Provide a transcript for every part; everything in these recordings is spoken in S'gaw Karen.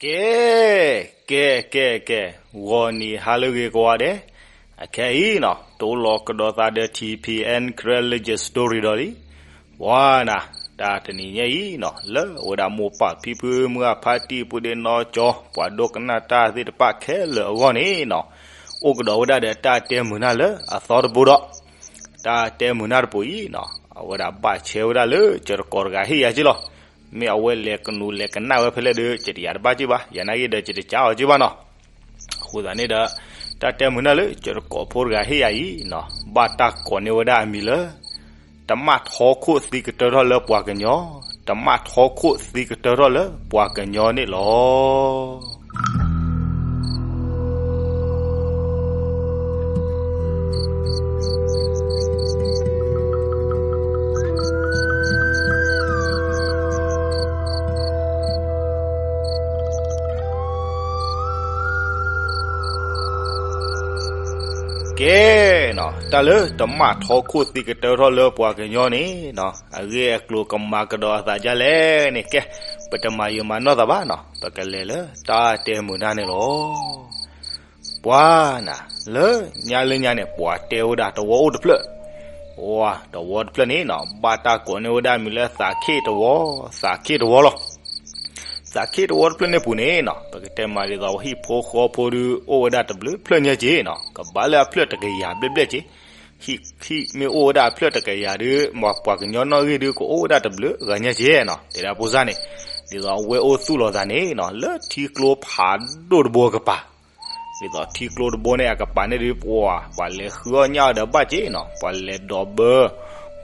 ကဲ, ကဲ, ကဲ, ကဲ, ဂီၤနံၤဟါလၢအဂ့ၤကိးဂၤဒဲး, အခဲအံၤနီၤ တိလီၤကဒီးသးဒီး ထံဖံအဲၣ် Karen Legend Story ဒီးလံ. ပှၤနၤ, တၢ်တနံၤညါအံၤနီၤ လၢအဝဲဒၣ်မိၢ်ပၢ်ဖံဖုမုၢ်ဂၢ်ဖါတံၢ် ပုၢ်ဒ့နီၢ်ကၠီ ပှၤဒိကနၣ်တၢ်သ့ၣ်တဖၣ်ခဲလၢာ်အဂီၢ်န့ၣ်နီၤ, အိၣ်ကဒီးဝဲဒၣ်ဒီးတၢ်တဲမုာ်နၢ်လၢအသီတဘိဒီး တၢ်တဲမုာ်နၢ်တပူၤအံၤနီၤ အဝဲဒၣ်ဘၣ်ဆဲဝဲဒၣ်လၢ ကၠီတကိးတဂၤဟ့ၣ်ယၤက့လီၤ. မ့ၢ်အဝဲလဲၤကနူၤလဲၤကနၣ်ဝဲဖဲလဲၣ်ဒီး ကတယၤတဘၣ်က့ဘၣ်, ယနာ်က့ဒီး ကတကးအီၤက့ဘၣ်နီၤ. အဃိသတးန့ၣ်ဒီး တၢ်တဲမုာ်နၢ်လၢ ကၠီတကိးဖိတဂၤဟ့ၣ်ယၤအံၤနီၤ ဘၣ်တၢ်ကိးန့ၢ်ဝဲဒၣ်အမံၤလၢ တမၣ်ထီခိၣ်သံကတၢၢ်ထီၣ်လၢပှၤကညီ, တမၣ်ထီခိၣ်သံကတၢၢ်ထီၣ်လၢပှၤကညီန့ၣ်လီၤ. ကဲနီၤ, တၢ်လၢတမၣ်ထီခိၣ်သံကတၢၢ်ထီၣ်လၢပှၤကညီန့ၣ် အဂ့ၢ်အကျိၤကမၤကဒီးအသးဒ်လဲၣ်န့ၣ် ကဲ, ပတမၤယံာ်မၤနီၢ်သးဘၣ်နီၤ, ပကလဲၤလၢတၢ်တဲမုာ်နၢ်န့ၣ်လီၤ. ပှၤနၤ, လၢညါလၢညါန့ၣ် ပှၤတဲဝဲဒၣ်တဝီအိၣ်တဖျၢၣ်, ပှၤတဝီတဖျၢၣ်န့ၣ်နီၤ ဘၣ်တၢ်ကိးန့ၢ်ဝဲဒၣ်မံၤလၢသးခ့ၣ်တဝီ, သးခ့ၣ်တဝီလီၤ. သးခ့ၣ်တဝီတဖျၢၣ်န့ၣ်ပူၤန့ၣ်နီၤ ပကတဲမးဒ်သိး ဟံၣ်ဖိဃီဖိဒုး အိၣ်ဝဲဒၣ်တဘျုးဖျၢၣ်ညါက့နီၤ, ကဘၣ်လၢအဖျၢၣ်တကယၤဘျဲၣ်ဘျဲၣ်က့, ဟံၣ်မ့ၢ်အိၣ်ဝဲဒၣ်အဖျၢၣ်တကယၤဒုး ပှၤကညီနီၣ်ဂံၢ်ဒုး ကအိၣ်ဝဲဒၣ်တဘျုးဂၤညါက့နီၤ, တဲဒၣ်ဖိစၢ်န့ၣ်, ဒ်သိးအဝဲအိၣ်သူၣ်လီၤသးန့ၣ်နီၤ လၢထံကျိဖးဒိၣ်တဘိအကပၤ ဒ်သိးထံကျိတဘိန့ၣ်အကပၤန့ၣ်ဒုး ပှၤ ပှၤလဲၤဃုအီၣ်ညၣ်အီၣ်ဒီးဘၣ်က့နီၤ, ပှၤလဲၤဒိးဘၢ,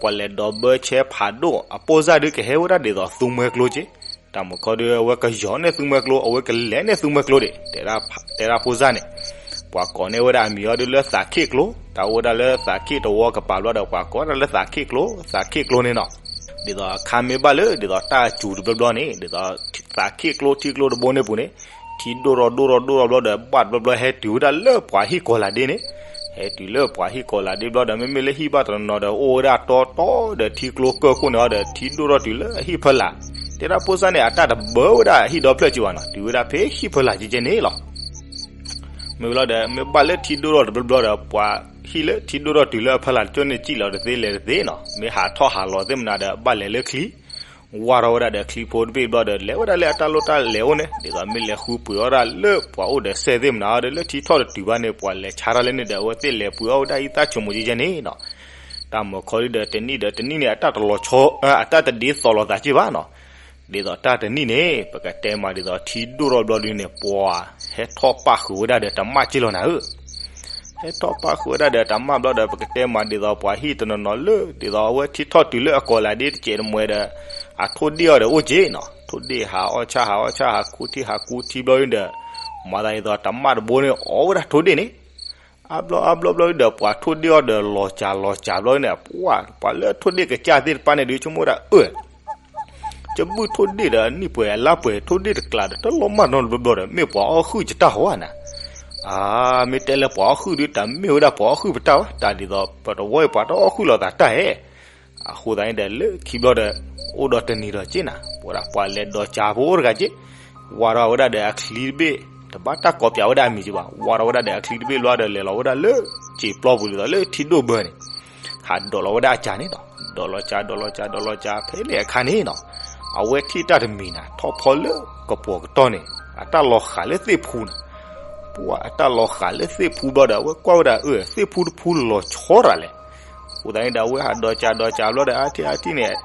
ပှၤလဲၤဒိးဘၢဆဲဖးဒိၣ်, အပိၢ်စၢ်ဒုးကဟဲဝဲဒၣ်ဒ်သိးသူမှဲကျိက့, တၢ်မုၢ်ခီဒုး အဝဲကယီၤန့ၢ်သူမှဲကျိ, အဝဲကလဲၤန့ၢ်သူမှဲကျိဒံး, တဲဒၣ်ဖိစၢ်န့ၣ်, ပှၤကိးန့ၢ်ဝဲဒၣ်အမံၤအီၤဒုးလၢသးခ့ၣ်ကျိ, တၢ်အိၣ်ဝဲဒၣ်လၢသးခ့ၣ်တဝီကပၤဘျီဒီး ပှၤကိးဝဲဒၣ်လၢသးခ့ၣ်ကျိ, သးခ့ၣ်ကျိန့ၣ်နီၤ ဒ်သိးအခါမ့ၢ်ဘၣ်လၢ ဒ်သိးတၢ်စူၤတဘျီဘျီန့ၣ် ဒ်သိးသးခ့ၣ်ကျိထံကျိတဘိန့ၣ်ပူၤန့ၣ်, ထံဒိၣ်ထီၣ်ဒိၣ်ထီၣ်ဒိၣ်ထီၣ်ဘျီဒီး ဘၣ်တဘျီဘျီဟဲတုၤဝဲဒၣ်လၢပှၤဟံၣ်ကီၤလၤဒ့န့ၣ်, ဟဲတုၤလၢပှၤဟံၣ်ကီၤလၤဒ့ဘျီဒီး မ့မ့ၢ်လၢဟံၣ်ဘၣ်တနီၤနီၤဒီး အိၣ်ဝဲဒၣ်တီတီဒီးထံကျိကၢၢ်ခိၣ်န့ၣ်အီၤဒီး ထံဒိၣ်ထီၣ်တုၤလၢအဟံၣ်ဖီလာ်, တဲဒၣ်ဖိစၢ်န့ၣ် အတၢ်တဘၢဝဲဒၣ်ဟံၣ်ဒီဖျၢၣ်က့ဘၣ်နီၤ, တုၤဝဲဒၣ်ဖဲဟံၣ်ဖီလာ်ကဲကဲန့ၣ်လီၤ. မ့ၢ်ဝဲလီၤဒီး မ့ၢ်ဘၣ်လၢထံဒိၣ်ထီၣ်တဘျီဘျီဒီး ပှၤဟံၣ်လၢထံဒိၣ်ထီၣ်တုၤလၢအဖီလာ်တကၠိန့ၣ် စံၣ်လီၤတသ့လဲၤတသ့နီၤ, မ့ၢ်ဟးထီၣ်ဟးလီၤသ့ၣ်မနၤဒီး ဘၣ်လဲၤလၢချံ, ဝၢ်ထီၣ်ဝဲဒၣ်ဒီးချံဖိတဘ့ၣ်ဘျီဒီး လဲၤဝဲဒၣ်လၢအတၢ်လိၣ်တၢ်လဲၤအိၣ်န့ၣ်, ဒ်သိးမ့ၢ်လဲၤဃုပှ့ၤအီၣ်ဒၣ်လၢပှၤအိၣ်ဒီးစဲသ့ၣ်မနၤအီၤဒီး လၢထံထီၣ်တတုၤဘၣ်န့ၣ် ပှၤလဲၤဆါတၢ်လၢန့ၣ်ဒီး အဝဲသ့ၣ်လဲၤပှ့ၤအီၣ်ဝဲဒၣ်အံသၣ်ဆိမိၣ်ကဲကဲန့ၣ်နီၤ, တၢ်မုၢ်ခီဒုဒီး တနံၣ်ဒီးတနံၣ်န့ၣ် အတၢ်တလီၤဆီ, အတၢ်တဒ်သိးလိာ်သးက့ဘၣ်နီၤ. ဒ်သိးတၢ်တနံၣ်န့ၣ် ပကတဲမးဒ်သိးထံဒိၣ်ထီၣ်ဘျီဒုန့ၣ် ပှၤဟဲထီၣ်ပာ်ဃုာ်ဝဲဒၣ်ဒီးတမၣ်က့လီၤနၤဧၢ, ဟဲထီၣ်ပာ်ဃုာ်ဝဲဒၣ်ဒီးတမၣ်ဘျီဒီး ပကတဲမးဒ်သိးပှၤဟံၣ်တနီၤနီၤလၢ ဒ်သိးအဝဲထံထီၣ်တုၤလၢအကီၤလၤဒ့တကဲးတမှဲဒီး အထိၣ်ဒ့ၣ်အီၤဒီးအိၣ်က့နီၤ, ထိၣ်ဒ့ၣ်ဟးအီၣ်ဆၣ်ဟးအီၣ်ဆၣ်ဟးကူထံဟးကူထံဘျီဒုဒီး မၤသးဒ်သိးတမၣ်တဘိန့ၣ် အီၣ်ဝဲဒၣ်ထိၣ်ဒ့ၣ်န့ၣ် အါဘျီအါဘျီဘျီဒီး ပှၤထိၣ်ဒ့ၣ်အီၤဒီးလီၤစၢ်လီၤစၢ်ဘျီန့ၣ် ပှၤ ပှၤလၢထိၣ်ဒ့ၣ်ကစၢ်သ့ၣ်တဖၣ်န့ၣ်ဒုး ဆိကမိၣ်ဝဲဒၣ်အၢ ကဘုၣ်ထိၣ်ဒ့ၣ်ဒီးအနံၣ်ပှဲၤအလါပှဲၤ ထိၣ်ဒ့ၣ်တကျးဒီး တလီၤမၢ်နီတဘျီဘျီဒီး မ့ၢ်ပှၤအီၣ်ဃုာ်ကတၢ်ဧါနၤ, အါ မ့ၢ်တဲလၢပှၤအီၣ်ဃုာ်ဒုး တမ့ၢ်ဝဲဒၣ်ပှၤအီၣ်ဃုာ်ပတၢ်ဘၣ် တၢ်ဒ်သိး ပတဝီအံၤပှၤတအီၣ်ဃုာ်လိာ်သးတၢ်ဧဲ အဃိသတးန့ၣ်ဒီး လၢခံဘျီဒီး အိၣ်ဒီးတနံၤဒီးက့နၤ ပဝဲဒၣ်ပှၤလဲၤဒီးကၢ်ဖိအိၣ်တဂၤက့ ဝါထီၣ်ဝဲဒၣ်ဒီးအချံတဘ့ၣ် တဘၣ်တၢ်ကိးပၠးဝဲဒၣ်အမံၤက့ဘၣ် ဝါထီၣ်ဝဲဒၣ်ဒီးအချံတဘ့ၣ်ဘျီဒီး လဲၤလီၤဝဲဒၣ်လၢစံာ်ပျီပူၤဒ်သိးလၢထံဒိၣ်ဘၢန့ၣ် ဟးဒိးလီၤဝဲဒၣ်အကၢ်န့ၣ်နီၤ ဒိးလီၤကၢ် ဒိးလီၤကၢ် ဒိးလီၤကၢ် ဖဲန့ၣ်အခါန့ၣ်နီၤ အဝဲထံၣ်တၢ်တမံၤနၤ ထီၣ်ဖီလၢကပိာ်ကတီၢ်န့ၣ် အတၢ်လီၤဃာ်လၢသ့ၣ်ဖူနၤ ပှၤအတၢ်လီၤဃာ်လၢသ့ၣ်ဖူဘျီဒီး အဝဲကွၢ်ဝဲဒၣ်အၢ သ့ၣ်ဖူတဖူလီၤဆီရၤလဲၣ် အဃိသတးန့ၣ်ဒီး အဝဲဟးဒီးကၢ်ဒီးကၢ်ဘျီဒီး အါထံၣ်အါထံၣ်န့ၣ်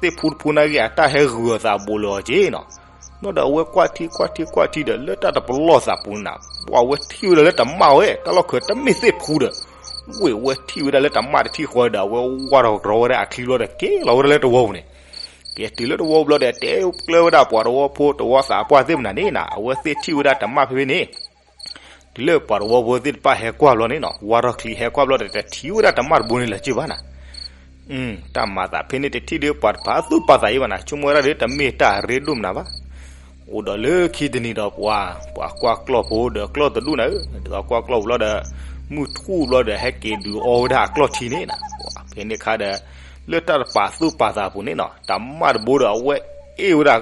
သ့ၣ်ဖူတဖူနာ်က့ အတၢ်ဟဲဂုာ်အီၤသးဘူးလၢအီၤက့နီၤ ဘျီဒီးအဝဲကွၢ်ထံကွၢ်ထံကွၢ်ထံဒီး လၢတၢ်တပလီၢ်သးပူၤနၤ ပှၤအဝဲထံၣ်ဝဲဒၣ်လၢတမၣ်ဝဲ တၢ်လီၢ်ခၢၣ်တမ့ၢ်သ့ၣ်ဖူဒီး ဝ့ၢ်ဝဲထံၣ်ဝဲဒၣ်လၢတမၣ်တထံၣ်ဃီဒီး အဝဲဝါထီၣ်ကရီဝဲဒၣ်အချံဘျီဒီး က့ၤလီၤဝဲဒၣ်လၢတဝီပူၤန့ၣ် က့ၤတုၤလၢတဝီပူၤဘျီဒီး တဲကျၢၤဝဲဒၣ်ပှၤတဝီဖိတဝီသးပှၢ်သ့ၣ်မနၤန့ၣ်နၤ အဝဲသ့ၣ်ထံၣ်ဝဲဒၣ်တမၣ်ဖဲဖဲန့ၣ် တုၤလၢပှၤတဝီဖိသ့ၣ်တဖၣ်ဟဲကွၢ်ဘျီန့ၣ်နီၤ ဝါထီၣ်ချံဟဲကွၢ်ဘျီဒီး တထံၣ်ဝဲဒၣ်တမၣ်တဘိန့ၣ်လၢၤက့ဘၣ်နၤ တၢ်မၤသးဖဲန့ၣ်တထံၣ်ဒီးပှၤတဖၣ်သူၣ်ပာ်သးအံၤဘၣ်နၤ ဆိကမိၣ်ဝဲဒၣ်ဒီး တမ့ၢ်တၢ်အရ့ဒိၣ်မနုၤဘၣ် အိၣ်ဒီးလၢခံတနံၤဒီးပှၤ ပှၤကွၢ်ကျီၢ်ဖိဒီးကျီၢ်တဒူၣ်နၤဧၢ ဒ်သိးကွၢ်ကျီၢ်ဖိဘျီဒီး မုၢ်ထူၣ်ဘျီဒီး ဟဲက့ၤဒုးအီဝဲဒၣ်အကျီၢ်ထံန့ၣ်နၤ ဖဲန့ၣ်အခါဒီး လၢတၢ်တပာ်သူၣ်ပာ်သးပူၤန့ၣ်နီၤ တမၣ်တဘိဒီးအဝဲအ့ၣ်ဝဲဒၣ်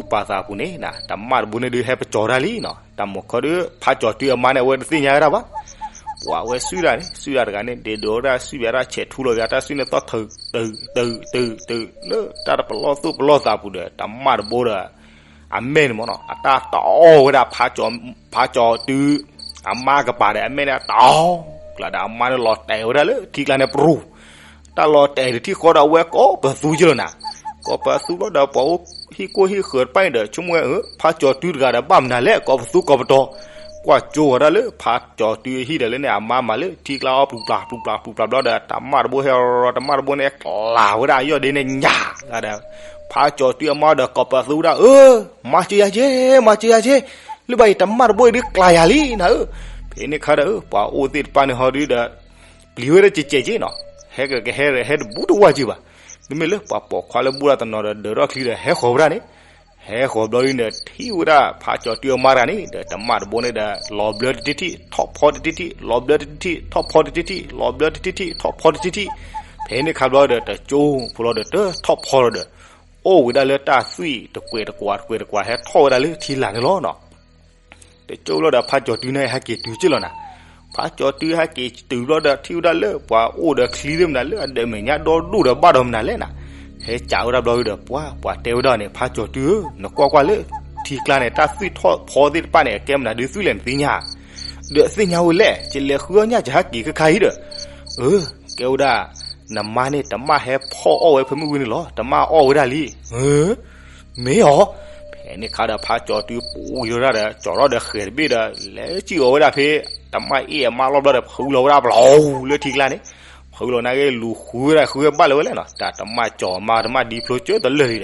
ပှၤသူၣ်ပာ်သးပူၤန့ၣ် တၢ်မၣ်တဘိန့ၣ်ဒုးဟဲပကၠီၤတၢ်လံနီၤ. တၢ်မုၢ်ခီဒုး ဖးကၠီၤတုအမါန့ၣ် အဝဲတသ့ၣ်ညါဝဲဒၣ်ဘၣ်. ပှၤဝဲစုဒၣ်န့ၣ် စုဒၣ်တဂၤန့ၣ် ဒ့ဒိးဝဲဒၣ် စုဘၣ်ဒၣ်ဆဲးထူလီၤယၤတၢ်စုန့ၣ် သီၣ်ထုး တုး တုး တုး တုး လၢတၢ်တပလီၢ်သူၣ်ပလီၢ်သးပူၤဒီး တၢ်မၣ်တဘိဒီး အမဲာ်န့ၣ်မ့ၢ်နီၤ အတၢ်တအီၣ်ဝဲဒၣ် ဖးကၠီၤတု အမါကပၤဒီး အမဲာ်န့ၣ်တအီၣ်ကျါဒီး အမါန့ၣ်လီၤတဲာ်ဝဲဒၣ်လၢထံကျါန့ၣ်ပရူၤ. တၢ်လီၤတဲာ်တထံၣ်ဃီဒီး အဝဲကိးပသူက့လီၤနၤ. ကိးပသူဘျီဒီးပှၤအိၣ်ဟံၣ်ကိၢ်ဟံၣ်ဃၢၤတဖၣ်န့ၣ်ဒီး ဆိကမိၣ်ဝဲ ဖးကၠီၤတုတဂၤဒီး ဘၣ်မနုၤလဲၣ် ကိးပသူကိးပတီၤ ကွၢ်ကၠိဝဲဒၣ်လၢဖးကၠီၤတုအဟံၣ်ဒီး လၢန့ၣ်အမါမၤလၢထံကျါအီၣ်ပျူၤပျၢ်ပျူၤပျၢ်ပျူၤပျၢ်ဘျီဒီး တၢ်မၣ်တဘိဟဲ တၢ်မၣ်တဘိန့ၣ် ကျးဝဲဒၣ်အယီၢ်ဒ့န့ၣ်ညါဒီး ဖးကၠီၤတုအမါဒီး ကိးပသူဒၣ်ဧၢ, မၤစၢၤယၤက့, မၤစၢၤယၤက့, လၢဘၣ်အံၤ တၢ်မၣ်တဘိအံၤဒုးကျးယၤလံနၤဧၢ. ဖဲန့ၣ်ခါဒီး ပှၤအိၣ်သ့ၣ်တဖၣ်န့ၣ်ဟီဒုးဒီး ပျံၤဝဲဒၣ်ကဲးကဲးက့နီၤ, ဟဲကဟဲဟဲတဘူးတဝၢ်က့ဘၣ်. မ့မ့ၢ်လၢပှၤပိာ်ခွါလၢဘူၣ်တၢ်တနီၤဒီး ဒၢးထီၣ်ချံဒီး ဟဲဃီၤဝဲဒၣ်န့ၣ်, ဟဲဃီၤဘျီဒုးန့ၣ် ထံၣ်ဝဲဒၣ်ဖးကၠီၤတုအမါတဂၤန့ၣ်ဒီး တၢ်မၣ်တဘိန့ၣ်ဒီး လီၤဘျၢတထံၣ်ထံၣ် ထီၣ်ဖီတထံၣ်ထံၣ် လီၤဘျၢတထံၣ်ထံၣ် ထီၣ်ဖီတထံၣ်ထံၣ် လီၤဘျၢတထံၣ်ထံၣ် ထီၣ်ဖီတထံၣ်ထံၣ်. ဖဲန့ၣ်ခါဘျီဒီး တကၠိဖိလီၤဒီး တထီၣ်ဖီလီၤဒီး အိၣ်ဝဲဒၣ်လၢတၢ်သွံၣ်တကွဲးတကွးတကွဲးတကွး ဟဲထီၣ်ဝဲဒၣ်လၢထံလာ်န့ၣ်လီၤနီၤ. တကၠိလီၤဒီး ဖါကၠီၤတုၤန့ၣ် ဟဲက့ၤတုၤက့လီၤနၤ. ဖါကၠီၤတုၤဟဲက့ၤတုၤဘျီဒီး ထံၣ်ဝဲဒၣ်လၢပှၤအိၣ်ဒီးချံသ့ၣ်မနုၤ လၢအဒၢးမဲာ်ညါဒီဒိၣ်ဒီးဘၣ်ဒီးမနုၤလဲၣ်နၤ. ဟဲစံးဝဲဒၣ်ဘျီဒီး ပှၤ ပှၤတဲဝဲဒၣ်န့ၣ် ဖါကၠီၤတုၤဧၢ, နကွၢ်ကွၢ်လၢထံကျါန့ၣ် တၢ်သွံၣ်ထီၣ်ဖီသ့ၣ်တဖၣ်န့ၣ် အကဲမနုၤဒုးသွံၣ်လဲၣ်နသ့ၣ်ညါဧါ. ဒီးသ့ၣ်ညါဝဲလဲၣ်, ယလဲၤဃုအီၣ်ညၣ် ယဟဲက့ၤခဲခါအံၤဒီး. အၢ, ကဲဝဲဒၣ် နမါန့ၣ် တမၣ်ဟဲဖီၣ်အီၣ်ဝဲဖဲမုၢ်ဝံၤန့ၣ်လီၤ, တမၣ်အီၣ်ဝဲဒၣ်လံ. မ့ၢ်ဧါ. ဖဲန့ၣ်အခါဒီး ဖါကၠီၤတုၤပူၤလီၤဒၣ်ဒီး ကၠီၤထီၣ်ဒီးဃဲၤတဘ့ၣ်ဒီး လဲၤစံၣ်အီၤဝဲဒၣ်ဖဲ တမၣ်အ့ၣ်အမါလီၢ်ဘျီဒီး ဖုလီၤဝဲဒၣ်ပျီလၢထံကျါန့ၣ်. ဖုလီၤနာ်က့ လူၤဃုဝဲဒၣ်ဃုဝဲဘၣ်လၢၤဝဲလဲၣ်နီၤ, တၢ်တမၣ်ကၠီၤမါ တမၣ်ဒံဖျိ ကၢတလၢာ်လံဒီး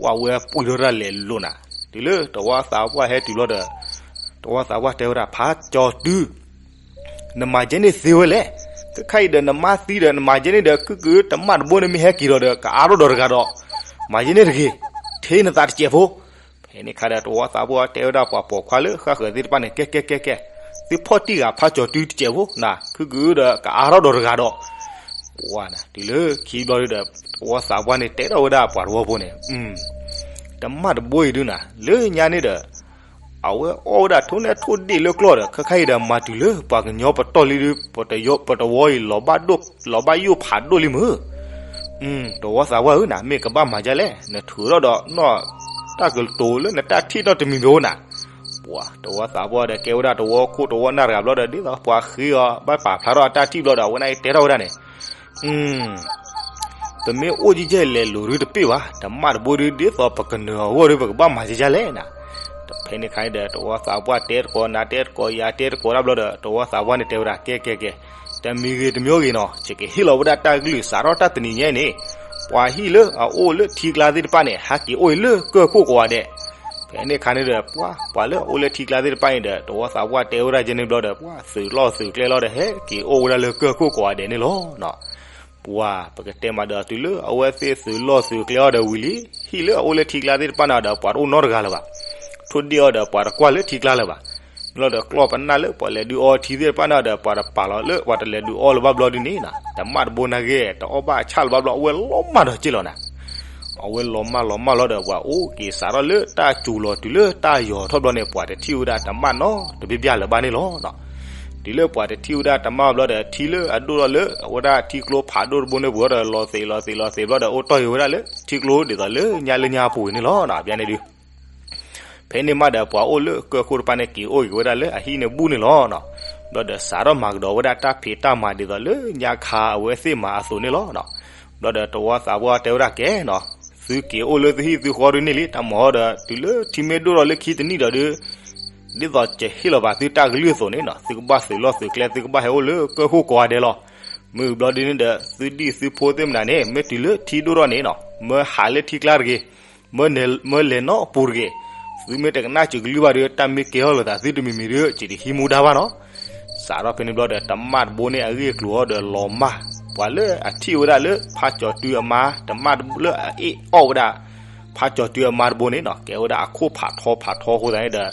ပှၤဝဲပူၤလီၤဒၣ်လဲၤလိာ်နၤ. တုၤလၢတဝီသးပှၢ်ဟဲတုၤဘျီဒီး တဝီသးပှၢ်တဲဝဲဒၣ် ဖါကၠီၤတုၤ နမၤကဲန့ၣ်သ့ဝဲလဲၣ်. ခဲခါအံၤဒီး နမါသံဒီး နမၤကဲန့ၣ်ဒီး ခုၣ်ကုၢ်တမၣ်တဘိန့ၣ် မ့ၢ်ဟဲက့ၤဒီးဒီး ကအါထီၣ်ဒီးတဂၤဒီး မၤကဲန့ၣ်တဂ့ၤ, ထဲနသးတစဲးဖိ. ဖဲန့ၣ်အခါဒီး တဝီသးပှၢ်တဲဝဲဒၣ် ပှၤပိာ်ခွါလၢဃၣ်ဃၢၤသ့ၣ်တဖၣ်န့ၣ် ကဲကဲကဲကဲ, သုဖီၣ်တံၢ်ဂၤဖါကၠီၤတုၤတစဲးဖိနၤ, ခုၣ်ကုၢ်ဒီး ကအါထီၣ်ဒီးတဂၤဒီး ပှၤနၤ. တုၤလၢခံဘျီဒီး တဝီသးပှၢ်န့ၣ် တဲထီၣ်ဝဲဒၣ်ပှၤတဝီဖိန့ၣ်, တမၣ်တဘိအံၤဒုးနၤ လၢညါန့ၣ်ဒီး အဝဲအီၣ်ဝဲဒၣ်ထိၣ်နဲၣ်ထိၣ်ဒ့ၣ်လၢကျီၢ်ဒီး ခဲခါအံၤဒီး မၤတုၤလၢပှၤကညီပတီၢ်လံဒီး ပတဝီအံၤ လီၤဘၣ်ယိၣ်ဖးဒိၣ်လံမုၢ်. တဝီသးပှၢ်ဧၢနၤ, မ့ၢ်ကဘၣ်မၤဒ်လဲၣ်, နထုးထီၣ်ဒီးနီၢ်တၢ်ကတိၤလၢနတၢ်ထံၣ်နီတမံၤမ့ၢ်အိၣ်နၤ. ပှၤတဝီသးပှၢ်ဒီး ကဲဝဲဒၣ်တဝီခိၣ်တဝီနၢ်တဂၤဘျီဒီး ဒ်သိးပှၤဃ့အီၤ ဘၣ်ပာ်ဖျါထီၣ်အတၢ်ထံၣ်ဘျီဒီး အဝဲန့ၣ်တဲထီၣ်ဝဲဒၣ်န့ၣ် ပမ့ၢ်အိၣ်ကဲကဲလဲၤလိၤဒုး တပ့ၢ်ဘၣ်, တမၣ်တဘိဒုး ဒ်သိးပကနၢၤအဂီၢ်ဒီး ပကဘၣ်မၤဒ်လဲၣ်နၤ. ဖဲန့ၣ်အခါဒီး တဝီသးပှၢ်တဲတကိး နၤတဲတကိး ယၤတဲတကိးဒၣ်ဘျီဒီး တဝီသးပှၢ်န့ၣ်တဲဝဲဒၣ် ကဲကဲကဲ, တမံၤဂ့ၤတမံၤဂ့ၤနီၤ ယကဟ့ၣ်လီၤဝဲဒၣ်တၢ်ကလုၢ် စးထီၣ်တၢ်တနံၤညါအံၤန့ၣ် ပှၤဟံၣ်လၢအအိၣ်လၢထံကျါသ့ၣ်တဖၣ်န့ၣ် ဟဲက့ၤအိၣ်အံၤလၢကၢၢ်ခိၣ်ကိးဂၤဒဲး. ဖဲန့ၣ်အခါန့ၣ်ဒီး ပှၤ ပှၤလၢအအိၣ်လၢထံကျါသ့ၣ်တဖၣ်န့ၣ်ဒီး တဝီသးပှၢ်တဲဝဲဒၣ်ကဲန့ၣ်ဘျီဒီး ပှၤသုးလီၢ်သုးကျဲလီၤဒီး ဟဲက့ၤအိၣ်ဝဲဒၣ်လၢကၢၢ်ခိၣ်ကိးဂၤဒဲးန့ၣ်လီၤ. ပှၤ ပကတဲမးဒီး တုၤလၢအဝဲသ့ၣ်သုးလီၢ်သုးကျဲအီၤဒီးဝံၤလံ, ဟံၣ်လၢအအိၣ်လၢထံကျါသ့ၣ်တဖၣ်န့ၣ်ဒီး ပှၤတအိၣ်နီတဂၤလၢၤဘၣ်. ထိၣ်ဒ့ၣ်အီၤဒီး ပှၤတကွၢ်လၢထံကျါလၢၤဘၣ်. မ့ၢ်လီၤဒီး ကျီၢ်ပနၢ်လၢပှၤလဲၤဒုးအီထံသ့ၣ်တဖၣ်န့ၣ်ဒီး ပှၤတပာ်လီၤလၢ ပှၤတလဲၤဒုးအီလၢၤဘၣ်ဘျီဒုးန့ၣ်နီၤ, တမၣ်တဘိနာ်က့ တအီၣ်ဘၣ်အဆၣ်လၢၤဘၣ်ဘျီ အဝဲလီၤမၢ်ဒီးက့လီၤနၤ. အဝဲလီၤမၢ်လီၤမၢ်လီၤဒီး ပှၤအိၣ်က့ၤစးထီၣ်လၢတၢ်စူၤလီၤ တုၤလၢတၢ်ယီၤထီၣ်ဘျီန့ၣ် ပှၤတထံၣ်ဝဲဒၣ်တမၣ်နီတဘျီဘျီလၢၤဘၣ်န့ၣ်လီၤ. တုၤလၢပှၤတထံၣ်ဝဲဒၣ်တမၣ်ဘျီဒီး ထံလၢအဒိၣ်ထီၣ်လၢအဝဲဒၣ်ထံကျိဖးဒိၣ်တဘိန့ၣ်ပူၤဒီး လီၤသ့းလီၤသ့းလီၤသ့းဘျီဒီး အိၣ်တီၢ်ယံၤဝဲဒၣ်လၢထံကျိဒ်သိးလၢညါလၢညါအပူၤန့ၣ်လီၤ. ဘၣ်န့ၣ်ဒုး ဖဲန့ၣ်မးဒီး ပှၤအိၣ်လၢကၢၢ်ခိၣ်တဖၣ်န့ၣ် က့ၤအိၣ်က့ၤဝဲဒၣ်လၢအဟံၣ်န့ၣ်ဘူၣ်န့ၣ်လီၤ. ဘျီဒီးစးထီၣ်မၤကဒီးဝဲဒၣ်တၢ်ဖံးတၢ်မၤဒ်သိးလၢညါခါအဝဲသ့ၣ်မၤအသိးန့ၣ်လီၤ. ဘျီဒီးတဝီသးပှၢ်တဲဝဲဒၣ်ကဲနီၤ, သုက့ၤအိၣ်လၢသုဟံၣ်သုဃီဒုန့ၣ်လံ, တၢ်မၤဟီဒီး တုၤလၢထံမ့ၢ်ဒိၣ်ထီၣ်လၢခံတနံၣ်ဒီးဒုး ဒ်သိးယဟ့ၣ်လီၤဘၣ်သုတၢ်ကလုၢ်အသိးန့ၣ်နီၤ, သုကဘၣ်သုးလီၢ်သုးကျဲ သုကဘၣ်ဟဲအိၣ်လၢကၢၢ်ခိၣ်ကိးဂၤဒဲးလီၤ. မ့ၢ်ဘျီဒုန့ၣ်ဒီး သုဒံၣ်သုဖိသ့ၣ်မနုၤန့ၣ် မ့ၢ်တုၤလၢထံဒိၣ်ထီၣ်န့ၣ်နီၤ, မၢဟးလၢထံကျါတဂ့ၤ, မၢလဲၤနီၢ်အပူၤတဂ့ၤ, သုမ့ၢ်တကနၣ်စၢၤကလုၢ်ဘၣ်ဒီး တၢ်မ့ၢ်ကဲထီၣ်လိာ်သးသုတမံၤမံၤဒီး စံးတဟံးမူဒါဘၣ်နီၤ. စးထီၣ်ဖဲန့ၣ်ဘျီဒီး တမၣ်တဘိန့ၣ်အဂ့ၢ်အကျိၤအီၤဒီးလီၤမၢ်, ပှၤလၢအထံၣ်ဝဲဒၣ်လၢဖးကၠီၤတုၤအမါ တမၣ်တဘိလၢအအ့ၣ်အီၣ်ဝဲဒၣ် ဖးကၠီၤတုၤအမါတဘိန့ၣ်နီၤ, ကဲဝဲဒၣ်အခိၣ်ဖးထီဖးထီအဃိသတးန့ၣ်ဒီး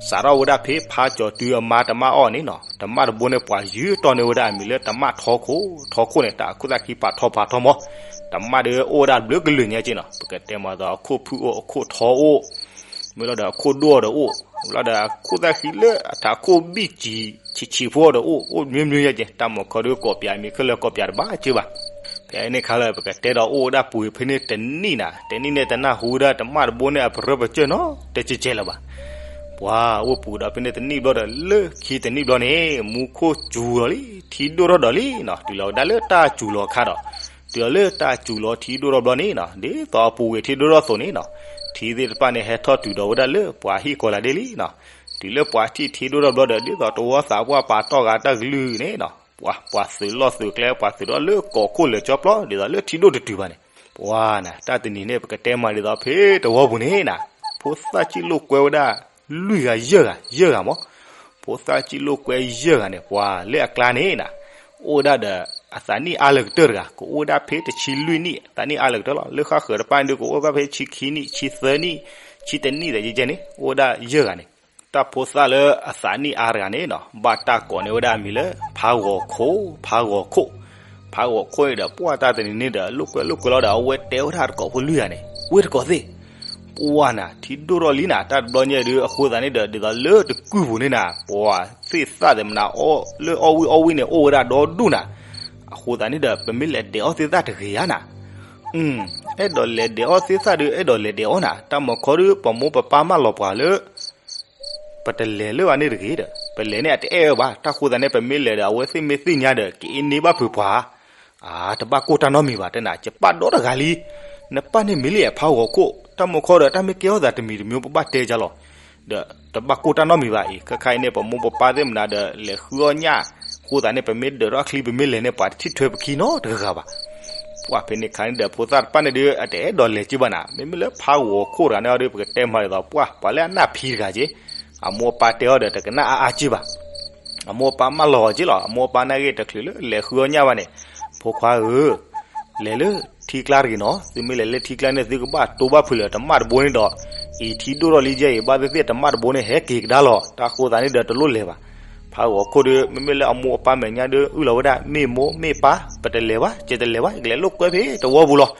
စးထီၣ်ဝဲဒၣ်ဖဲဖးကၠီၤတုၤအမါတမၣ်အီၣ်န့ၣ်နီၤ, တမၣ်တဘိန့ၣ် ပှၤယုၢ်တီၢ်န့ၢ်ဝဲဒၣ်အမံၤလၢတမၣ်ထီခိၣ်, ထီခိၣ်န့ၣ် တၢ်အခိၣ်သၣ်ခံဖးထီဖးထီမး, တမၣ်ဒီးအိၣ်ဝဲဒၣ်ဘျုးကလုာ်ညါက့နီၤ, ပကတဲမးဒီးအခိၣ်ဖုၣ်အိၣ် အခိၣ်ထီအိၣ် မ့ၢ်လီၤဒီးအခိၣ်ဒိၣ်အီၤဒီးအိၣ်, လီၤဒီးအခိၣ်သၣ်ခံလၢအထးခိၣ်ဘံၣ်စံၤဆံးဆံးဖိအီၤဒီးအိၣ်, အိၣ်မျိုးမျိုးညါက့, တၢ်မီၤခီဒုးကိးပၠးမံၤခဲလၢာ်ကိးပၠးတဘၣ်က့ဘၣ်. ဖဲန့ၣ်ခါလၢပကတဲဒီးအိၣ်ဝဲဒၣ်ပူၤဖဲန့ၣ်တနံၣ်နၤ, တနံၣ်န့ၣ်တနၢ်ဟူဝဲဒၣ်တမၣ်တဘိန့ၣ်အပရၢပကၢၢ်နီတကဲကဲလၢၤဘၣ်. ပှၤအိၣ်ပူၤဒီးဖဲန့ၣ်တနံၣ်ဘျီဒီး လၢခံတနံၣ်ဘျီန့ၣ် မူခိၣ်စူၤလီၤလံ, ထံဒိၣ်ထီၣ်ဒီးလံနီၤ, တုၤလီၤဝဲဒၣ်လၢတၢ်စူၤလီၤအခါဒီး တုၤလီၤလၢတၢ်စူၤလီၤထံဒိၣ်ထီၣ်ဘျီန့ၣ်နီၤ, ဒ်သိးအပူၤကွံာ်ထံဒိၣ်ထီၣ်အသိးန့ၣ်နီၤ, ထံသ့ၣ်တဖၣ်န့ၣ် ဟဲထီၣ်တုၤဒီးဝဲဒၣ်လၢပှၤဟံၣ်ကိးလးဒ့လံနီၤ. တုၤလၢပှၤထံၣ်ထံဒိၣ်ထီၣ်ဘျီဒီး ဒ်သိးတဝီသးပှၢ်ပာ်တီၢ်ဂၤတၢ်ကလုၢ်န့ၣ်နီၤ, ပှၤ ပှၤသုးလီၢ်သုးကျဲ ပှၤသုးထီၣ်လၢကီၢ်ခိၣ်လၢာ်ကၠီပျီ ဒ်သိးလၢထံဒိၣ်တတုၤဘၣ်န့ၣ်, ပှၤနၤ တၢ်တနံၤန့ၣ် ပကတဲမးဒ်သိးဖဲတဝီပူၤန့ၣ်နၤ, ဖိသၣ်ကံၣ်လိာ်ကွဲဝဲဒၣ် လွံၢ်ဂၤယဲၢ်ဂၤ ယဲၢ်ဂၤမး, ဖိသၣ်ကံၣ်လိာ်ကွဲယဲၢ်ဂၤန့ၣ် ပှၤလၢအကျါန့ၣ်နၤ, အိၣ်ဝဲဒၣ်ဒီး အသးနံၣ်အါလၢကတၢၢ်တဂၤ, ကအိၣ်ဝဲဒၣ်ဖဲတဆံလွံၢ်နံၣ် အသးနံၣ်အါလၢကတၢၢ်လီၤ. လၢဃၣ်ဃၢၤတဖၣ်န့ၣ်ဒုး ကအိၣ်ဝဲဒၣ်ဖဲဆံခံနံၣ် ဆံသၢနံၣ် ဆံတနံၣ်သယဲကဲန့ၣ် အိၣ်ဝဲဒၣ်ယဲၢ်ဂၤန့ၣ်, တၢ်ဖိသၣ်လၢအသးနံၣ်အါတဂၤန့ၣ်နီၤ ဘၣ်တၢ်ကိးန့ၢ်ဝဲဒၣ်အမံၤလၢ ဖးဂီၤခိၣ်, ဖးဂီၤခိၣ်, ဖးဂီၤခိၣ်န့ၣ်ဒီး ပှၤတၢ်တနံၤန့ၣ်ဒီး လိာ်ကွဲလိာ်ကွဲလီၤဒီး အဝဲတဲဝဲဒၣ်တကိးဖိလွံၢ်ဂၤန့ၣ် ဝဲတကိးသ့ၣ် ပှၢ်နၤ ထံဒိၣ်ထီၣ်လံနၤ တၢ်တဘျီညါဒုး အဃိသတးန့ၣ်ဒီး ဒ်သိးလၢတကုၢ်ပူၤန့ၣ်နၤ ပှၢ်သ့ၣ်သၣ်သ့ၣ်မနၤ လၢအီၣ်ဝံၣ်အီၣ်ဝံၣ်န့ၣ် အိၣ်ဝဲဒၣ်ဒီဒူၣ်နၤ. အဃိသတးန့ၣ်ဒီး ပမ့ၢ်လဲၤဒဲးအီၣ်သ့ၣ်သၣ်တဂ့ၤဧါနၤ. အဲၣ်ဒိးလဲၤဒဲးအီၣ်သ့ၣ်သၣ်ဒုး အဲၣ်ဒိးလဲၤဒဲးအီၣ်နၤ တၢ်မၤခီဒုး ပမိၢ်ပပၢ်မၢလီၤပှၤလၢ ပတလဲၤလၢၤဘၣ်န့ၣ်တဂ့ၤဒီး ပလဲၤန့ၣ်အတအဲၣ်ဝဲဘၣ်. တၢ်ဃိသတးန့ၣ် ပမ့ၢ်လဲၤဒီး အဝဲသ့ၣ်မ့ၢ်သ့ၣ်ညါဒီး ကအ့န့ၢ်ဘၣ်ဖုးပှၤ အါ တဘၣ်ကိၢ်တၢ်နီတမံၤဘၣ် တဲနၤ ယပၢ်ဒီတဂၤလံ. နပၢ်န့ၣ်မံၤလံ ဖးဂီၤခိၣ် တၢ်မၤခီဒီး တၢ်မ့ၢ်ကဲထီၣ်သးတမံၤတမံၤ ပဘၣ်တဲကလီၤ. ဒီးတဘၣ်ကိၢ်တၢ်နီတမံၤဘၣ်အံၤ ခဲခါအံၤန့ၣ် ပမိၢ်ပပၢ်သ့ၣ်မနၤဒီး လဲၤဃုအီၣ်ညၣ် အဃိသတးန့ၣ် ပမ့ၢ်ဒၢးထီၣ်ချံ ပမ့ၢ်လဲၤန့ၣ် ပှၤတထံၣ်ထွဲပခံနီတဂၤဂၤဘၣ်. ပှၢ်ဖဲန့ၣ်ခါန့ၣ်ဒီး ဖိသၣ်တဖၣ်န့ၣ်ဒုး အတအဲၣ်ဒိးလဲၤက့ဘၣ်နၤ မ့မ့ၢ်လၢဖးဂီၤခိၣ်တဂၤန့ၣ်အီၤဒီး ပကတဲမၤဒ်သိး ပှၢ်ပှၤလၢအနၢ်ဖံးတဂၤက့ အမိၢ်အပၢ်တဲအီၤဒီး တကနၣ်အါအါက့ဘၣ်. အမိၢ်အပၢ်မၢလီၤအီၤက့လီၤ အမိၢ်အပၢ်နာ်ဂ့ၤတချုးလၢလဲၤဃုအီၣ်ညၣ်ဘၣ်န့ၣ် ဖိခွါဧၢ လဲၤလၢထံကျါတဂ့ၤနီၤ သုမ့ၢ်လဲၤလၢထံကျါန့ၣ် သုကဘၣ်တိဘၣ်ဖုးလၢၤ တမၣ်တဘိန့ၣ်ဒီး အံၤထံဒိၣ်ထီၣ်လံယဲအံၤ ဘၣ်သ့ၣ်သ့ၣ်တမၣ်တဘိန့ၣ် ဟဲက့ၤကဒါလီၤ တၢ်ဃိသတးန့ၣ်ဒီးတလိၣ်လဲၤဘၣ်. ဖးဂီၤခိၣ်ဒီး မ့မ့ၢ်လၢအမိၢ်အပၢ်မဲာ်ညါဒီး အုၣ်လီၤဝဲဒၣ် မ့ၢ်မိၢ်မ့ၢ်ပၢ် ပတလဲၤဘၣ် ယတလဲၤဘၣ် ယကလဲၤလိာ်ကွဲဖဲတဝီပူၤလီၤ.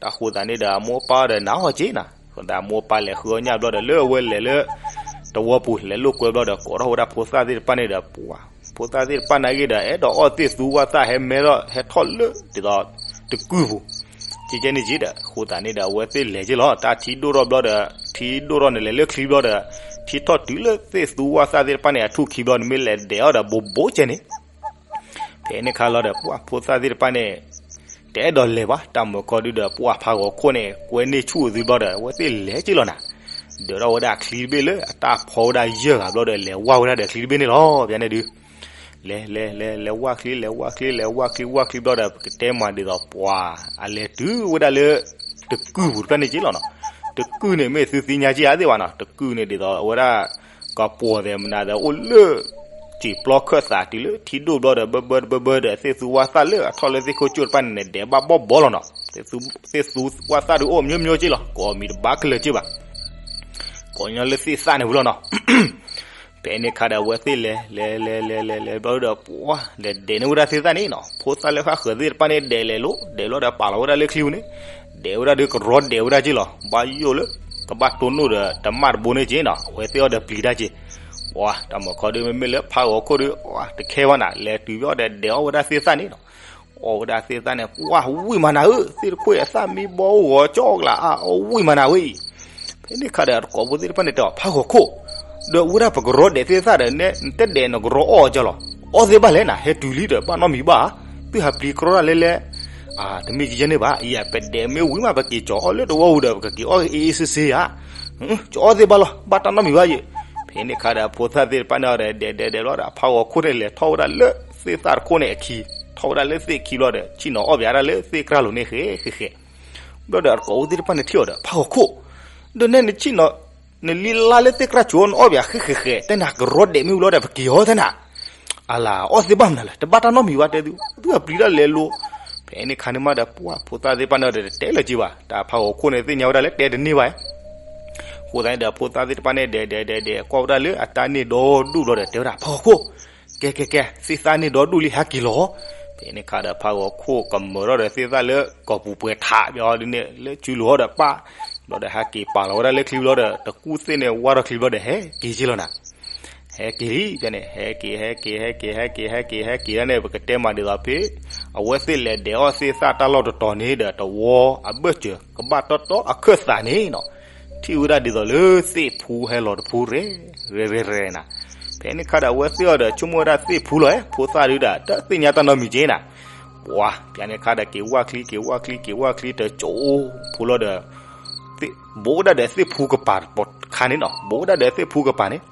တၢ်ဃိသတးန့ၣ်ဒီး အမိၢ်အပၢ်ဒီးနာ်အီၤက့နၤ အဃိသတးအမိၢ်အပၢ်လဲၤဃုအီၣ်ညၣ်ဘျီဒီး လၢအဝဲလဲၤလၢ တဝီပူၤ လဲၤလိာ်ကွဲဘျီဒီး ကိးထီၣ်ဝဲဒၣ်ဖိသၣ်သ့ၣ်တဖၣ်န့ၣ်ဒီး ပှၢ် ဖိသၣ်သ့ၣ်တဖၣ်နာ်ဂ့ၤဒီး အဲၣ်ဒိးအီၣ်သ့ၣ်သူဝၣ်သၣ် ဟဲမဲထီၣ်ဟဲထီၣ်လၢ ဒ်သိး တကုၢ်ပူၤ ကဲကဲန့ၣ်က့ဒီး အဃိသတးန့ၣ်ဒီး အဝဲသ့ၣ်လဲၤက့လီၤ တၢ်ထံဒိၣ်ထီၣ်ဘျီဒီး ထံဒိၣ်ထီၣ်န့ၣ် လဲၤလၢချံဘျီဒီး ထံထီၣ်တုၤလၢသ့ၣ်သူဝၣ်သၣ်သ့ၣ်တဖၣ်န့ၣ် အထူၣ်ခံဘျီန့ၣ် မ့ၢ်လဲၤဒဲးအီၣ်ဒီး ဘိးဘိးကဲန့ၣ် ဖဲန့ၣ်ခါလီၤဒီး ပှၢ်ဖိသၣ်သ့ၣ်တဖၣ်န့ၣ် တအဲၣ်ဒိးလဲၤဘၣ် တၢ်မၤခီဒုဒီး ပှၢ်ဖးဂီၤခိၣ်န့ၣ် ကွဲန့ၢ်ဆူၣ်အသုဘျီဒီး အဝဲသ့ၣ်လဲၤက့လီၤနၤ ဒၢးထီၣ်ဝဲဒၣ်ချံတဘ့ၣ်လၢအတၢ်ဖီဝဲဒၣ်ယဲၢ်ဂၤဘျီဒီး လဲၤဝၢ်ဝဲဒၣ်ဒီးချံတဘ့ၣ်န့ၣ်လီၤ ပန့ၣ်ဒု လဲၤလဲၤလဲၤလဲၤဝၢ်ချံ လဲၤဝၢ်ချံ လဲၤဝၢ်ချံ ဝၢ်ချံဘျီဒီး ပကတဲမၤဒ်သိးပှၢ် အလဲၤတုၤဝဲဒၣ်လၢ တကုၢ်ပူၤတဖၣ်န့ၣ်က့လီၤနီၤ တကုၢ်န့ၣ်မ့ၢ်သုသ့ၣ်ညါက့ဧါသ့ၣ်ဘၣ်နီၤ တကုၢ်န့ၣ်ဒ်သိးအဝဲဒၣ် ကပှီၤသဲးမနၤဒီးအိၣ်လၢ စံာ်ပျီခၢၣ်သးတုၤလၢထံဒိၣ်ဘျီဒီး ဘၢဘၢဘၢဘၢဒီး သ့ၣ်သူဝၣ်သၣ်လၢအထီၣ်လၢသ့ၣ်ခိၣ်ကၠိၣ်တဖၣ်န့ၣ် ဒဲးဘၣ်ဘီၣ်ဘီလီၤနီၤ သ့ၣ်သူဝၣ်သၣ်ဒုးအိၣ်မျိုးမျိုးက့လီၤ ကိးမံၤတဘၣ်ကလၢာ်က့ဘၣ် ကိးညီလၢသ့ၣ်သၣ်န့ၣ်ဝံၤလီၤနီၤ ဖဲန့ၣ်ခါဒီးအဝဲသ့ၣ်လဲၤ လဲၤလဲၤလဲၤလဲၤလဲၤဘျီဒီး ပှၢ် လဲၤဒဲးန့ၢ်ဝဲဒၣ်သ့ၣ်သၣ်န့ၣ်နီၤ ဖိသၣ်လၢဃၣ်ဃၢၤသ့ၣ်တဖၣ်န့ၣ် ဒဲးလဲၤလိၤ ဒဲးဘျီဒီးပာ်လီၤဝဲဒၣ်လၢချံပူၤန့ၣ် ဒဲးဝဲဒၣ်ဒီးကရီဒဲးဝဲဒၣ်က့လီၤ ဘၣ်ယိၣ်လၢ ကဘၣ်တိၢ်နီၣ်ဒီးတမၣ်တဘိန့ၣ်က့နီၤ အဝဲသ့ၣ်အီၤဒီးပျံၤတၢ်က့ ပှၢ် တၢ်မၤခီဒု မ့မ့ၢ်လၢဖးဂီၤခိၣ်ဒု ပှၢ် တခဲဘၣ်နၤ လဲၤတုၤဘျီဒီးဒဲးအီၣ်ဝဲဒၣ်သ့ၣ်သၣ်န့ၣ်နီၤ အီၣ်ဝဲဒၣ်သ့ၣ်သၣ်န့ၣ် ပှၢ်ဝံၣ်မးနၤဧၢ သ့ၣ်တခိၣ်အသၣ်မံဘီအိၣ်ဂီၤကၠီကလးအါ အီၣ်ဝံၣ်မးနၤဝဲအံၤ ဖဲန့ၣ်ခါဒီးတကိးဖိသ့ၣ်တဖၣ်န့ၣ်တဲအီၤ ဖးဂီၤခိၣ် ဒီးဝဲဒၣ်ပကရီဒဲးသ့ၣ်သၣ်ဒီး နတဒဲးနကရီအီၣ်ကလီၤ အီၣ်သ့ဘၣ်လဲၣ်နၤ ဟဲတုၤလံဒီးဘၣ်နီတမံၤဘၣ် သုဟးပျံၤကရီတၢ်လဲလဲ တမ့ၢ်ကယဲၢ်န့ၣ်ဘၣ် အံၤပဒဲးမ့ၢ်ဝံၤမး ပက့ၤကၠီၤအီၣ်လၢတဝီပူၤဒီး ပကက့ၤအီၣ်အ့ၣ်အ့ၣ်စ့စ့ဧါ ကၠီၤအီၣ်သ့ဘၣ်လီၤ ဘၣ်တၢ်နီတမံၤဘၣ်ယဲၢ် ဖဲန့ၣ်ခါဒီးဖိသၣ်သ့ၣ်တဖၣ်န့ၣ်ဒီး ဒဲးဒဲးဒဲးဘျီဒီး ဖးဂီၤခိၣ်န့ၣ်လဲၤထီၣ်ဝဲဒၣ်လၢသ့ၣ်သၣ်တခိၣ်န့ၣ်အခံ ထီၣ်ဝဲဒၣ်လၢသ့ၣ်ခံဘျီဒီး ဆ့ၣ်နီၤအီၣ်ဘၣ်ဒၣ်လၢသ့ၣ်ကြၢ်လိၤန့ၣ်ဃဲဃဲဃဲ ဘျီဒီးတကိးဖိသ့ၣ်တဖၣ်န့ၣ်ထံၣ်အီၤဒီး ဖးဂီၤခိၣ် ဒီးနဲနဆ့ၣ်နီၤ နလံလါလၢသ့ၣ်ကြၢ်ဆိ နအီၣ်ဘၣ်ဃဲဃဲဃဲ တဲနၤကရီဒဲးမ့ၢ်ဝံၤလီၤဒီးပက့ၤအီၤတဲနၤ အလၤအီၣ်သ့ဘၣ်မနုၤလဲၣ် တဘၣ်တၢ်နီတမံၤဘၣ်တဲသု သုအပျံၤတၢ်လဲၤလိၤ ဖဲန့ၣ်ခါန့ၣ်မးဒီး ပှၢ်ဖိသၣ်သ့ၣ်တဖၣ်န့ၣ်ဒီးတတဲလၢၤက့ဘၣ် တၢ်ဖးဂီၤခိၣ်န့ၣ်သ့ၣ်ညါဝဲဒၣ်လၢတဲတန့ၢ်ဘၣ် အဃိသတးန့ၣ်ဒီး ဖိသၣ်သ့ၣ်တဖၣ်န့ၣ် ဒဲးဒဲးဒဲးဒဲး ကွၢ်ဝဲဒၣ်လၢအတၢ်န့ၢ်ဒီဒူၣ်ဘျီဒီး တဲဝဲဒၣ် ဖးဂီၤခိၣ် ကဲကဲကဲ သ့ၣ်သၣ်န့ၢ်ဒီဒူၣ်လံ ဟဲက့ၤလီၤ ဖဲန့ၣ်ခါဒီးဖးဂီၤခိၣ်ကမၢထီၣ်ဒီးသ့ၣ်သၣ်လၢကီၢ်ပူၤပှဲၤထး ဘၣ်ဒ်န့ၣ် လၢစုလိၤထီၣ်ဒီးပၢ် ဘျီဒီးဟဲက့ၤပာ်လီၤဝဲဒၣ်လၢချံဘျီဒီး တကူၣ်သ့ၣ်န့ၣ်ဝါထီၣ်ချံဘျီဒီး ဟဲက့ၤက့လီၤနၤ ဟဲက့ၤလံဖဲန့ၣ် ဟဲက့ၤ ဟဲက့ၤ ဟဲက့ၤ ဟဲက့ၤ ဟဲက့ၤ ဟဲက့ၤဒၣ်န့ၣ် ပကတဲမးဒ်သိးဖဲ အဝဲသ့ၣ်လဲၤဒဲးအီၣ်သ့ၣ်သၣ်တၢ်လီၢ်တတီၤန့ၣ်ဒီး တဝီအဘၢၣ်စၢၤ ကဘၣ်တီတီအခၢၣ်သးန့ၣ်နီၤ ထံၣ်ဝဲဒၣ်ဒ်သိးလၢသ့ၣ်ဖူဟဲလီၤတဖူရဲၣ် ရဲၣ်ရဲၣ်ရဲၣ်နၤ ဖဲန့ၣ်ခါဒီးအဝဲသ့ၣ်အီၤဒီး ဆိကမိၣ်ဝဲဒၣ်သ့ၣ်ဖူလီၤ ဖိသၣ်ဒုဒီး တသ့ၣ်ညါတၢ်နီတမံၤက့နၤ ပှၤ ဖဲန့ၣ်ခါဒီးက့ၤဝၢ်ချံ က့ၤဝၢ်ချံ က့ၤဝၢ်ချံ တကၠိဖိလီၤဒီး ဘိးဝဲဒၣ်ဒီးသ့ၣ်ဖူကပၤတခါန့ၣ်နီၤ ဘိးဝဲဒၣ်ဒီးသ့ၣ်ဖူကပၤန့ၣ်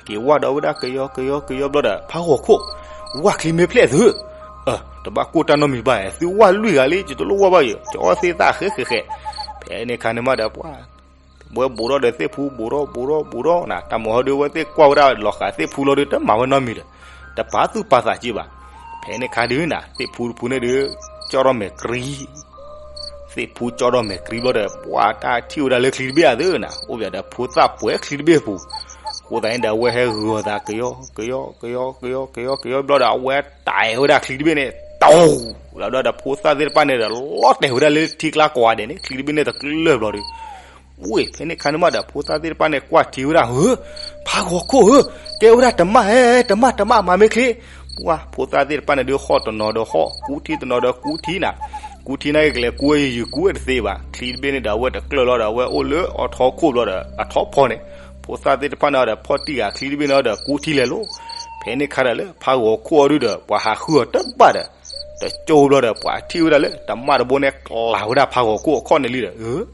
က့ၤဝၢ်ဒီးဝဲဒၣ်ကယီကယီကယီဘျီဒီး ဖးဂီၤခိၣ် ဝၢ်ချံမ့ၢ်ဖျဲၣ်သု တဘၣ်ကိၢ်တၢ်နီတမံၤဘၣ် သုဝၢ်လွံၢ်ဂၤလံ ယတလိၣ်ဝၢ်ဘၣ်ယဲၢ် ကအီၣ်သ့ၣ်သၣ်ဃဲဃဲဃဲ ဖဲန့ၣ်ခါန့ၣ်မးဒီးပှၤ ဝဲဘူးထီၣ်ဒီးသ့ၣ်ဖူ ဘူးထီၣ် ဘူးထီၣ် ဘူးထီၣ်နၤ တၢ်မၤဟီဒုး ဝဲသ့ၣ်ကွၢ်ဝဲဒၣ်လီၤဃာ်သ့ၣ်ဖူလီၤဒုး တမၤဝဲနီတမံၤဒီး တပာ်သူၣ်ပာ်သးက့ဘၣ်. ဖဲန့ၣ်ခါဒုးနၤ သ့ၣ်ဖူတဖူန့ၣ်ဒုး ကၠီၣ်ထီၣ်မဲာ်ကြံ သ့ၣ်ဖူကၠီၣ်ထီၣ်မဲာ်ကြံဘျီဒီး ပှၤတၢ်ထံၣ်ဝဲဒၣ်လၢချံတဘ့ၣ်အသးနၤ အိၣ်ဘၣ်ဒီးဖိသၣ်ပှဲၤချံတဘ့ၣ်ပူၤ, အဃိသတးန့ၣ်ဒီး အဝဲဟဲဂုာ်အသး ကယီ ကယီ ကယီ ကယီ ကယီ ကယီဘျီဒီး အဝဲတၢ်အဲၣ်ဝဲဒၣ်ချံတဘ့ၣ်န့ၣ် တဝူၤ လီၤဘျီဒီး ဖိသၣ်သ့ၣ်တဖၣ်န့ၣ်ဒီး လီၤတဲာ်ဝဲဒၣ်လၢထံကျါကိးဂၤဒဲးန့ၣ် ချံတဘ့ၣ်န့ၣ်တကျၢၢ်ဘျီဒီး ဝ့ၢ် ဖဲန့ၣ်ခါန့ၣ်မးဒီး ဖိသၣ်သ့ၣ်တဖၣ်န့ၣ် ကွၢ်ထံဝဲဒၣ်ဧၢ, ဖးဂီၤခိၣ်ဧၢ, တဲဝဲဒၣ်တမၣ်ဧဲ, တမၣ်တမၣ် မၤမ့ၢ်ချ့. ပှၢ် ဖိသၣ်သ့ၣ်တဖၣ်န့ၣ်ဒုး ဟီၣ်တနီၤဒီးဟီၣ်, ကူထံတနီၤဒီးကူထံနၤ, ကူထံန့ၣ်ကလဲၤကူဝဲယုာ်ကူဝဲတသ့ဘၣ်. ချံတဘ့ၣ်န့ၣ်ဒီး အဝဲတကျၢၢ်လီၤဒီး အဝဲအိၣ်လၢအထီခိၣ်ဘျီဒီး အထီဖီန့ၣ်, ဖိသၣ်သ့ၣ်တဖၣ်န့ၣ်ဒီး ဖီၣ်တံၢ်ဂၤချံတဘ့ၣ်န့ၣ်ဒီး ကူထံလဲၤလိၤ. ဖဲန့ၣ်ခါဒီးလၢ ဖးဂီၤခိၣ်အီၤဒုဒီး ပှၤဟးဃုအီၤတဘၣ်ဒီး တကၠိဘျီဒီး ပှၤထံၣ်ဝဲဒၣ်လၢ တမၣ်တဘိန့ၣ် ကျးဝဲဒၣ်ဖးဂီၤခိၣ်အခီၣ်န့ၣ်လံဒီး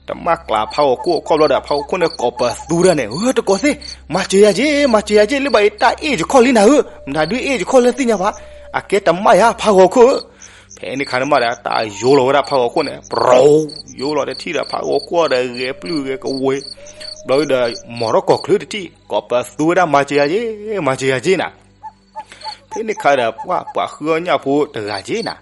တမၣ်ကျးဖးဂီၤခိၣ်အခီၣ်ဘျီဒီး ဖးဂီၤခိၣ်န့ၣ် ကိးပသူဒၣ်န့ၣ်, ဧၢ, တကိးသ့ၣ်, မၤစၢၤယၤက့, မၤစၢၤယၤက့, လၢဘၣ်အံၤ တၢ်အ့ၣ်ယခီၣ်လံနၤဧၢ, မတၤဒုးအ့ၣ်ယခီၣ်လၢသ့ၣ်ညါဘၣ်, အကဲတမၣ်ယၤဖးဂီၤခိၣ်ဧၢ. ဖဲန့ၣ်ခါန့ၣ်မးဒီး တၢ်ယိလီၤဝဲဒၣ်ဖးဂီၤခိၣ်န့ၣ် ပြူၤ, ယိလီၤတထံၣ်ဒီး ဖးဂီၤခိၣ်ဒီး ဂဲၤပျုၢ်ဂဲၤကဝ့ၤ, ဘျီဒီး မီၤထီၣ်ကီၤချုးတထံၣ်, ကိးပသူဝဲဒၣ် မၤစၢၤယၤက့, မၤစၢၤယၤက့နၤ. ဖဲန့ၣ်ခါဒီး ပှၤ ပှၤဃုအီၣ်ညၣ်ဖိတဂၤက့နၤ,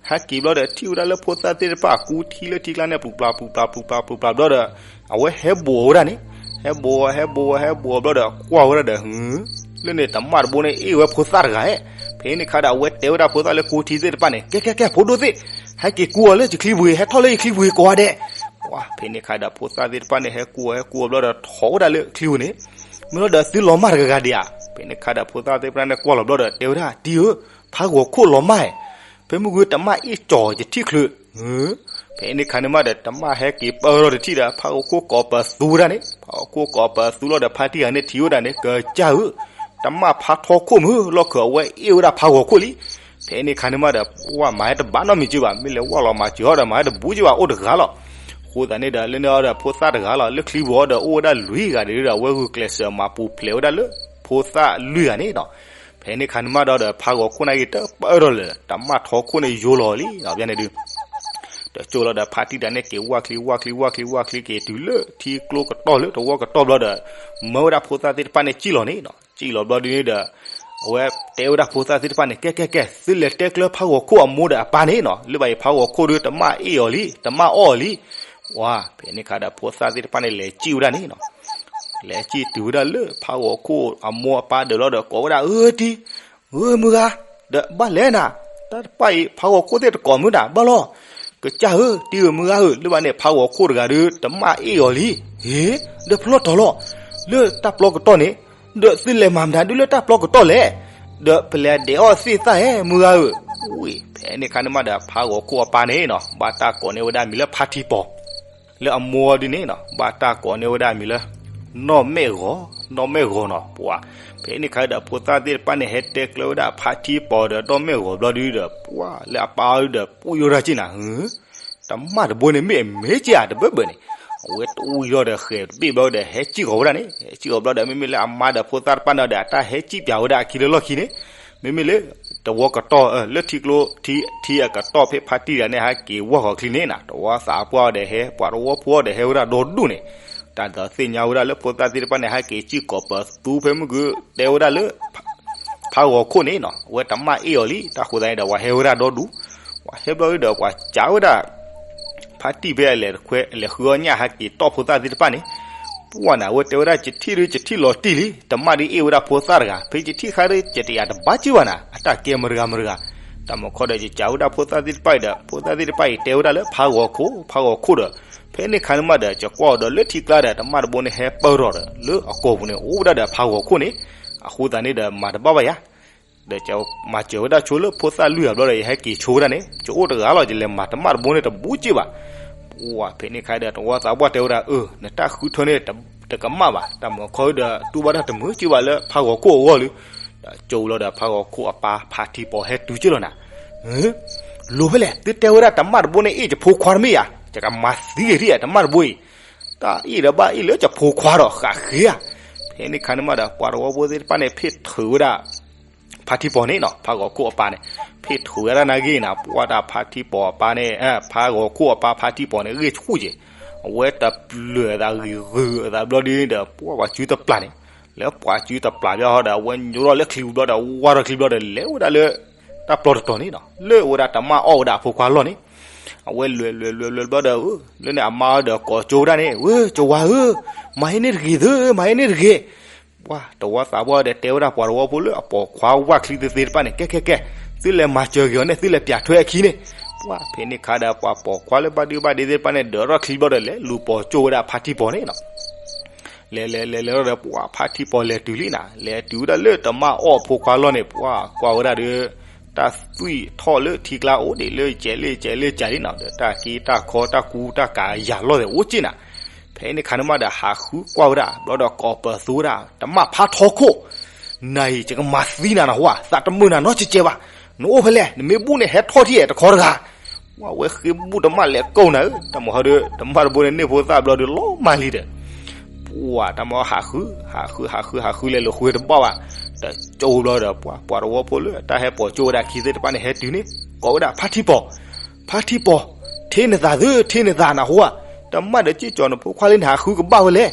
ဟဲက့ၤဘျီဒီး ထံၣ်ဝဲဒၣ်လၢဖိသၣ်သ့ၣ်တဖၣ် ကူထံလၢထံကျါန့ၣ် ပူၤပျၢ် ပူၤပျၢ် ပူၤပျၢ် ပူၤပျၢ်ဘျီဒီး အဝဲဟဲဘိးဝဲဒၣ်န့ၣ်, ဟဲဘိး ဟဲဘိး ဟဲဘိးဘျီဒီး ကွၢ်ဝဲဒၣ်ဒီး ဟု, လၢန့ၣ် တမၣ်တဘိန့ၣ် အ့ၣ်ဝဲဖိသၣ်တဂၤဧဲ. ဖဲန့ၣ်ခါဒီး အဝဲတဲဝဲဒၣ်ဖိသၣ်လၢကူထံသ့ၣ်တဖၣ်န့ၣ် ကဲ ကဲ ကဲ ဖိဒိၣ်သ့ၣ်, ဟဲက့ၤကူအီၤလၢယချံပူၤ ဟဲထီၣ်လၢယချံပူၤကိးဂၤဒဲး. ပှၢ် ဖဲန့ၣ်ခါဒီး ဖိသၣ်သ့ၣ်တဖၣ်န့ၣ် ဟဲကူအီၤ ဟဲကူအီၤဘျီဒီး ထီၣ်ဝဲဒၣ်လၢချံပူၤန့ၣ်, မ့ၢ်လီၤဒီးသုလီၤမၢ်တဂၤဂၤဒံးဧါ. ဖဲန့ၣ်ခါဒီး ဖိသၣ်သ့ၣ်တဖၣ်န့ၣ် ကွၢ်လီၤဘျီဒီး တဲဝဲဒၣ် တံၤဧၢ, ဖးဂီၤခိၣ်လီၤမၢ်ဧဲ, ဖဲမုၢ်ဂုၢ်တမၣ်အ့ၣ်ကၠီၤယထံၣ်ချုး, ဖဲန့ၣ်ခါန့ၣ်မးဒီး တမၣ်ဟဲက့ၤပၢၢ်ထီၣ်တထံၣ်ဒီး ဖးဂီၤခိၣ်ကိးပသူဝဲဒၣ်န့ၣ်, ဖးဂီၤခိၣ်ကိးပသူလီၤဒီး ဖါတံၢ်ဂၤန့ၣ်ထံၣ်ဝဲဒၣ်န့ၣ် ကစၢ်ဧၢ, တမၣ်ဖးထီခိၣ်မုၢ်လီၢ်ခၢၣ် အဝဲအ့ၣ်ဝဲဒၣ်ဖးဂီၤခိၣ်လံ. ဖဲန့ၣ်ခါန့ၣ်မးဒီး ပှၢ်မၤဟဲတဘၣ်နီတမံၤက့ဘၣ်, မ့ၢ်လဲၤဝဲလီၤမၤစၢၤအီၤဒီး မၤဟဲတဘူးက့ဘၣ် အိၣ်တဂၤလီၤ. အဃိသတးန့ၣ်ဒီး လၢန့ၣ်အီၤဒီး ဖိသၣ်တဂၤလီၤ, လၢချံပူၤအီၤဒီး အိၣ်ဝဲဒၣ်လွံၢ်ဂၤဒံးဒီး အဝဲဂုာ်ကျဲးစၢးမၤပူၤဖျဲးဝဲဒၣ်လၢ ဖိသၣ်လွံၢ်ဂၤန့ၣ်နီၤ. ဖဲန့ၣ်ခါန့ၣ်မးဒီး ဖးဂီၤခိၣ်န့ၣ်ဂ့ၤတပၢၢ်ထီၣ်လၢၤ, တမၣ်ထီခိၣ်န့ၣ်ယိလီၤလံနီၤ. ဖဲန့ၣ်ဒုး တကၠိလီၤဒီး ဖါတံၢ်တၢ်န့ၣ်က့ၤဝၢ်ချံ ဝၢ်ချံ ဝၢ်ချံက့ၤတုၤလၢထံကျိကတီၢ်လၢတဝီကတီၢ်ဘျီဒီး မၢဝဲဒၣ်ဖိသၣ်သ့ၣ်တဖၣ်န့ၣ် စံၣ်လီၤန့ၣ်နီၤ. စံၣ်လီၤဘျီဒုးန့ၣ်ဒီး အဝဲတဲဝဲဒၣ်ဖိသၣ်သ့ၣ်တဖၣ်န့ၣ် ကဲ ကဲ ကဲ သုလဲၤတဲကျၢၤဖးဂီၤခိၣ်အမိၢ်ဒီးအပၢ်န့ၣ်နီၤ, လၢဘၣ်အံၤဖးဂီၤခိၣ်ဒုး တမၣ်အ့ၣ်အီၤလံ, တမၣ်အီၣ်အီၤလံ. ဝါ ဖဲန့ၣ်ခါဒီး ဖိသၣ်သ့ၣ်တဖၣ်န့ၣ် လဲၤစံၣ်ဝဲဒၣ်န့ၣ်နီၤ. လဲၤစံၣ်တုၤဝဲဒၣ်လၢဖးဂီၤခိၣ်အမိၢ်အပၢ်ဒၢးလီၤဒီး ကိးဝဲဒၣ် အၢ တံၤ, ဧၢ မုၢ်ဂၤ, ဒီးဘၣ်လဲၣ်နၤ, တၢ်တပၣ်အံၤ ဖးဂီၤခိၣ်သ့ၣ်တကိးမုၢ်နၤ ဘၣ်လီၤ. ကစၢ်ဧၢ, တံၤဧၢ မုၢ်ဂၤဧၢ, လၢဘၣ်န့ၣ် ဖးဂီၤခိၣ်တဂၤဒုး တမၣ်အ့ၣ်အီၤလံ. ဟ့, ဒီးဖျီတီၤလီၤ, လၢတၢ်ပျီကတီၢ်န့ၣ်, ဒီးသုလဲၤမၤမတၤဒုးလၢတၢ်ပျီကတီၢ်လဲၣ်, ဒီးပလဲၤဒဲးအီၣ်သ့ၣ်သၣ်ဧဲ မုၢ်ဂၤဧၢ. ဝ့ၢ် ဖဲန့ၣ်ခါန့ၣ်မးဒီး ဖးဂီၤခိၣ်အပၢ်န့ၣ်နီၤ ဘၣ်တၢ်ကိးန့ၢ်ဝဲဒၣ်မံၤလၢဖါထံပီၤ လၢအမိၢ်ဒုးန့ၣ်နီၤ ဘၣ်တၢ်ကိးန့ၢ်ဝဲဒၣ်မံၤလၢ နီၢ်မဲၣ်ဂီၤ, နီၢ်မဲၣ်ဂီၤနီၤ. ပှၤ ဖဲန့ၣ်ခါဒီး ဖိသၣ်သ့ၣ်တဖၣ်န့ၣ် ဟဲတဲကျၢၤဝဲဒၣ်ဖါထံပီၤဒီးနီၢ်မဲၣ်ဂီၤဘျီဒုးဒီး ပှၤလၢအပၢ်အီၤဒုးဒီး ပူယိၣ်တၢ်က့နၤ, တမၣ်တဘိန့ၣ် မ့ၢ်အမ့ၢ်က့ဧါ တဘၢဘၢန့ၣ်, အဝဲတူၢ်ယီၢ်ဒီးဃဲၤတဘ့ၣ်ဘျီဒီး ဟဲစံၣ်ဃီၤဝဲဒၣ်န့ၣ်, ဟဲစံၣ်ဃီၤဘျီဒီး မ့မ့ၢ်လၢအမါဒီးဖိသၣ်တဖၣ်န့ၣ်ဒီး အတၢ်ဟဲစံၣ်ပၠးဝဲဒၣ်အခံလၢလီၢ်ခံန့ၣ်, မ့မ့ၢ်လၢ တဝီကတီၢ် လၢထံကျိ ထံ ထံအကတီၢ်ဖဲဖါတံၢ်တၢ်န့ၣ် ဟဲက့ၤဝၢ်ဃီၤချံန့ၣ်နီၤ တဝီသးပှၢ်အီၤဒီးဟဲ ပှၤတဝီဖိအီၤဒီးဟဲဝဲဒၣ်ဒီဒူၣ်န့ၣ်, တၢ်သ့ၣ်ညါဝဲဒၣ်လၢဖိသၣ်သ့ၣ်တဖၣ်န့ၣ် ဟဲက့ၤစံၣ်ကိးပသူဖဲမုၢ်ဂုၢ် တဲဝဲဒၣ်လၢ ဖးဂီၤခိၣ်န့ၣ်နီၤ အဝဲတမၣ်အ့ၣ်အီၤလံ တၢ်ဃိသတးန့ၣ်ဒီး ပှၤဟဲဝဲဒၣ်ဒီဒူၣ်, ပှၤဟဲဘျီဒီး ပှၤစံၣ်ဝဲဒၣ် ဖါတံၢ်ဖဲအလဲၤခွဲ အလဲၤဃုအီၣ်ညၣ် ဟဲက့ၤတီၢ်ဖိသၣ်သ့ၣ်တဖၣ်န့ၣ်, ပှၢ်နၤ အဝဲတဲဝဲဒၣ် ယထံၣ်ဒုး ယထံၣ်လီၤတံၢ်လံ, တမၣ်ဒုးအ့ၣ်ဝဲဒၣ်ဖိသၣ်တဂၤ, ဖဲယထံၣ်ဃါဒုး ယတယာ်တဘၣ်က့ဘၣ်နၤ, အတၢ်ကဲမတၤတဂၤမတၤတဂၤ, တၢ်မၤခီဒီး ယစံၣ်ဝဲဒၣ်ဖိသၣ်သ့ၣ်တဖၣ်အံၤဒီး ဖိသၣ်သ့ၣ်တဖၣ်အံၤ တဲဝဲဒၣ်လၢဖးဂီၤခိၣ် ဖးဂီၤခိၣ်ဒီး, ဖဲန့ၣ်ခါန့ၣ်မးဒီး ယကွၢ်အီၤဒီးလၢထံကျါဒီး တမၣ်တဘိန့ၣ် ဟဲပၢၢ်ထီၣ်ဒီး လၢအကိာ်ပူၤန့ၣ် အိၣ်ဝဲဒၣ်ဒီးဖးဂီၤခိၣ်န့ၣ်, အဃိသတးန့ၣ်ဒီး မၤတဘၣ်ဘၣ်ယၤ ဒီးယမၤစၢၤဝဲဒၣ်ဆိလၢဖိသၣ်လွံၢ်ဂၤဘျီဒီး ယဟဲက့ၤဆိဝဲဒၣ်န့ၣ် ယအိၣ်တဂၤလီၤ ယလဲၤမၤတမၣ်တဘိန့ၣ်တဘူးက့ဘၣ်. ပှၢ် ဖဲန့ၣ်ခါဒီး တဝီသးပှၢ်တဲဝဲဒၣ် အၢ နတၢ်ဃုထၢန့ၣ် တကမၣ်ဘၣ်, တၢ်မၤခီဒီး တူၢ်ဘၣ်တၢ်တမုာ်က့ဘၣ်လၢဖးဂီၤခိၣ်အဂီၢ်လံ. ဒီးကၠိလီၤဒီး ဖးဂီၤခိၣ်အပၢ်ဖါထံပီၤဟဲတုၤက့လီၤနၤ, လိၤဖဲလဲၣ် သုတဲဝဲဒၣ်တမၣ်တဘိန့ၣ် အ့ၣ်ယဖိခွါတမ့ၢ်ဧါ, ယကမၤသံက့ၤဒံးဧါ တမၣ်တဘိအံၤ, တၢ်အ့ၣ်ဒီးဘၣ်အ့ၣ်လၢယဖိခွါဒီးဃးဃ့ဧါ. ဖဲန့ၣ်ခါန့ၣ်မးဒီး ပှၤတဝီဖိသ့ၣ်တဖၣ်န့ၣ် ဖ့ၣ်ထုးဝဲဒၣ် ဖါထံပီၤန့ၣ်နီၤ ဖးဂီၤခိၣ်အပၢ်န့ၣ်, ဖ့ၣ်ထုးဝဲဒၣ်နၤဂ့ၤနၤ ပှၢ်တၢ်ဖါထံပီၤအပၢ်န့ၣ်, ဖးဂီၤခိၣ်အပၢ်ဖါထံပီၤန့ၣ် ဂ့ၢ်ဆူၣ်က့ၤ, အဝဲတပျၢၤအသးဂံၤဂုၤအသးဘျီဒုးဒီး ပှၢ်ပှၤစုတပျၢ်န့ၣ်, လၢပှၤစုတပျၢ်ဘျီဒီး အဝဲညိထီၣ်လၢချံပူၤဘျီဒီး ဝါထီၣ်ချံဘျီဒီး လဲၤဝဲဒၣ်လၢ တၢ်ပျီတတီၤန့ၣ်နီၤ လၢအိၣ်ဝဲဒၣ်တမၣ်အီၣ်ဝဲဒၣ်အဖိခွါလီၢ်န့ၣ်, အဝဲလွဲၤလွဲၤလွဲၤလွဲၤဘျီဒီး လၢန့ၣ်အမါဒီးကိးကၠိဝဲဒၣ်န့ၣ် ဝဲ ကဝၤဧၢ, မၤဟ့န့ၢ်တဂ့ၤသု, မၤဟ့န့ၢ်တဂ့ၤ. ပှၢ်တဝီသးပှၢ်ဒီးတဲဝဲဒၣ်ပှၤတဝီဖိလၢအပိာ်ခွါဝၢ်ချံသ့သ့တဖၣ်န့ၣ် ကဲ ကဲ ကဲ, သုလဲၤမၤစၢၤက့ၤအီၤန့ၣ် သုလဲၤပျးထွဲအခံန့ၣ်, ပှၢ်ဖဲန့ၣ်ခါဒီး ပှၤပိာ်ခွါလၢဘၣ်ဒုဘၣ်ဒ့သ့ၣ်တဖၣ်န့ၣ် ဒၢးထီၣ်ချံဘျီဒီး လဲၤလူၤပိာ်ကၠိဝဲဒၣ်ဖါထံပီၤန့ၣ်နီၤ. လဲၤလဲၤလဲၤလဲၤဒီး ပှၢ်ဖါထံပီၤလဲၤတုၤလံနီၤ, လဲၤတုၤဝဲဒၣ်လၢတမၣ်အီၣ်အဖိခွါလီၢ်န့ၣ် ပှၢ်ကွၢ်ဝဲဒၣ်ဒီး တၢ်သွံၣ်ထီၣ်လၢထံကျါအိၣ်ဒံးလၢကဲးလ့ကဲးလ့ကးလံနီၤ, ဒီးတၢ်က့တၢ်ခီတၢ်ကူတၢ်ကၤယၤလီၢ်သဲးအိၣ်က့နီၤ. ဖဲန့ၣ်ခါန့ၣ်မးဒီး ဟးဃုကွၢ်ဝဲဒၣ် ဘျီဒီးကိးပသူဝဲဒၣ် တမၣ်ဖါထီခိၣ်, နၤအံၤ ယကမၤသံနၤနဟူဧါ, သးတမုာ်နၤနီတစဲးဘၣ်, နအိၣ်ဖဲလဲၣ်, နမ့ၢ်ဘူၣ်န့ၣ်ဟဲထီၣ်ထံၣ်အဲၣ်တခီတဂၤ. ပှၢ်ဝဲဃ့ဘူၣ်တမၣ်လဲၤကိးနၤဧၢ, တၢ်မၤဟီဒီး တမၣ်တဘိန့ၣ်န့ၢ်ဖိသၣ်ဘျီဒီးလီၤမၢ်လံဒီး ပှၢ်တၢ်မၤဟးဃု ဟးဃု ဟးဃု ဟးဃုလဲၤလိာ်ဃုတဘၣ်ဘၣ်, တကၠိဘျီဒီး ပှၢ်ပှၤတဝီဖိလၢတၢ်ဟဲပိာ်ကၠိဝဲဒၣ်ခံသ့ၣ်တဖၣ်န့ၣ် ဟဲတုၤန့ၣ် ကိးဝဲဒၣ်ဖါထံပီၤ, ဖါထံပီၤ, ထံၣ်နသးသု ထံၣ်နသးနဟူဧါ, တမၣ်ဒီးက့ၣ်ကၠီၤနဖိခွါလံ နဟးဃုကဘၣ်ဝဲလဲၣ်,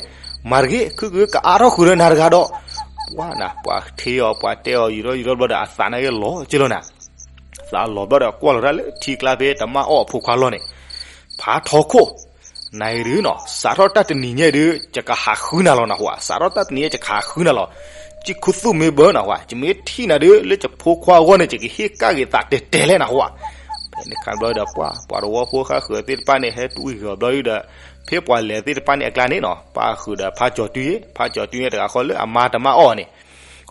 မၤတဂ့ၤ ခုကကအါထီၣ်ဃုာ်ဒီးနၤတဂၤဒီး. ပှၢ်နၤ ပှၤထ့အီၤ ပှၤတဲအီၤ ယူၤထီၣ်ယူၤထီၣ်ဘျီဒီး အသးနာ်က့ၤလီၤက့ၤလီၤနၤ. သးလီၤဘျီဒီးကွၢ်လီၤဒၣ်လၢထံကျါဖဲတမၣ်အီၣ်အဖိခွါလီၢ်န့ၣ်, ဖါထီခိၣ်, နၤအံၤဒုနီၤ စးထီၣ်တၢ်တနံၤညါဒု ယကဟးဃုနၤလီၤနဟူဧါ, စးထီၣ်တၢ်တနံၤညါ ယကဟးဃုနၤလီၤ. ကံၢ်ခူသူၣ်မ့ၢ်ဘၢနဟူဧါ, ယမ့ၢ်ထံၣ်နၤဒု လၢယဖိခွါအဂီၢ်န့ၣ် ယကဟ့ၣ်ကၣ်က့ၤသးတဲာ်တဲာ်လဲၣ်နဟူဧါ. ဖဲန့ၣ်ခါဘျီဒီး ပှၢ်ပှၤတဝီဖိဃၣ်ဃုာ်သ့ၣ်တဖၣ်န့ၣ် ဟဲတူၢ်ဂ့ၤအီၤဘျီဒီး ဖဲပှၤလဲၤသ့ၣ်တဖၣ်န့ၣ်အကျါန့ၣ်နီၤ ပၢ်ဃုာ်ဒီးဖါကၠီၤတုအံၤ, ဖါကၠီၤတုန့ၣ်တဂၤဃီလၢအမါတမၣ်အီၣ်န့ၣ်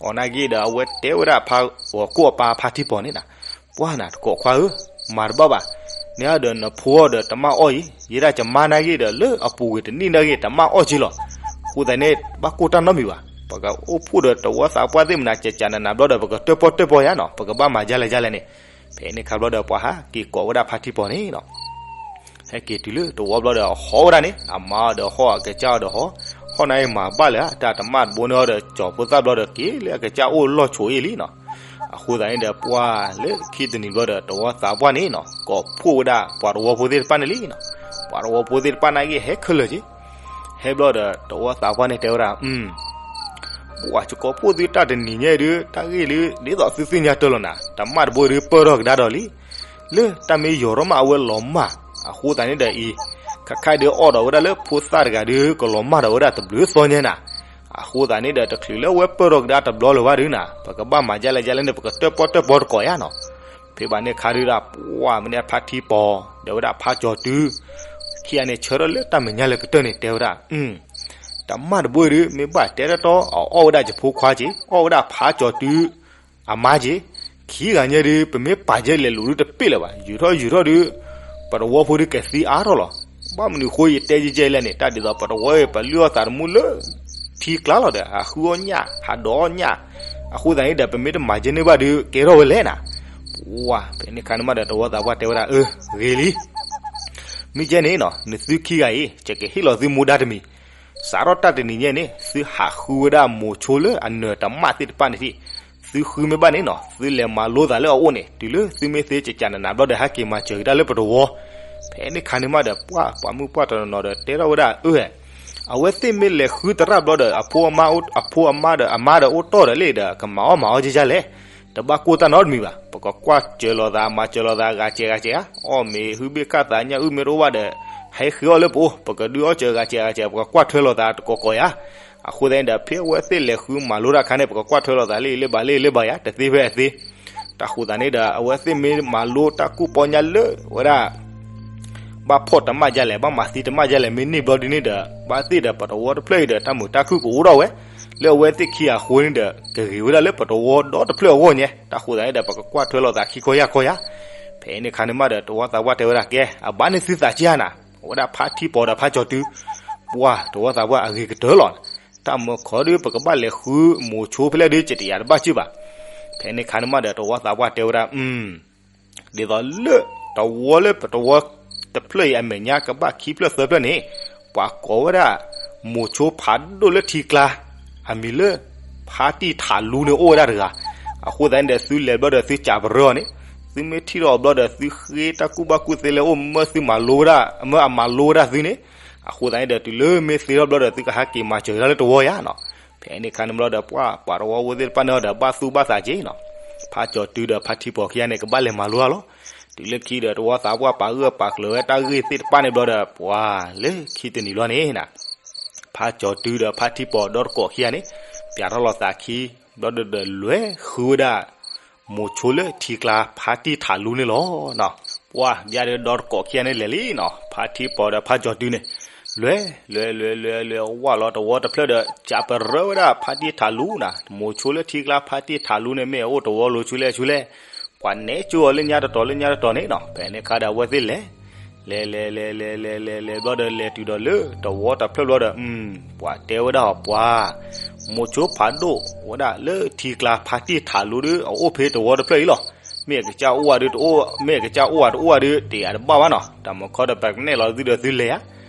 အီၤနာ်က့ၤဒီး အဝဲတဲဝဲဒၣ်ဖါဂီၤကိၣ်အပၢ်ဖါထံပီၤန့ၣ်နီၤ, ပှၢ်နၤတကိးခွါဧၢ, မၤတဘၣ်ဘၣ်, န့ၣ်ဒီးနဖိအီၤဒီးတမၣ်အီၣ်အံၤ, ယဲဒၣ်ယမါနာ်က့ၤဒီး လၢအပူၤကွံာ်တနံၣ်နာ်က့ၤ တမၣ်အီၣ်က့ၤလီၤ. အဃိသတးန့ၣ် ဘၣ်ကိၢ်တၢ်နီတမံၤဘၣ်, ပကအိၣ်ဖှိၣ်ဒီးတဝီသးပှၢ်သ့ၣ်မနၤ ကကနးနးဘျီဒီး ပကတၢၣ်ပီၣ်တၢၣ်ပီၣ်ယါနီၤ, ပကဘၣ်မၤဒ်လဲၣ်ဒ်လဲၣ်န့ၣ်. ဖဲန့ၣ်ခါဘျီဒီး ပှၤဟးက့ၤကိးဝဲဒၣ်ဖါထံပီၤန့ၣ်နီၤ ဟဲက့ၤတုၤလၢတဝီဘျီဒီး ဟီၣ်ဝဲဒၣ်န့ၣ် အမါအီၤဒီးဟီၣ် အကစၢ်အီၤဒီးဟီၣ်, ဟီၣ်နာ်က့ၤမၤဘၣ်လၢၤဧါ, တၢ်တမၣ်တဘိန့ၣ်အီၤဒီး ကၠီၤဖိသၣ်ဘျီဒီး က့ၤလၢအကစၢ်အိၣ်လီၢ်ဆိးအ့ၣ်လံနီၤ. အဃိသတးန့ၣ်ဒီး ပှၢ်လၢခံတနံၤဘျီဒီး တဝီသးပှၢ်န့ၣ်နီၤ ကိးဖှိၣ်ဝဲဒၣ်ပှၤတဝီဖိသ့ၣ်တဖၣ်န့ၣ်လံနီၤ. ပှၤတဝီဖိသ့ၣ်တဖၣ်နာ်က့ၤဟဲခဲလၢာ်က့ၤ ဟဲဘျီဒီး တဝီသးပှၢ်န့ၣ်တဲဝဲဒၣ်, ပှၢ်ယကိးဖှိၣ်သုတၢ်တနံၤညါဒု တၢ်ဂ့ၢ်လၢ ဒ်သိးသုသ့ၣ်ညါတၢ်လီၤနၤ, တမၣ်တဘိဒု ပၢၢ်ထီၣ်ကဒါဒီးလံ. လၢတၢ်မ့ၢ်ယီၤထီၣ်မးအဝဲလီၤမၢ်, အဃိသတးန့ၣ်ဒီးအံၤ, ခါခါဒုအီၣ်ဒီးဝဲဒၣ်လၢဖိသၣ်တဂၤဒု ကလီၤမၢ်ဒီးဝဲဒၣ်တဘျုးသီညါနၤ. အဃိသတးန့ၣ်ဒီး တချုးလၢအဝဲပၢၢ်ထီၣ်ကဒါတဘျီလၢၤဘၣ်ဒုနၤ, ပကဘၣ်မၤဒ်လဲၣ်ဒ်လဲၣ်န့ၣ် ပကတၢၣ်ပီၣ်တၢၣ်ပီၣ်တကိးယါနီၤ. ဖဲဘၣ်န့ၣ်ခါဒုဒီး ပှၢ်မ့ၢ်န့ၣ်ဖါထံပီၤ ဒီးဝဲဒၣ်ဖါကၠီၤတု ခံဂၤန့ၣ် ဆၢထၢၣ်လၢတၢ်မဲာ်ညါလၢကတၢၢ်န့ၣ် တဲဝဲဒၣ်, တမၣ်တဘိဒု မ့ၢ်ဘၣ်တဲတၢ်တီ အအီၣ်ဝဲဒၣ်ယဖိခွါက့ၤ အီၣ်ဝဲဒၣ်ဖါကၠီၤတု အမါက့ၤ, ခံဂၤညါဒု ပမ့ၢ်ပာ်ကဲလဲၤလူၤဒုတပ့ၢ်လၢၤဘၣ်, ယူၤထီၣ်ယူၤထီၣ်ဒု ပတဝီဖိဒုကသံအါထီၣ်လီၤ. ဘၣ်မနုၤဃိယတဲယဲၢ်လဲၣ်န့ၣ် တၢ်ဒ်သိးပတဝီ ပလုၢ်အီၣ်သးတမူလၢ ထံကျါလီၤဒီး ဟးဃုအီၣ်ညၣ် ဟးဒိးအီၣ်ညၣ်, အဃိသတးန့ၣ်ဒီး ပမ့ၢ်တမၤကဲန့ၢ်ဘၣ်ဒု ကဲထီၣ်ဝဲလဲၣ်နၤ. ပှၢ်ဖဲန့ၣ်ခါန့ၣ်မးဒီး တဝီသးပှၢ်တဲဝဲဒၣ်, အၢ ဂ့ၤလံ မ့ၢ်ကဲန့ၣ်နီၤ နသုခံဂၤအံၤ ယကဟ့ၣ်လီၤသုမူဒါတမံၤ, စးထီၣ်တၢ်တနံၤညါန့ၣ် သုဟးဃုဝဲဒၣ်မိၤဆိလၢအနၢၤတမၣ်သ့ၣ်တဖၣ်န့ၣ်ထံၣ်, သုဃုမ့ၢ်ဘၣ်န့ၣ်နီၤ သုလဲၤမၤလိသးလၢအအိၣ်န့ၣ် တုၤလၢသုမ့ၢ်သ့ကကနးနးဘျီဒီး ဟဲက့ၤမၤစၢၤကဒါလၢပတဝီ. ဖဲန့ၣ်ခါန့ၣ်မးဒီး ပှၢ်ပှၤမုၣ်ပှၢ်တနီၤနီၤဒီး တဲထီၣ်ဝဲဒၣ်အၢ အဝဲသ့ၣ်မ့ၢ်လဲၤဃုသရၣ်ဘျီဒီး အဖိအမါဒီးအမါဒီးအိၣ်တီၢ်ဒီးလံဒီး ကမၤအီၣ်မၤအီၣ်ကဲကဲလဲၣ်, တဘၣ်ကိၢ်တၢ်နီတမံၤဘၣ်. ပကကွၢ်စၢၤလိာ်သး မၤစၢၤလိာ်သးဂၤစဲးဂၤစဲးဧါ, အီၣ်မ့ၤဟုဘ့ၣ်ခၣ်သးညၣ်အုၣ်မ့ၢ်တအိၣ်ဘၣ်ဒီး ဟဲဃ့အီၣ်လၢပအိၣ်, ပကဒုးအီၣ်စၢၤဂၤစဲးဂၤစဲး ပကကွၢ်ထွဲလိာ်သးတကိးကိးယါ. အဃိသတးန့ၣ်ဒီး ဖဲအဝဲသ့ၣ်လဲၤဃုမၤလိတၢ်အခါန့ၣ် ပကကွၢ်ထွဲလိာ်သးလၢအလၢဘၣ်လၢအလၢဘၣ်ယါ တသ့ဖဲအသ့. တၢ်ဃိသတးန့ၣ်ဒီး အဝဲသ့ၣ်မ့ၢ်မၤလိတၢ်ကူၣ်ပီညါလၢဝဲဒၣ် ဘၣ်ဖှီၣ်တမၣ်ဒ်လဲၣ် ဘၣ်မၤသံတမၣ်ဒ်လဲၣ် မ့ၢ်န့ၢ်ဘျီဒ်န့ၣ်ဒီး ဘၣ်သ့ၣ်ဒီးပတဝီတဖျၢၣ်အံၤဒီး တၢ်မုာ်တၢ်ခုၣ်ကအိၣ်ထီၣ်ဝဲ လၢအဝဲသ့ၣ်ခံဂၤအဃိန့ၣ်ဒီး ကဂ့ၤဝဲဒၣ်လၢပတဝီဒီတဖျၢၣ်အဂီၢ်ညါ. တၢ်ဃိသတးန့ၣ်ဒီး ပကကွၢ်ထွဲလိာ်သးခံခီယၢ်ခီယၢ်. ဖဲန့ၣ်ခါန့ၣ်မးဒီး တဝီသးပှၢ်တဲဝဲဒၣ် ကဲ အဘၣ်န့ၢ်သုသးက့ဧါနၤ, အဝဲဒၣ်ဖါထံပီၤဒီးဖါကၠီၤတု ပှၢ်တဝီသးပှၢ်အဂ့ၤကတၢၢ်လီၤ. တၢ်မၢခီဒု ပကဘၣ်လဲၤဃုမိၤဆိဖဲလဲၣ်ဒု ကတယၤတဘၣ်စုဘၣ်. ဖဲန့ၣ်ခါန့ၣ်မးဒီး တဝီသးပှၢ်တဲဝဲဒၣ် ဒ်သိးလၢတဝီလၢပတဝီတဖျၢၣ်အံၤအမဲာ်ညါ ကဘၣ်ခံဖျၢၣ်သၢဖျၢၣ်န့ၣ် ပှၤကိးဝဲဒၣ် မိၤဆိဖးဒိၣ်လၢထံကျါ အမံၤလၢ ဖါတံၢ်ထးလူန့ၣ်အိၣ်ဝဲဒၣ်တဂၤ. အဃိသတးန့ၣ်ဒီး သုလဲၤဘျီဒီးသုစးပရၢအီၤန့ၣ်, သုမ့ၢ်ထံၣ်ထီၣ်အီၤဘျီဒီး သုဃ့တၢ်ကူၣ်ဘၣ်ကူၣ်သ့လၢအအိၣ် မၢသုမၤလိဝဲဒၣ် မၢအမၤလိဝဲဒၣ်သုန့ၣ်. အဃိသတးန့ၣ်ဒီး တုၤလၢမ့ၢ်သ့ထီၣ်ဘျီဒီး သုကဟးက့ၤမၤစၢၤတၢ်လၢတဝီယါနီၤ. ဖဲန့ၣ်ခါန့ၣ်ဘျီဒီး ပှၤပှၤတဝီဖိသ့ၣ်တဖၣ်န့ၣ်ဒီး ဘၣ်သူၣ်ဘၣ်သးက့ၤနီၤ. ဖါကၠီၤတုဒီးဖါထံပီၤခံဂၤန့ၣ် ကဘၣ်လဲၤမၤလိတၢ်လီၤ. တုၤလၢခံဒီး တဝီသးပှၢ်ပာ်ဂၢၢ်ပာ်ကျၢၤဝဲတၢ်ဂ့ၢ်သ့ၣ်တဖၣ်န့ၣ်ဘျီဒီး ပှၤလၢခံတနံၤလီၤန့ၣ် ဖါကၠီၤတုဒီးဖါထံပီၤဒီတကိးခံဂၤန့ၣ် ပျးထီၣ်လိာ်သးခံ ဘျီဒီးလဲၤဃုဝဲဒၣ် မိၤဆိလၢထံကျါဖါတံၢ်ထးလူန့ၣ်လီၤနီၤ. ပှၤ ဘၣ်ဒီးဒီတကိးခံဂၤန့ၣ်လဲၤလံနီၤ, ဖါထံပီၤဒီးဖါကၠီၤတုၤန့ၣ် လဲၤ လဲၤ လဲၤ လဲၤ လဲၤ ဝၢ်လီၤတဝီတဖျၢၣ်ဒီး ကးပရၢဝဲဒၣ်ဖါတံၢ်ထးလူနၤ, မိၤဆိလၢထံကျါဖါတံၢ်ထးလူန့ၣ် မ့ၢ်အအိၣ်တဝီလိၤဆူလဲၣ်ဆူလဲၣ်, ပှၤနဲကၠိအီၤလၢညါတတီၤလၢညါတတီၤန့ၣ်နီၤ, ဖဲန့ၣ်ခါဒီးအဝဲသ့ၣ်လဲၤ လဲၤ လဲၤ လဲၤ လဲၤ လဲၤ လဲၤ လဲၤ ဘျီဒီးလဲၤတုၤဒီးလၢတဝီတဖျၢၣ်ဘျီဒီး ပှၤတဲဝဲဒၣ်အီၤပှၤ မိၤဆိဖးဒိၣ်ဝဲဒၣ်လၢထံကျါဖါတံၢ်ထးလူဒီး အအိၣ်ဖဲတဝီတဖျၢၣ်အံၤလီၤ. မ့ၢ်အကစၢ်အိၣ်ဝဲဒီးတအိၣ်, မ့ၢ်အကစၢ်အိၣ်ဝဲတအိၣ်ဝဲဒီး တယၤတဘၣ်ဘၣ်နီၤ, တၢ်မုၢ်ခီဒီးပကနဲၣ်လီၤသုဒီးသုလဲၤဧါ.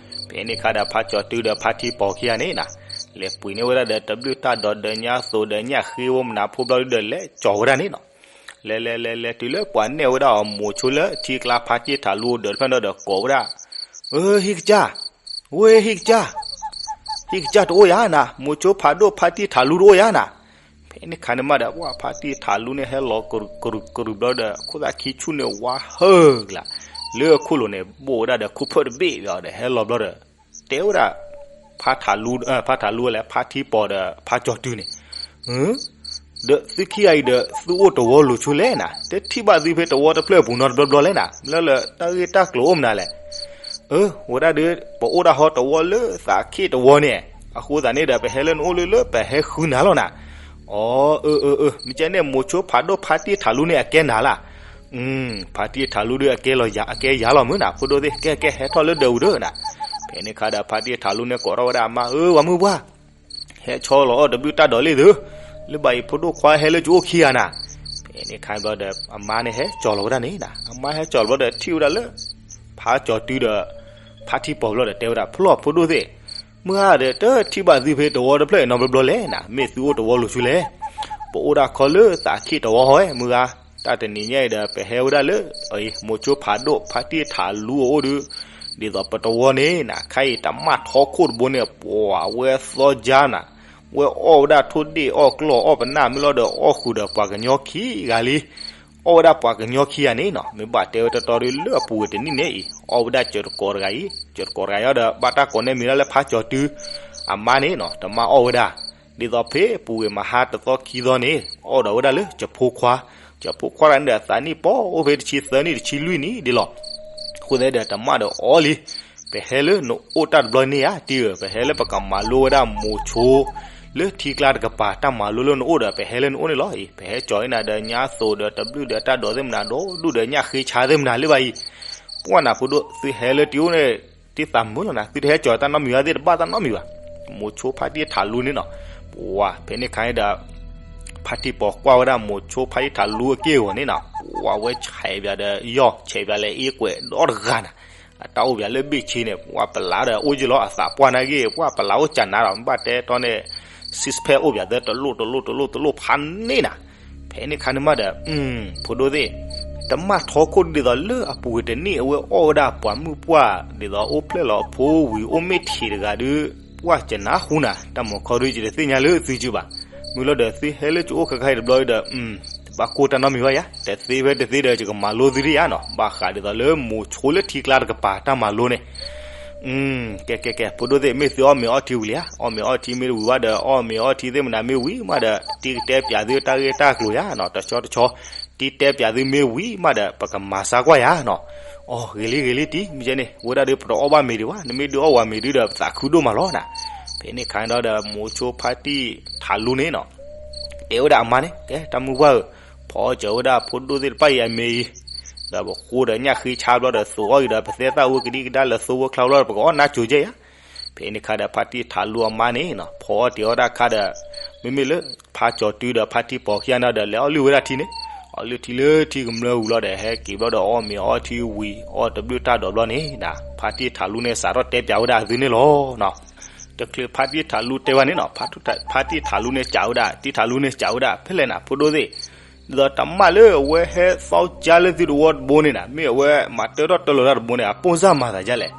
ဖဲန့ၣ်ခါဒီးဖါကၠီၤတုၤဒီးဖါထံပီၤခံဂၤန့ၣ်နၤ လဲၤပှ့ၤန့ၢ်ဝဲဒၣ်ဒီးတဘျုးတၢ်ဒီးဒီးညါသိးဒီးညၣ်ဃ့ဝဲမနၤဖိဘျီဒီးလဲၤကၠီၤဝဲဒၣ်န့ၣ်နီၤ. လဲၤ လဲၤ လဲၤ လဲၤတုၤလၢပှၤနဲၣ်ဝဲဒၣ်အီၤမိၤဆိလၢထံကျါဖါတံၢ်ထးလူဒီးတဖျၢၣ်ဒီးကိးဝဲဒၣ် ဧၢ ဟံၣ်ကစၢ်, ဝ့ ဟံၣ်ကစၢ်, ဟံၣ်ကစၢ်တအိၣ်ယၤနၤ, မိၤဆိဖးဒိၣ်ဖါတံၢ်ထးလူတအိၣ်ယၤနၤ. ဖဲန့ၣ်ခါန့ၣ်မးဒီး ပှၤဖါတံၢ်ထးလူန့ၣ်ဟဲလီၤကရူၢ်ကရူၢ်ကရူၢ်ဘျီဒီး ခိၣ်သၣ်ခံဆူၣ်န့ၣ်ဝါဟၢကလး လၢအခိၣ်လိၤန့ၣ် ဘိၣ်ဝဲဒၣ်ဒီးခိၣ်ဖၢၣ်တဘ့ၣ်ဘျီဒီး ဟဲလီၤဘျီဒီး တဲဝဲဒၣ် ဖါထးလူ, ဖါထးလူလဲၣ် ဖါထံပီၤဒီးဖါကၠီၤတုၤန့ၣ် ဒီးသုခံဂၤအံၤဒီး သုအိၣ်တဝီလိၤဆိလဲၣ်နၤ, တထံၣ်ဘၣ်သုဖဲတဝီတဖျၢၣ်အပူၤနီတဘျီဘျီလဲၣ်နၤ, မ့ၢ်လၢတၢ်ဂ့ၢ်တၢ်ကျိၤအိၣ်မနုၤလဲၣ်. အၢ ဝဲဒၣ်ဒီး ပအိၣ်ဒၣ်ဟီတဝီလၢသးခ့ၣ်တဝီန့ၣ်, အဃိသတးန့ၣ်ဒီး ပဟဲလၢနအိၣ်လၢလၢပဟဲဃုနၤလီၤနၤ. အၢ အၢ အၢ မ့ၢ်ကဲန့ၣ် မိၤဆိဖးဒိၣ်ဖါတံၢ်ထးလူန့ၣ်အကဲနၤလၢ်. ဖါတံၢ်ထးလူဒီးအကဲလီၤယၤ အကဲယၤလီၤမုၢ်နၤ, ဖိဒိၣ်သ့ၣ် ကဲကဲဟဲထီၣ်လၢဒၢးအူဒီးနၤ. ဖဲန့ၣ်ခါဒီးဖါတံၢ်ထးလူန့ၣ်ကိးထီၣ်ဝဲဒၣ်အမါ အၢ ဝၤမုၢ်ပှၢ် ဟဲဆီလီၤအီၣ်တဘျုးတၢ်ဒီးလံသု, လၢဘၣ်အံၤဖိဒိၣ်ခွါဟဲလၢကအိၣ်ခံဂၤနၤ. ဖဲန့ၣ်ခါဘျီဒီး အမါန့ၣ်ဟဲကၠီၤလီၤဝဲဒၣ်န့ၣ်နၤ, အမါဟဲကၠီၤလီၤဘျီဒီးထံၣ်ဝဲဒၣ်လၢ ဖါကၠီၤတုၤဒီး ဖါထံပီၤဘျီဒီးတဲဝဲဒၣ် ဖျီၣ်ဖိဒိၣ်သ့ၣ်, မုၢ်ဂၤဒီးတထံၣ်ဘၣ်သုဖဲတဝီတဖျၢၣ်အံၤနီတဘျီဘျီလဲၣ်နၤ, မ့ၢ်သုအိၣ်တဝီလိၤဆူလဲၣ်. ပအိၣ်ဒၣ်ခီလၢသးခ့ၣ်တဝီဟီဝဲ မုၢ်ဂၤ, တၢ်တနံၤညါအံၤဒီး ပဟဲဝဲဒၣ်လၢ မိၤဆိဖးဒိၣ်ဖါတံၢ်ထးလူအအိၣ်ဒီး ဒ်သိးပတဝီန့ၣ်နၤ ခါအံၤတၢ်မၢ်ထီခိၣ်တဘိန့ၣ် ပှၤဝဲသီကၠါနၤ, ဝဲအီၣ်ဝဲဒၣ်ထိၣ်ဒ့ၣ်အီၣ်ကျီၢ်အီၣ်ပနၢ် မ့ၢ်လီၤဒီးအီၣ်ဃုာ်ဒီးပှၤကညီခံဂၤလံ. အီၣ်ဝဲဒၣ်ပှၤကညီခံဂၤန့ၣ်နီၤ, မ့ၢ်ဘၣ်တဲဝဲတီတီဒီးလၢအပူၤဝဲတနံၣ်န့ၣ်အံၤ အီၣ်ဝဲဒၣ်စၢၤတကိးတဂၤအံၤ, စၢၤတကိးတဂၤအံၤဒီး ဘၣ်တၢ်ကိးနဲၣ်မံၤဒၣ်လၢဖါကၠီၤတုၤ အမါန့ၣ်နီၤ တမၢ်အီၣ်ဝဲဒၣ် ဒ်သိးဖဲပူၤဝဲမဟါတသီခံသီန့ၣ် အီၣ်ဒီးဝဲဒၣ်လၢစၢၤဖိခွါ, စၢၤဖိခွါတဂၤန့ၣ်ဒီး သးနံၣ်ပီအိၣ်ဖဲတဆံသၢနံၣ် တဆံလွံၢ်နံၣ်ဒ်လီၤ. အဃိသတးဒီး တမၢ်ဒီးအီၣ်လံ, ပဟဲလၢနအိၣ်တၢ်တဘျီန့ၣ်ဧါ တံၢ်ဧၢ, ပဟဲလၢပကမၤလိဝဲဒၣ်မိၤဆိ လၢထံကျါတကပၤ တၢ်မၤလိလၢနအိၣ်ဒီး ပဟဲလၢနအိၣ်န့ၣ်လီၤ. ပဟဲကၠီၤအံၤနၤဒီးညါသိးဒီးတဘျုးဒီးတၢ်ဒိးသ့ၣ်မနၤဒီး ဒူၣ်ဒီးညၣ်ဃ့ဆါသ့ၣ်မနၤလၢၤဘၣ်အံၤ ပှၢ်နၤဖိဒိၣ် သုဟဲလၢတံၢ်အိၣ်န့ၣ် တံၢ်သးမုာ်လီၤနၤ, သုတဟဲကၠီၤတၢ်နီတမံၤဘၣ်သ့ၣ်တဘၣ်တၢ်နီတမံၤဘၣ်. မိၤဆိဖါတံၢ်ထးလူန့ၣ်နီၤ, ပှၤဖဲန့ၣ်ခါန့ၣ်ဒီး ဖါတံၢ်ပီၤကွၢ်ဝဲဒၣ်မိၤဆိဖါတံၢ်ထးလူအက့ၢ်အဂီၤန့ၣ်နီၤ, ပှၤဝဲဆဲးပၠးဒီးယီၢ် ဆဲးပၠးလဲၤအ့ကွဲးဒီတဂၤနၤ, အတၢ်အိၣ်ပၠးလၢဘ့ၣ်ဆ့န့ၣ် ပှၤပလးဒီးအိၣ်ယ့ၢ်လီၤ အသးပှၢ်နာ်က့ ပှၤပလးအိၣ်ကနၤဒီး ဘၣ်တဲတီန့ၣ် six pack အိၣ်ပၠးသၢ တလိၣ်တလိၣ်တလိၣ်တလိၣ်ဖးန့ၣ်နၤ. ဖဲန့ၣ်ခါန့ၣ်မးဒီး ဖိဒိၣ်သ့ၣ် တမၢ်ထီခိၣ်ဒ်သိးလၢအပူၤဝဲတနံၣ် အဝဲအီၣ်ဝဲဒၣ်ပှၤမုၣ်ပှၢ် ဒ်သိးအိၣ်ဖျဲၣ်လီၤအဖိဝံၤ အိၣ်မ့ၢ်ထံးတဂၤဒီး ပှၤကနၣ်ဟူနၤ တၢ်မုၢ်ခီဒုး ယတသ့ၣ်ညါလၢသုကၠူဘၣ်. မုၢ်လီၤဒီးသုဟဲလၢကအိၣ်ခဲခါအံၤတဘျီဒီး တဘၣ်ကိၢ်တၢ်နီတမံၤဘၣ်ယါ, တသ့ဖဲတသ့ဒီး ယကမၤလိသုဒ်ယါနီၤ, ဘၣ်ဃးဒ်သိးလၢမိၤဆိလၢထံကျါတကပၤတၢ်မၤလိန့ၣ် ကဲကဲကဲ ဖိဒိၣ်သ့ၣ် မ့ၢ်သုအီၣ်မ့ၤအီထံဝံၤလံဧါ, အီၣ်မ့ၤအီထံမ့ၢ်တဝံၤဘၣ်ဒီး အီၣ်မ့ၤအီထံသ့ၣ်မနၤမ့ၢ်ဝံၤမးဒီး တံၢ်ကတဲပၠးသုတၢ်ဂ့ၢ်တၢ်ကျိၤယါနီၤ, တဆီတဆီ တံၢ်တဲပၠးသုမ့ၢ်ဝံၤမးဒီး ပကမၤစါကွၢ်ယါနီၤ. အီ ဂ့ၤလံဂ့ၤလံတံၢ် မ့ၢ်ကဲန့ၣ် ဝဲဒၣ်ဒီးပတအီၣ်ဘၣ်မ့ၤဒံးဘၣ်, နမ့ၢ်ဒုးအီၣ်ဝဲမ့ၤဒုးဒီး ပသးခုဒိၣ်မးလီၤနၤ. ဖဲန့ၣ်ခါန့ၣ်ဒီး မိၤဆိဖါတံၢ်ထးလူန့ၣ်နီၤ တဲဝဲဒၣ်အမါန့ၣ် ကဲ တၢ်မုၢ်ပှၢ်ဧၢ, ဖီအီၣ်စၢၤဝဲဒၣ်ဖိဒိၣ်သ့ၣ်တဖၣ်အံၤအမ့ၤအံၤ, ဒီးပဃိဒီးညၣ်ဃ့ဆါဘျီဒီး သိးအီၣ်အံၤဒီး ပသဲသၣ်ဝဲကဒံကဒါလၢသိဝဲချါဘျီဒီး ပကအီၣ်နါစိၤကဲယါ. ဖဲန့ၣ်ခါဒီး ဖါတံၢ်ထးလူအမါန့ၣ်နီၤ ဖီအီၣ်တ့ၢ်အီၣ်တၢ်ခါဒီး မ့မ့ၢ်လၢ ဖါကၠီၤတုၤဒီးဖါတံၢ်ပီၤခံဂၤန့ၣ်ဒီး လဲၤအီၣ်လုၢ်ဝဲဒၣ်ထံန့ၣ်, အီၣ်လုၢ်ထံလၢထံကမျၢၢ်ဝံၤလီၤဒီး ဟဲက့ၤဘျီဒီး အီၣ်မ့ၤအီထံဝံၤ အီၣ်တဘျုးတၢ်ဒိးဘျီန့ၣ် ဖါတံၢ်ထးလူန့ၣ် စးထီၣ်တဲပၠးဝဲဒၣ်အသုန့ၣ်လီၤ. တချုးဖါတံၢ်ထးလူတဲဝဲန့ၣ်နီၤ ဖါတံၢ်ထးလူန့ၣ်စံးဝဲဒၣ် တံၢ်ထးလူန့ၣ်စံးဝဲဒၣ် ဖဲလဲၣ်နၤ ဖိဒိၣ်သ့ၣ်, ဒ်သိးတၢ်မၢ်လၢအဝဲဟဲသီကၠါလၢသုတဝီတဘိန့ၣ်နၤ မ့ၢ်အဝဲမၤတၢထီၣ်တၢလီၤတၢ်တဘိန့ၣ် အပိၢ်စၢ်မၤသးဒ်လဲၣ်.